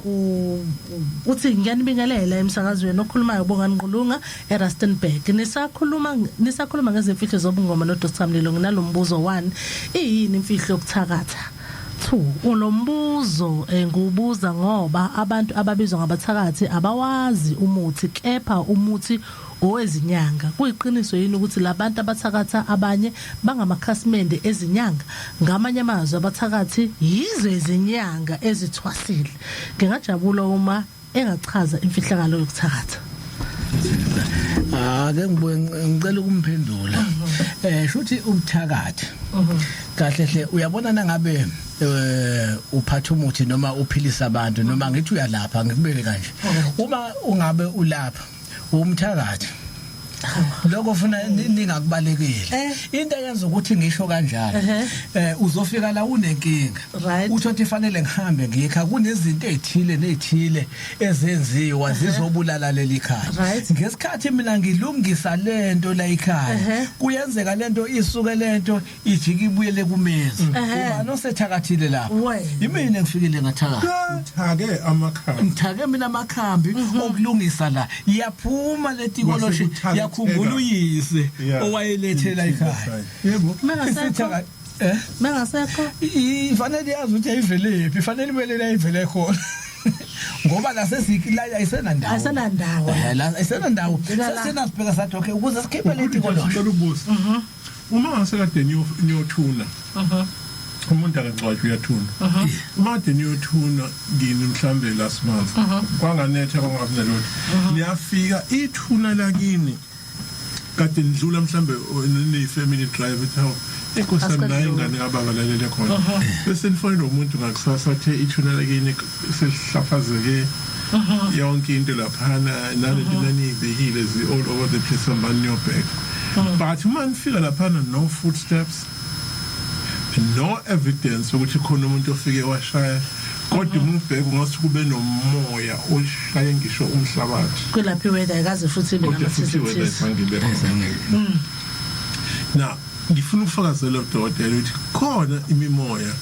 uthi ngiyanibingelela emsakazweni, okhulumayo Bongani Nqulunga eRustenburg. Nisakhuluma ngezimfihlo zobungoma no Dr Mlilo, nginalombuzo. 1, iyini imfihlo yokuthakatha? 2, ulombuzo ngubuza ngoba abantu ababizwa ngabathakathi abawazi umuthi, kepha umuthi owezinyanga. Kuyiqiniso yini ukuthi labantu abathakatha abanye bangamakhasimende ezinyanga? Ngamanye amazwi, abathakathi yizo izinyanga ezithwasile? Ngingajabula uma engachaza imfihlakalo yokuthakatha. Ake ngibuye ngicela ukumphendula. Shuthi ubuthakathi kahle hle, uyabona, nangabe uphatha umuthi noma uphilisa abantu noma ngithi uyalapha, ngikubeke kanje, uma ungabe ulapha umthakathi, lokho funa ningakubalekeli. Into eyenza ukuthi ngisho kanjalo, uzofika la unenkinga, utho ukuthi fanele ngihambe ngikha, kunezinto ezithile nezithile ezenziwa zizobulala leli khaya. Ngesikhathi mina ngilungisa lento la ekhaya, kuyenzeka lento isuke, lento ijike ibuyele kumezi. Ubani osethakathile lapho? Yimina ngifikile ngathakatha. Uthake amakhambi. Ngithake mina amakhambi okulungisa la. Iyaphuma letikoloshi, yakhumbula uyise owayelethela ekhaya. Yebo. Mengasekho. Mengasekho. Ifanele yazi ukuthi ayivelephi, ifanele ibele la ivele khona. Ngoba la sesiki la ayisenandawo. Ayisenandawo. La ayisenandawo. Sesina sibheka sathi okay, ukuze sikhiphe letikoloshi. Ngicela ukubuza. Uma ngasekade niyothuna. Umuntu akangcwatshwa, uyathuna. Uma kade niyothuna kini mhlambe last month, kwanganetha, kwangabi nalutho. Niyafika ithuna lakini kade nidlula mhlambe ni family drive, ethi hawu, enkosi yami, nayo ingane kababa lalele khona. Bese nifonela umuntu ngakusasa, athe ithuna lakini selihlaphazeke yonke into laphana, nalento naniyibekile zi all over the place, hambani niyobheka. But uma nifika laphana, no footsteps, no evidence ukuthi khona umuntu ofike washaya, kodwa uma ubheka ungathi kube nomoya oshaye ngisho umhlabathi. Kulaphi weather ayikaze futhi ibe Kodwa futhi weather namathizithizi. izange ibe khona. Now ngifuna ukufakazela udokotela ukuthi khona imimoya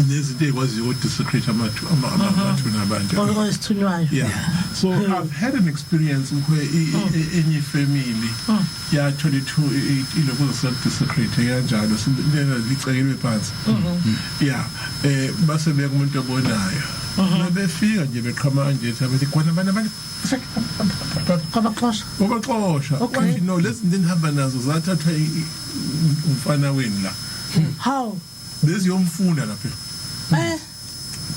nezinto ey'kwaziyo uku-desecrate amathuna abantu. Oyisithunywayo. Yeah, so I've had an experience where enye family yathola ilokhu self desecrate kanjalo, lena licekelwe phansi. Yeah, base beya kumuntu obonayo, befika nje beqhama nje bathi kwana abantu abantu Kwabaxosha. Wabaxosha. Wathi, "No, lezi zinto enihamba nazo zathathwa umfana wenu la." How? Beziyomfuna lapha.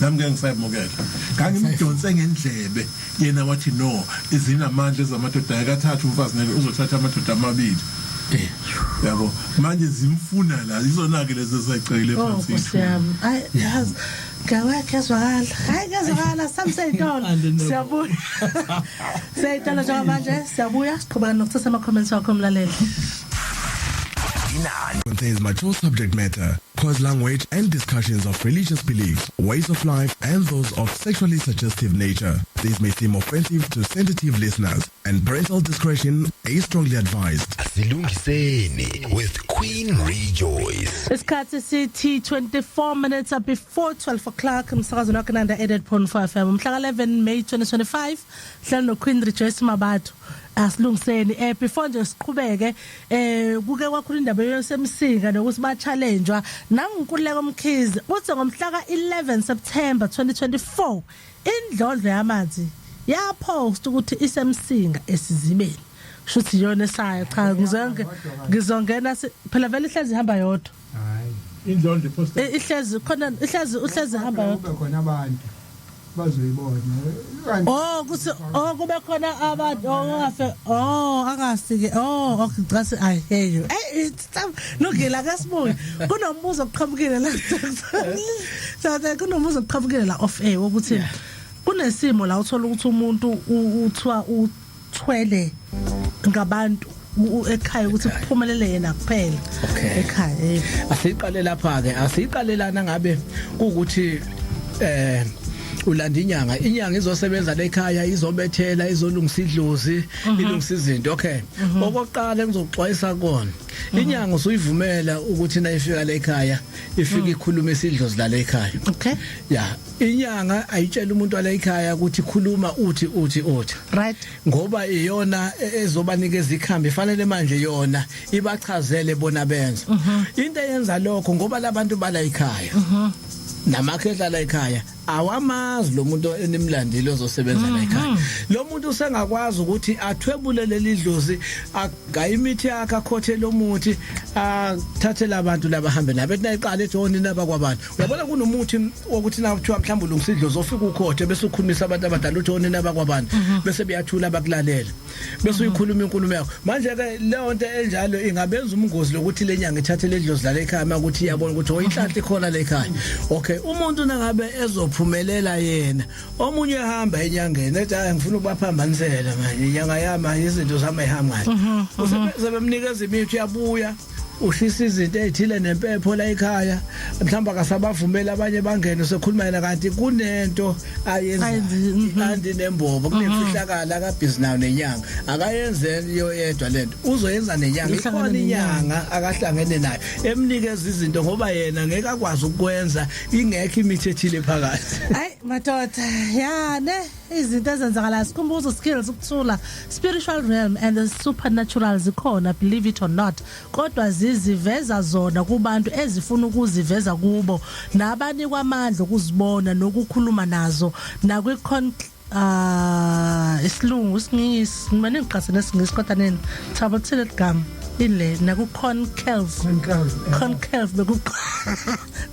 Nami ngeke ngisayimukela, ngangimdonse ngendlebe, yena wathi, "No, izinamandla ezamadoda akathatha umfazi nele uzothatha amadoda amabili." Yabo, manje zimfuna la, izona ke lezi esayicekele Oh, phansi. Nkosi yami. Ay, yazi. Gawe kezwakala. Hayi, kezwakala samseyitolo. Siyabuya. Seyitolo njengamanje siyabuya, siqhubeka nokuthatha ama comments wakho, umlaleli. Contains mature subject matter, coarse language, and discussions of religious beliefs, ways of life, and those of sexually suggestive nature. These may seem offensive to sensitive listeners, and parental discretion is strongly advised. Asilungiseni with Queen Rejoice. Isikhathi sithi 24 minutes before 12 o'clock, umsakazo wakho Nanda 88.5 FM, umhla ka 11 May 2025, hlala no Queen Rejoice Mabatho. Asilungiseni. Before nje siqhubeke, kuke kwakhulu indaba yosemsinga nokuthi ba challengewa nangunkululeko Mkhize, uthi ngomhla ka 11 September 2024 indlondlo yamanzi yapost ukuthi isemsinga esizibeni, shuthi iyona esaya. Cha, ngizonke ngizongena phela, vele ihlezi ihamba yodwa. Hayi. Indlondlo iposta. Ihlezi khona, ihlezi, uhlezi ihamba yodwa. Kube khona abantu bazoyibona. Kanti Oh, kuthi, oh, kube khona abantu, oh, angafe, oh, angafike, oh, okay, cha, I hear you. It's lungile, akasibuye. Kunombuzo oqhamukile la, so kunombuzo oqhamukile la off air ukuthi kunesimo la uthola ukuthi umuntu uthiwa uthwele ngabantu ekhaya ukuthi kuphumelele yena kuphela ekhaya. Asiqale lapha ke, asiqale lana. Ngabe kuukuthi ulanda inyanga, inyanga izosebenza lekhaya, izobethela, izolungisa idlozi, ilungisa izinto. Okay, okokuqala engizoxwayisa kona, inyanga usuyivumela ukuthi nayifika lekhaya ifike ikhulume isidlozi la ekhaya. Ya, inyanga ayitshela umuntu wala ekhaya ukuthi khuluma uthi uthi uthi. Ngoba iyona ezobanikeza ikhambi, fanele manje yona ibachazele bona benza into eyenza lokho, ngoba labantu bala ekhaya namakhehla la ekhaya awamazi lo muntu enimlandile ozosebenza la ekhaya. Lo muntu usengakwazi ukuthi athwebule leli dlozi, agaye imithi yakhe, akhothe lo muthi, athathele abantu labahambe nabo, ethi nayiqala ethi, "Oh, nina bakwabantu." Uyabona, kunomuthi wokuthi na kuthiwa mhlawumbe ulungisa idlozi, ofika ukhothe bese ukhulumisa abantu abadala, uthi, "Oh, nina bakwabantu," bese beyathula, bakulalela, bese uyikhuluma inkulumo yakho. Manje ke leyo nto enjalo ingabenza umngozi lokuthi lenyanga ithathe ledlozi la ekhaya, makuthi iyabona ukuthi oh, inhlanhla ikhona la ekhaya. Okay, umuntu nangabe ezophumelela yena, omunye ehamba enyangeni ethi, "Hayi, ngifuna ukubaphambanisela manje, inyanga yami izinto zami ayihamba kahle." Usebemnikeza imithi, uyabuya ushisa izinto ezithile nempepho la ekhaya, mhlawumbe akasabavumela abanye bangene, usekhuluma yena, kanti kunento ayenza andi nembobo, kunemfihlakala akabhizi nayo nenyanga. Akayenze yedwa lento, uzoyenza nenyanga. Ikhona inyanga akahlangene nayo emnikeza izinto, ngoba yena ngeke akwazi ukwenza ingekho imithi ethile phakathi. Hayi madoda, ya ne, izinto ezenzakalayo. Sikhumbuzo skills ukuthula, spiritual realm and the supernatural zikhona, believe it or not, kodwa ziziveza zona kubantu ezifuna ukuziveza kubo nabanikwa amandla okuzibona nokukhuluma nazo. Nakwi isilungu, isingisi, mina ngiqase nesingisi, kodwa nini thabo thile gama ile naku conclave, conclave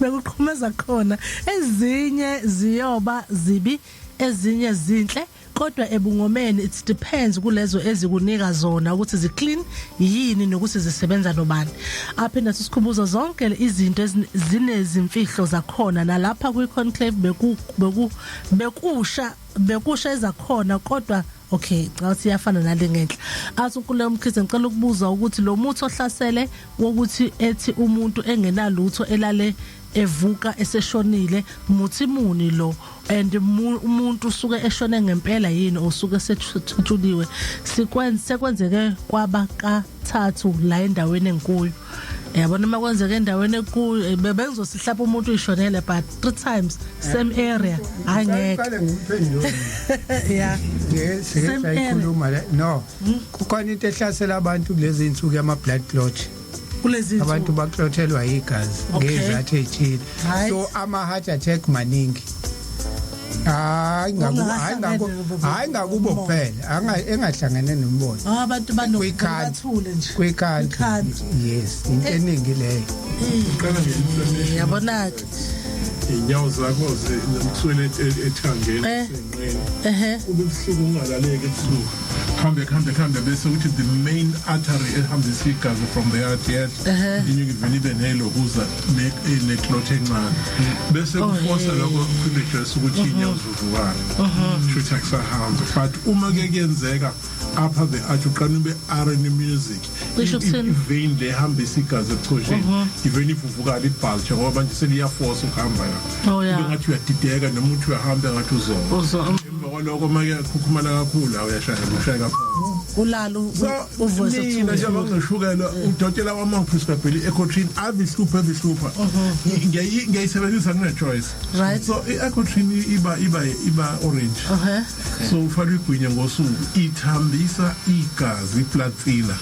bekuqhumeza khona. Ezinye ziyoba zibi, ezinye zinhle, kodwa ebungomeni it depends kulezo ezikunika zona ukuthi zi clean yini nokuthi zisebenza nobani. Aphinda sisikhumbuzo, zonke izinto zinezimfihlo zakhona, nalapha kwi conclave beku beku bekusha bekusha ezakhona, kodwa Okay, ngathi iyafana nale ngenhla. Athi uNkululeko Mkhize, ngicela ukubuza ukuthi lo muthi ohlasele wokuthi ethi umuntu engenalutho elale evuka eseshonile, muthi muni lo, and umuntu usuke eshone ngempela yini, osuke sethutshuliwe? Sikwenze sekwenzeke kwaba kathathu la endaweni engikuyo, yabona. Uma kwenzeke endaweni ekuyo, bebengizosihlapha umuntu uyishonele, but three times, same area, hayi ngeke. Qale ngimphendule. Sike Same area. sayikhuluma le. No, kukhona into ehlasela abantu kulezi insuku, yama blood clot. Kulezi Abantu baclothelwa igazi ngezathu ezithile. So ama heart attack maningi. Hayi ngaku, hayi ngaku, hayi ngakubo kuphela, engahlangene nombono. Ah, abantu banokubathule nje. Kwikhandi. Yes, into eningi leyo. Uqala nge-inflammation. Yabona ke. Iy'nyawo zakho nomswele ethangeni, senqeni, kube buhlungu, ungalaleki ebusuku, kuhambe kuhambe kuhambe, bese kuthi the main artery ehambisa igazi from the heart yehla, inyuke, ivele ibe nelokuza ne-clot encane, bese kufosa lokho premature ukuthi iy'nyawo zivuvukala, shuthi akusahamba. But uma ke kuyenzeka upper the arch, uqala ube R music. Cishe ukuthini? I-vein le ehambisa igazi ebuchosheni ivele ivuvukala, ibulge, ngoba manje seliyaforce ukuhamba la. Kube ngathi uyadideka noma uthi uyahamba ngathi uzowa. Emva kwalokho, uma-ke akhukhumala kakhulu, awuyashaya, ushaya kaphansi. Ulala uvuke. Mina njengoba nginoshukela, udokotela wami wangiprescribele i-Ecotrin. Ave ihlupha, ave ihlupha. Ngiyayisebenzisa, ngine-choice. So i-Ecotrin iba orange. So ufake igwinye ngosuku, ithambisa igazi, i-blood thinner,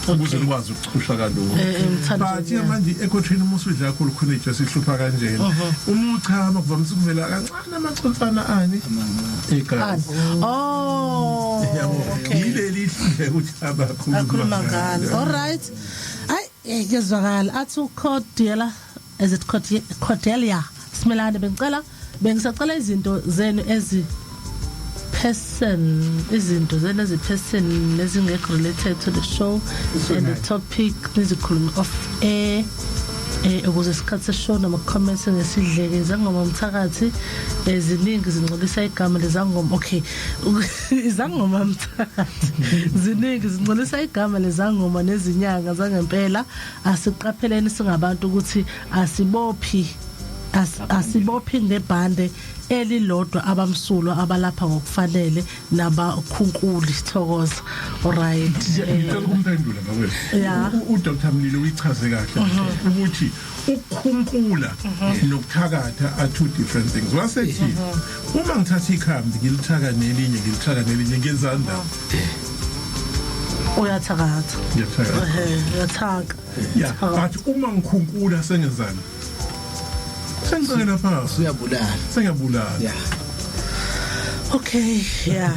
ukuze likwazi ukuchusha kalula. Mthandazo, But manje i-Ecotrin, uma usudla kakhulu khona ijesi ihlupha kanjena. Uma uchama, kuvamise ukuvela kancane amaconsana ani igazi. Oh. Yabo, yileli ihluleka ukuthi abakhuluma. Akhuluma ngalo. All right. Ay, kezwakala. Athi uCordelia, is it Cordelia Simelane, bengicela, bengisacela izinto zenu ezi person, izinto zenu ezi person nezingekho related to the show and the topic, nizikhulume off air ukuze isikhathi seshow nama comments ngesidleke. Izangoma, umthakathi, eziningi zingcolisa igama lezangoma. Okay, izangoma, mthakathi ziningi zingcolisa igama lezangoma nezinyanga zangempela. Asiqapheleni singabantu ukuthi asibophi ngebhande elilodwa abamsulwa, abalapha ngokufanele nabakhunkuli. Thokoza. Alright. Ngicela ukumphendula bakwethu. UDr Mlilo uyichaze kahle ukuthi ukukhunkula nokuthakatha are two different things. Wasethi uma ngithatha ikhambi ngilithaka nelinye, ngilithaka nelinye, ngenzani la? Uyathakatha. Ngiyathakatha. Ehe, uyathaka. Yeah, but uma ngikhunkula sengenzani? Sengicela phansi. Uyabulala. Sengiyabulala. Okay, yeah.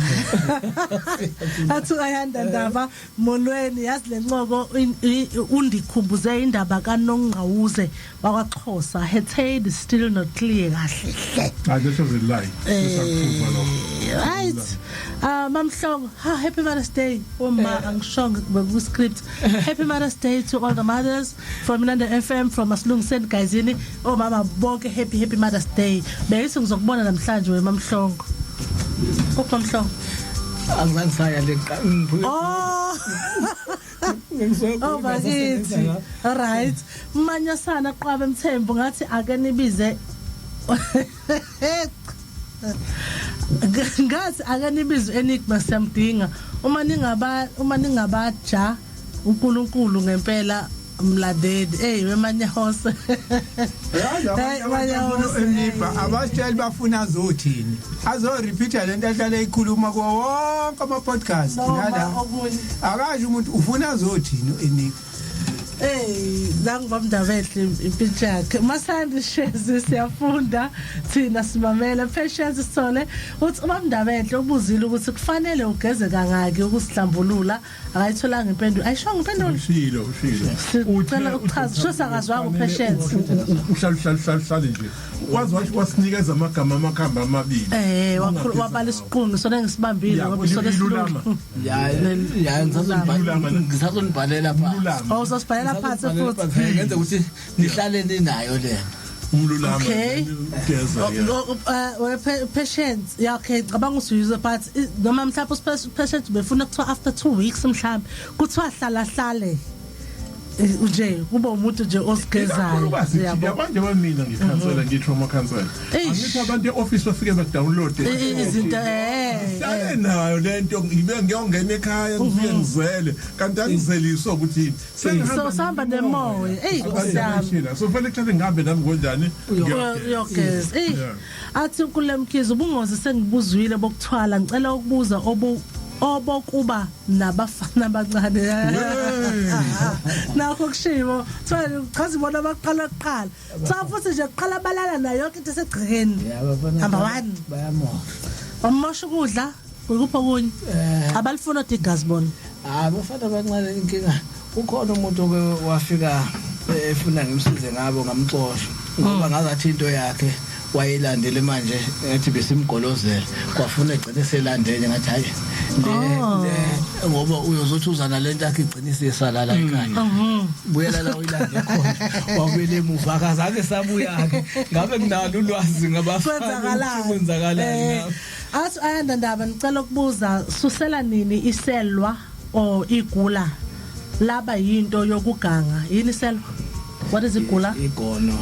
Athi ayanda ndaba, molweni, yazi lencoko undikhumbuze indaba kaNongqawuze wakwaXhosa. Her tale is still not clear kahle hle. Ah, that was a lie. Sisakuprova lokho. Right. Ah, Mamhlongo, ha, happy Mother's Day. Uma angishongo kube script. Happy Mother's Day to all the mothers from Inanda FM, from Asilungiseni Gayizini. Oh mama bonke, happy happy Mother's Day. Bengise ngizokubona namhlanje we Mamhlongo. Uphi Mamhlongo? Angizange saya le. Oh. Oh bakithi. All right. Manyasana qwabe Mthembu, ngathi ake nibize, ngathi ake nibize Enigma, siyamdinga. Uma ningabaja uNkulunkulu ngempela, mlandeli. Hey wemanye hose. Yazi, Hey, abantu abafuna Enigma abasitsheli bafuna azothini. Azo-repeat lento ahlale ikhuluma kuwo wonke ama podcast. Noma Nala. okunye. Akasho umuntu ufuna azothini Enigma. Hey, nangu Ndabedle impintshi yakhe. Masandi Shezi, siyafunda thina, simamele. Patience Sithole uthi uBamndabedle ubuzile ukuthi kufanele ugeze kangaki ukusihlambulula, akayitholanga impendulo. Ayishongo impendulo. Ushilo, ushilo. Sicela ukuchaza, sho sakazwanga uPatience. Uhlala uhlala uhlala uhlale nje. Wazi wathi wasinikeza amagama amakhamba amabili. Wakhulu wabala isiqungu sona ngisibambile ngoba sona Ilulama. silungu. Ya, ngisazonibhalela phansi. Oh, uzosibhalela phansi futhi. Ngenza ukuthi nihlale ninayo lena. Umlulama Okay. ugeza Oh, yeah. oh, patience, yeah, okay, ngicabanga usuyuze, but noma mhlawumbe patient befuna kuthiwa after 2 weeks mhlawumbe kuthiwa hlala hlale nje kuba umuntu nje osigezayo. Ikakhulukazi yabo nje mina ngikhansela, ngi-trauma counselor. Eish. Angithi abantu e-office bafike badownload Izinto hlale nayo lento, ngibe ngiyongena ekhaya, ngifike ngizele, kanti angizeliswa ukuthi yini. So sihamba nemoya, eyi Nkosi yami. Sihamba, so fanele kuhlale ngihambe nami konjani. Uyogeza, eh. Yeah. Athi kulemkhize ubungozi sengibuzwile bokuthwala, ngicela ukubuza obu obokuba nabafana abancane. Nakho kushiwo thiwa chaza ibona abaqala kuqala, cha, futhi nje kuqala balala nayo yonke into esegcekeni. Number 1. Bayamosha. Bamosha ukudla, kukuphi okunye abalifuna odwa igazi bona. Hayi, abafana abancane inkinga, kukhona umuntu oke wafika efuna ngimsize ngabo, ngamxosha ngoba ngazathi into yakhe wayelandele manje ngathi besimgolozela, kwafuna egcine selandele, ngathi hayi, le le ngoba uyozothi uza nalento yakhe igcine isisala la ekhaya, buyela la uyilande khona. Wabuyela emuva, akazange sabuya ke. Ngabe nginalo ulwazi ngabafana. Kwenzakalani? Kwenzakalani ngabo. Athi ayanda ndaba, ngicela ukubuza, susela nini iselwa or igula laba yinto yokuganga? Yini iselwa? What is igula? Igono.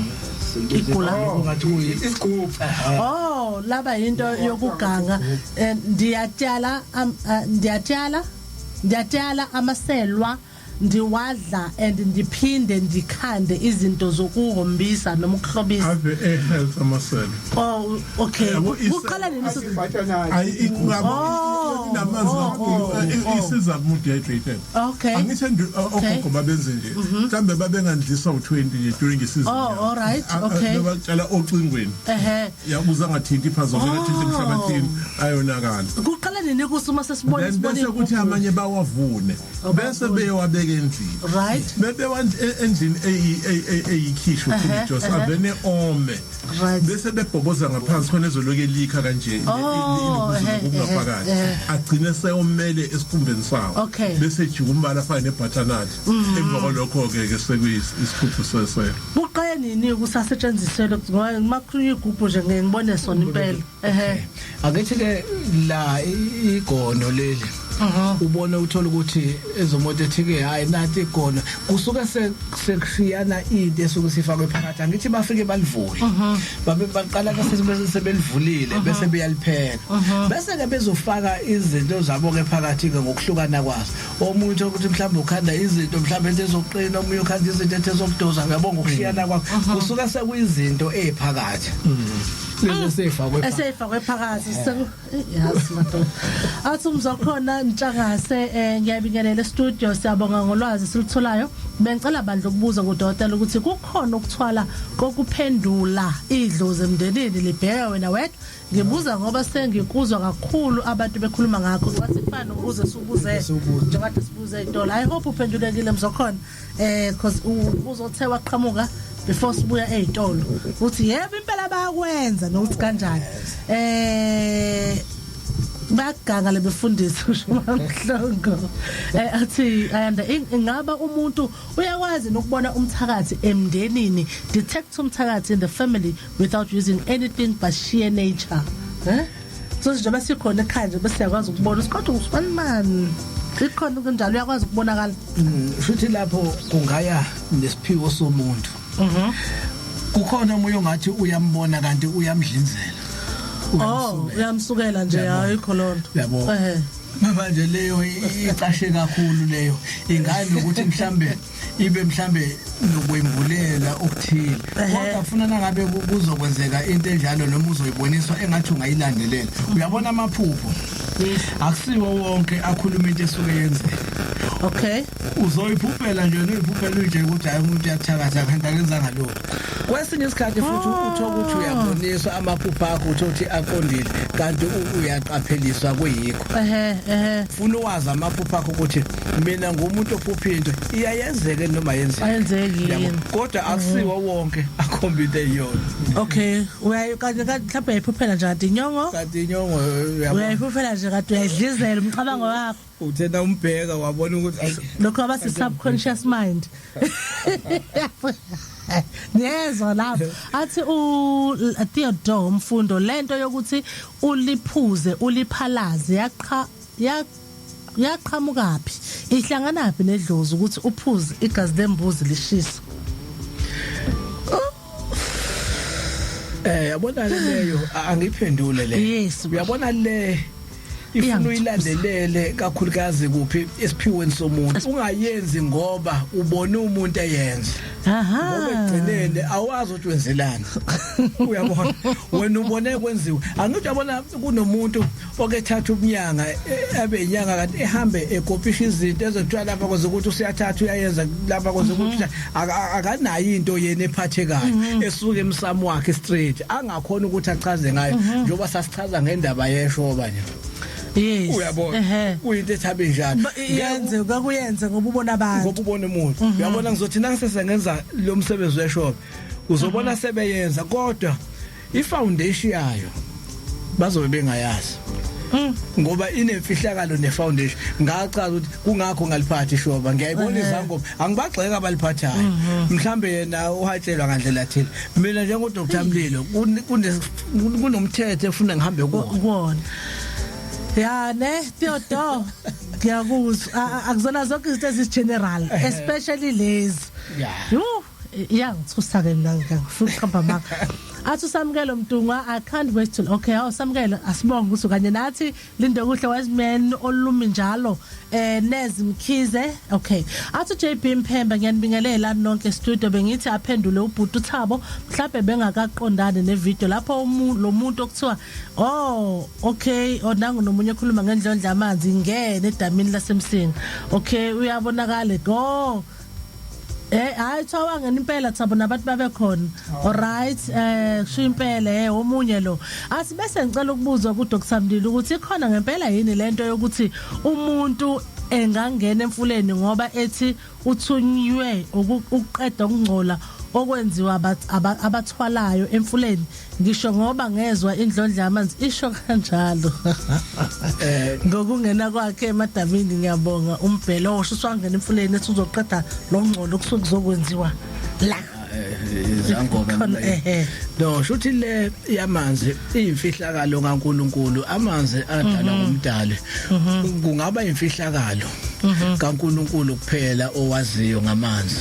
Igula. Ungathi kuyi Isigubhu. Oh, laba yinto yokuganga. Ndiyatshala ndiyatshala amaselwa, ndiwadla and ndiphinde ndikhande izinto zokuhombisa noma ukuhlobisa. Ave e-health amaselo. Oh, okay. Yabo, Kuqala nini Ayi, ingabo inamanzi kakhulu, isiza kumuntu dehydrated. Angithi ogogo babenze nje, mhlambe babengandliswa u20 nje during isizini. Oh, all right, okay. Batshala ocingweni. Yabuza ngathinti iphazo, ngathinti emhlabathini, ayonakala. Kuqala nini kusuma sesibona Then sibona bese kuthi iy'gubhu? amanye bawavune bese beyowabeka endlini. Bebewa endlini eyikhisho Jos, avene ome bese bebhoboza ngaphansi khona ezoloke elikha kanje kungaphakathi, agcine seyomele esikhumbeni sawo, bese ejika umbala afane nebutternut. Emva kwalokho ke ke sekuyisigubhu seselo. Kuqale nini kusasetshenziselwe, ngoba makhulunywa igubhu nje ngeke ngibone sona impela. Akithi ke la igono leli, ubone uthola ukuthi ezomoto ethi ke hayi, nathi igono kusuke sekushiyana into esuke sifakwe phakathi. Angithi bafike balivule, babe baqala bese sebelivulile, bese beyalipheka, bese ke bezofaka izinto zabo ke phakathi ke ngokuhlukana kwazo. Omunye ukuthi mhlawumbe ukhanda izinto mhlawumbe into ezoqina, omunye ukhanda izinto ezokudoza, uyabona, ngokushiyana kwakho kusuke sekuyizinto eziphakathi lezi esifakwe phakathi. Eseyifakwe phakathi seku yazi madoda. Athi umzokhona ntshangase, ngiyabingelela e-studio, siyabonga ngolwazi silitholayo. Bengicela bandla ukubuza kudokotela ukuthi kukhona ukuthwala kokuphendula idlozi emndenini libheka wena wedwa? Ngibuza ngoba sengikuzwa kakhulu abantu bekhuluma ngakho, ngathi kufana nokubuza subuze njengoba sibuze itolo. I hope uphendulekile mzokhona, because uzothe waqhamuka before sibuya ezitolo uthi yebo impela bayakwenza, nokuthi kanjani baganga lebefundisi, usho Mamhlongo. Athi ayanda, ingaba umuntu uyakwazi nokubona umthakathi emndenini, detect umthakathi in the family without using anything but sheer nature? So njengoba sikhona ekhaya nje, bese siyakwazi ukubona ukuthi kodwa usibani man ikhona kanjalo, uyakwazi ukubonakala? Futhi lapho kungaya nesiphiwo somuntu. Kukhona omunye ongathi uyambona kanti uyamdlinzela. Oh, uyamsukela nje, ayikho lonto. Yabo. Manje leyo icashe kakhulu leyo, ingane ukuthi mhlambe ibe mhlambe nokwembulela okuthile, kodwa funa nangabe kuzokwenzeka into enjalo noma uzoyiboniswa engathi ungayilandelela. Uyabona, amaphupho akusiwo wonke akhuluma into esuke yenzeka. Uzoyiphuphela nje, uyiphuphela nje ukuthi hayi, umuntu uyathakatha kanti akenzanga lokho. Kwesinye isikhathi futhi uthola ukuthi uyaboniswa amaphupho akho, uthola ukuthi aqondile kanti uyaqapheliswa kuyikho. Ehe ehe Funa uwazi amaphupho akho ukuthi mina ngumuntu ophupha into iyayenzeke noma yenzeke. Ayenzeki. Yabo, kodwa akusiwo wonke akhomba into eyiyona. Okay, uyayi kanti kanti mhlawumbe uyayiphuphela nje kanti inyongo. Kanti inyongo, uyabo. Uyayiphuphela nje kanti uyayidlizela umcabango wakho. Uthena umbheka wabona ukuthi ayi. Lokho abasi subconscious mind. Niyezwa lapho athi u Theodore Mfundo lento yokuthi uliphuze uliphalaze yaqha yaqhamukaphi ihlanganaphi nedlozi ukuthi uphuze igazi lembuzi lishisa. Yabona leyo angiphendule le. Uyabona le ifuna uyilandelele kakhulukazi kuphi esiphiweni somuntu, ungayenzi ngoba ubone umuntu eyenza. Ngoba egcinene awazi ukuthi wenzelani. Uyabona wena ubone kwenziwe. Angithi uyabona kunomuntu okethatha ubunyanga abe inyanga kanti ehambe ekopisha izinto ezothiwa lapha kwenza ukuthi usiyathatha uyayenza lapha kwenza ukuthi akanayo into yena ephathekayo esuke emsamo wakhe straight angakhona ukuthi achaze ngayo njengoba sasichaza ngendaba yeshoba nje. Yes. Uyabona kuyinto ethabe njalo yenze kwakuyenze ngoba ubona abantu, ngoba ubona umuntu. Uyabona ngizothi nangisese ngenza lo msebenzi weshoba uzobona sebeyenza kodwa ifoundation yayo bazobe bengayazi ngoba inemfihlakalo nefoundation. Ngachaza ukuthi kungakho ngaliphathi ishoba, ngiyayibona izangoma angibagxeka abaliphathayo, mhlambe yena uhatshelwa ngandlela thile. Mina njengo Dr Mlilo kunomthetho efuna ngihambe kuwona. Ya ne Theodore ngiyakuzwa, akuzona zonke izinto ezigeneral especially lezi. Yo iyangithusa ke mina ngifuna ukuqamba manga. Athi uSamukelo Mtungwa I can't wait to okay awuSamukelo asibonge ukuthi kanye nathi Lindokuhle Wiseman olumi njalo Nez Mkhize okay. Athi JB Mphemba ngiyanibingelela nonke studio, bengithi aphendule ubhuti uThabo mhlawumbe bengakaqondani ne video lapho lo muntu okuthiwa oh okay onangu nomunye ekhuluma ngendlondla amanzi ingene edamini laseMsinga. Okay uyabonakala go hayi thiwa ngena impela Thabo nabantu babe khona. Alright kusho impela omunye lo. Athi bese ngicela ukubuzwa ku Dr Mlilo ukuthi ikhona ngempela yini lento yokuthi umuntu engangena emfuleni ngoba ethi uthunywe ukuqeda ukungcola okwenziwa abathwalayo emfuleni, ngisho ngoba ngezwa indlondla yamanzi isho kanjalo. Ngokungena kwakhe emadamini ngiyabonga umbhelo osho uswangena emfuleni ethi uzoqeda lo ngcolo kusuke kuzokwenziwa la izangoma. No shuthi le yamanzi iyimfihlakalo kaNkuluNkulu, amanzi adalwa ngumdali kungaba imfihlakalo kaNkuluNkulu kuphela owaziyo ngamanzi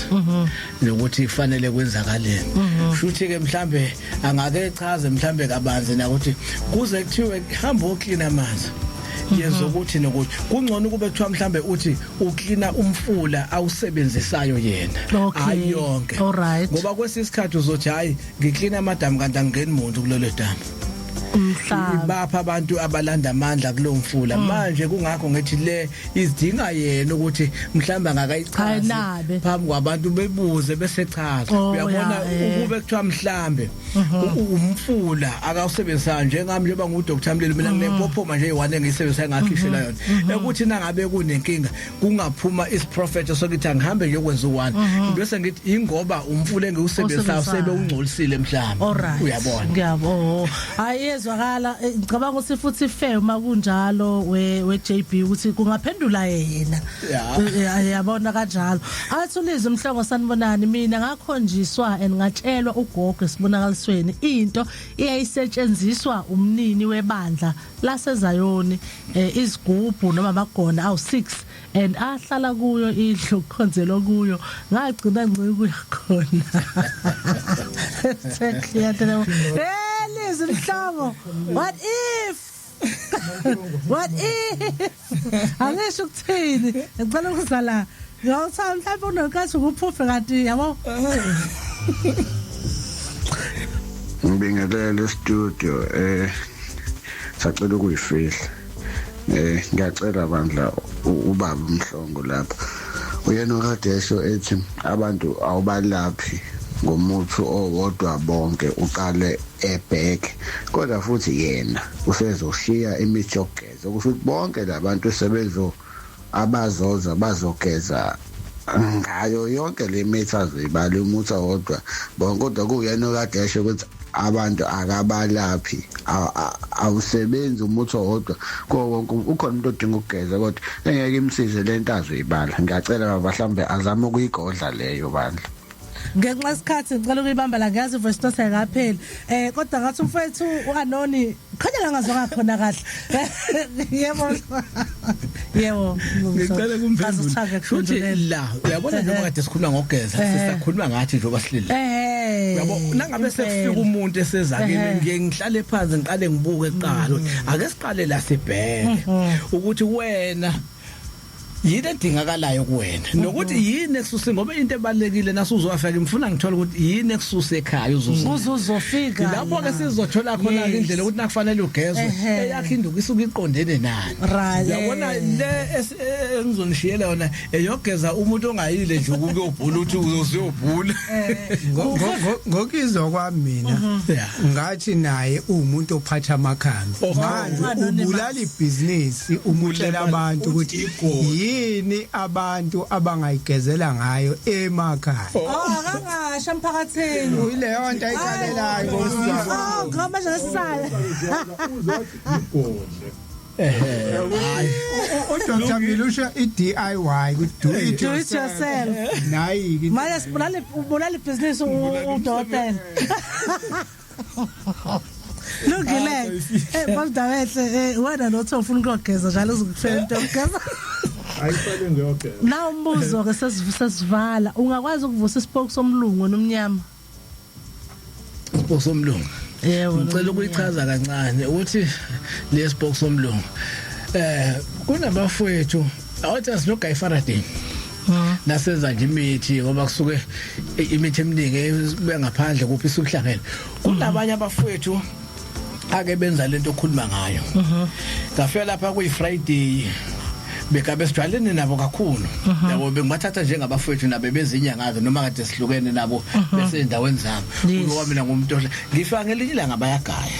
nokuthi kufanele kwenzakaleni. Shuthi ke mhlambe angake echaze mhlambe kabanzi na ukuthi kuze kuthiwe hamba uklina amanzi yenza ukuthi nokuthi kungcono kube kuthiwa mhlambe uthi uklina umfula awusebenzisayo yena hayi yonke, ngoba kwesisikhathi uzothi hayi ngiklina amadamu kanti angeni muntu kulelo damu. Ibapha abantu abalanda amandla kulo mfula. Manje kungakho ngithi le izidinga yena ukuthi mhlamba angakayichazi phambi kwabantu bebuze bese chaza. Uyabona ukube kuthiwa mhlambe umfula akawusebenzisa njengami njengoba ngu Dr Mlilo mina nginempophoma nje eyi-1 engiyisebenzisa ngakhishela yona ekuthi nangabe kunenkinga kungaphuma isiprofetho sokuthi angihambe ngiyokwenza u1 bese ngithi ingoba umfula engiwusebenzisayo sebe ungcolisile mhlawumbe. Uyabona ngiyabo hayi yezwakala. Ngicabanga ukuthi futhi fair uma kunjalo we JB ukuthi kungaphendula yena yabona kanjalo. Athi uLizwi Mhlongo sanibonani, mina ngakhonjiswa and ngatshelwa ugogo esibonakalisweni into iyayisetshenziswa umnini webandla laseZayoni izigubhu noma amagona awu6 and ahlala kuyo indlu kukhonzelwa kuyo, ngagcina ngcike kuya khona. Lizwi Mhlongo what if what if angisho ukuthini, ngicela ukuza la ngawuthanda mhlawumbe unenkathi ukuphuphe kanti yabo. Ngibingelele studio sacela ukuyifihla. Ngiyacela bandla ubaba uMhlongo lapha uyena okade esho ethi abantu awubalaphi ngomuthi owodwa bonke uqale ebheke, kodwa futhi yena usezoshiya imithi yokugeza okusho ukuthi bonke labantu sebezo abazoza bazogeza ngayo yonke le mithi azoyibala umuthi owodwa bonke, kodwa kuyena okade esho ukuthi abantu akabalaphi awusebenzi umuthi owodwa kuwo wonke. Ukhona umuntu odinga ukugeza kodwa engeke imsize lento azoyibala. Ngiyacela baba mhlambe azame ukuyigodla leyo bandla. Ngenxa yesikhathi ngicela ukuyibamba la, ngiyazi voice note ayikapheli. Kodwa ngathi umfethu uAnoni khanya la ngazwanga khona kahle. Yebo. Yebo. Ngicela kumphendula. Futhi la uyabona njengoba kade sikhuluma ngogeza, sisakhuluma ngathi njengoba sihleli. Uyabo nangabe sekufika umuntu eseza kimi, ngiye ngihlale phansi ngiqale ngibuke kuqala. Ake siqale la sibheke ukuthi wena yini edingakalayo kuwena, nokuthi yini ekususe, ngoba into ebalekile nasuzowafika ngifuna ngithola ukuthi yini ekususe ekhaya uzuza uzuzofika lapho ke sizothola khona ke indlela ukuthi nakufanele ugezwe, eyakho induku isuke iqondene nani. Uyabona le engizonishiyela yona eyogeza umuntu ongayile nje ukuyobhula, uthi uzosiyobhula. Ngokizwa kwami mina, ngathi naye uwumuntu ophatha amakhambi. Manje ubulala ibhizinisi, umutshela abantu ukuthi yini abantu abangayigezela ngayo emakhaya. Oh, akangasho emphakathini. Uyileyo nto ayiqalelayo ngosizwa. Oh, ngoba manje ngesisala. Uzothi igodle. uDr Milusha, i-DIY, ku do it Do it yourself. Nayi ke. Manje sibulala, ubulala ibhizinisi udokotela. Lungile. Babdawehle, wena lotho ufuna ukuyogeza njalo uzokufela into yokugeza. Ayisale ngiyogeza. Na umbuzo ke sesivala, ungakwazi ukuvusa isipoki somlungu nomnyama? Isipoki somlungu? Yebo. Ngicela ukuyichaza kancane ukuthi le sipoki somlungu, kunabafowethu awuthi asinoGuy Faraday, nasenza nje imithi, ngoba kusuke imithi eminingi ebuya ngaphandle kuphi isukuhlangene. Kunabanye abafowethu ake benza lento okhuluma ngayo. Ngafika lapha kuyi Friday, bekabe sijwayelene nabo kakhulu, yabo, bengibathatha njengabafowethu nabo bezinyanga, noma kade sihlukene nabo besendaweni zabo, ngoba mina ngumuntu ohle. Ngifika ngelinye ilanga bayagaya.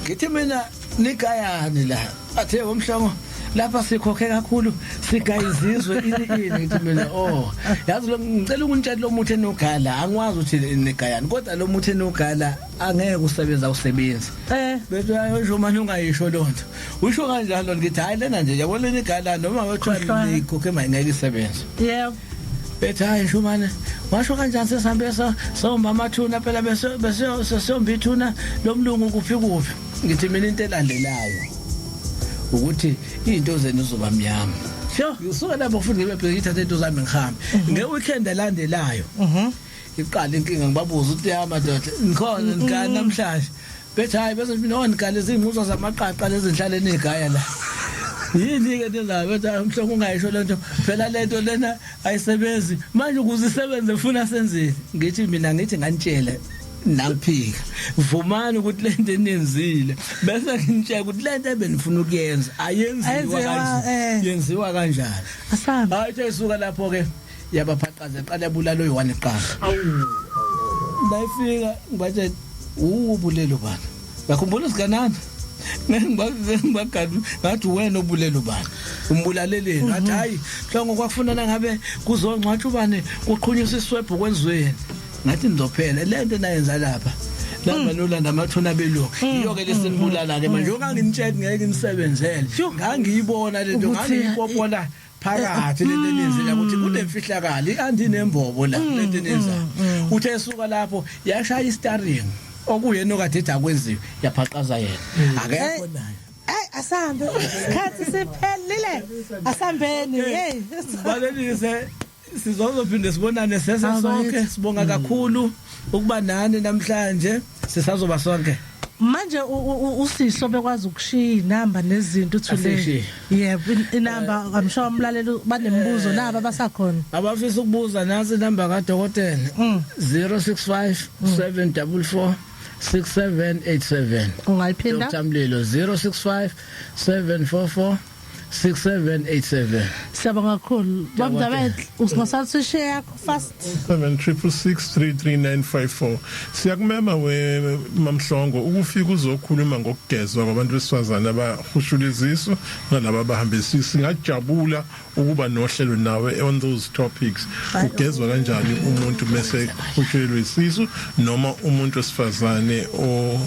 Ngithi mina, "Nigayani la?" Athe, "Umhlongo, lapha sikhokhe kakhulu, sigaya izizwe, ini ini." Ngithi mina, "Oh, yazi lo, ngicela ukunitshela lo muthi enogala, angikwazi ukuthi nigayani, kodwa lo muthi enogala angeke usebenza, usebenzi." Bethi, "Ayosho manje, ungayisho lonto, usho kanjalo." Ngithi, "Hayi, lena nje yabona nigala, noma wethiwa nikhokhe manje, ngeke isebenze." Bethi, "Hayi Shumane, washo kanjani? Sesihambe somba amathuna phela, bese bese sesiyomba ithuna lomlungu kuphi kuphi." Ngithi mina, into elandelayo ukuthi izinto zenu zoba mnyama. Ngisuka lapho futhi ngibe bheka, ngithathe into zami ngihambe. Nge-weekend elandelayo iqala inkinga, ngibabuza ukuthi, "Ya madoda, nikhona, nigaya namhlanje?" Bethi, "Hayi." Bese mina, "Oh, nigale izingquzo zamaqaqa lezi nhlaleni igaya la, yini ke nizayo?" Bethi, "Hayi mhlongo, ungayisho lento phela, lento lena ayisebenzi. Manje ukuze isebenze ufuna senzeni?" Ngithi mina, ngithi nganitshela nakuphika, vumani ukuthi lento enenzile, bese nginitshela ukuthi lento ebenifuna ukuyenza ayenziwa Ayenziwa, kanje, yenziwa kanjani." Asambe. Hayi, uthe isuka lapho ke yabaphaqa, yaqala yabulala oyi-one kuqala. Layifika ngibatshela, "Ubulelo bani? Ngakhumbula sikanani, ngibagadi." Ngathi, "Wena obulelo bani, umbulaleleni?" Ngathi, "Hayi mhlongo, kwafuna nangabe kuzongcwatshwa ubani, kuqhunyiswa iswebhu, kwenziweni." Ngathi, "Nizophela le nto nayenza lapha lamba nolanda amathuna belungu, iyo ke lesinibulala ke manje. Okanginitshela ngeke nisebenzele, ngangiyibona lento, ngangiyipopola phakathi lento enenzela ukuthi kunemfihlakalo, i-anti nembobo la lento enenzayo." Uthe esuka lapho yashaya isteering, okuyena okade ethi akwenziwe, yaphaqaza yena, akekho naye. Hey, asambe, isikhathi siphelile, asambeni, hey. Balelise, sizozophinde sibonane sese Hawu, sonke. bakithi. Sibonga kakhulu ukuba nani namhlanje, sisazoba sonke. Manje usiso bekwazi ukushiya inamba nezinto uthule. Asishiye. Yebo, inamba, I'm sure umlaleli banembuzo nabo abasakhona. Abafisa ukubuza, nasi inamba kadokotela, 065 744 6787. Ungayiphinda? Dr Mlilo, 065 744 6787. Siyabonga kakhulu, Baba usingasathi share yakho fast. 7666 33954. Siyakumema we Mamhlongo ukufika uzokhuluma ngokugezwa kwabantu besifazane abahushula izisu nalabo abahambisa. Singajabula ukuba nohlelo nawe on those topics, ugezwa kanjani umuntu mase hushulelwe isisu noma umuntu wesifazane o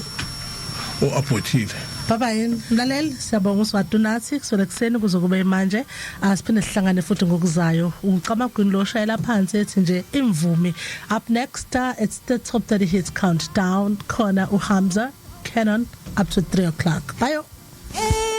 abortile. Bye bye mlaleli, siyabonga uswadu nathi kusukela kuseni kuze kube manje. Asiphinde sihlangane futhi ngokuzayo. Ucamagwini lo shayela phansi ethi nje imvumi. Up next, it's the top 30 hits countdown, khona uHamza Canon up to 3 o'clock. Bye.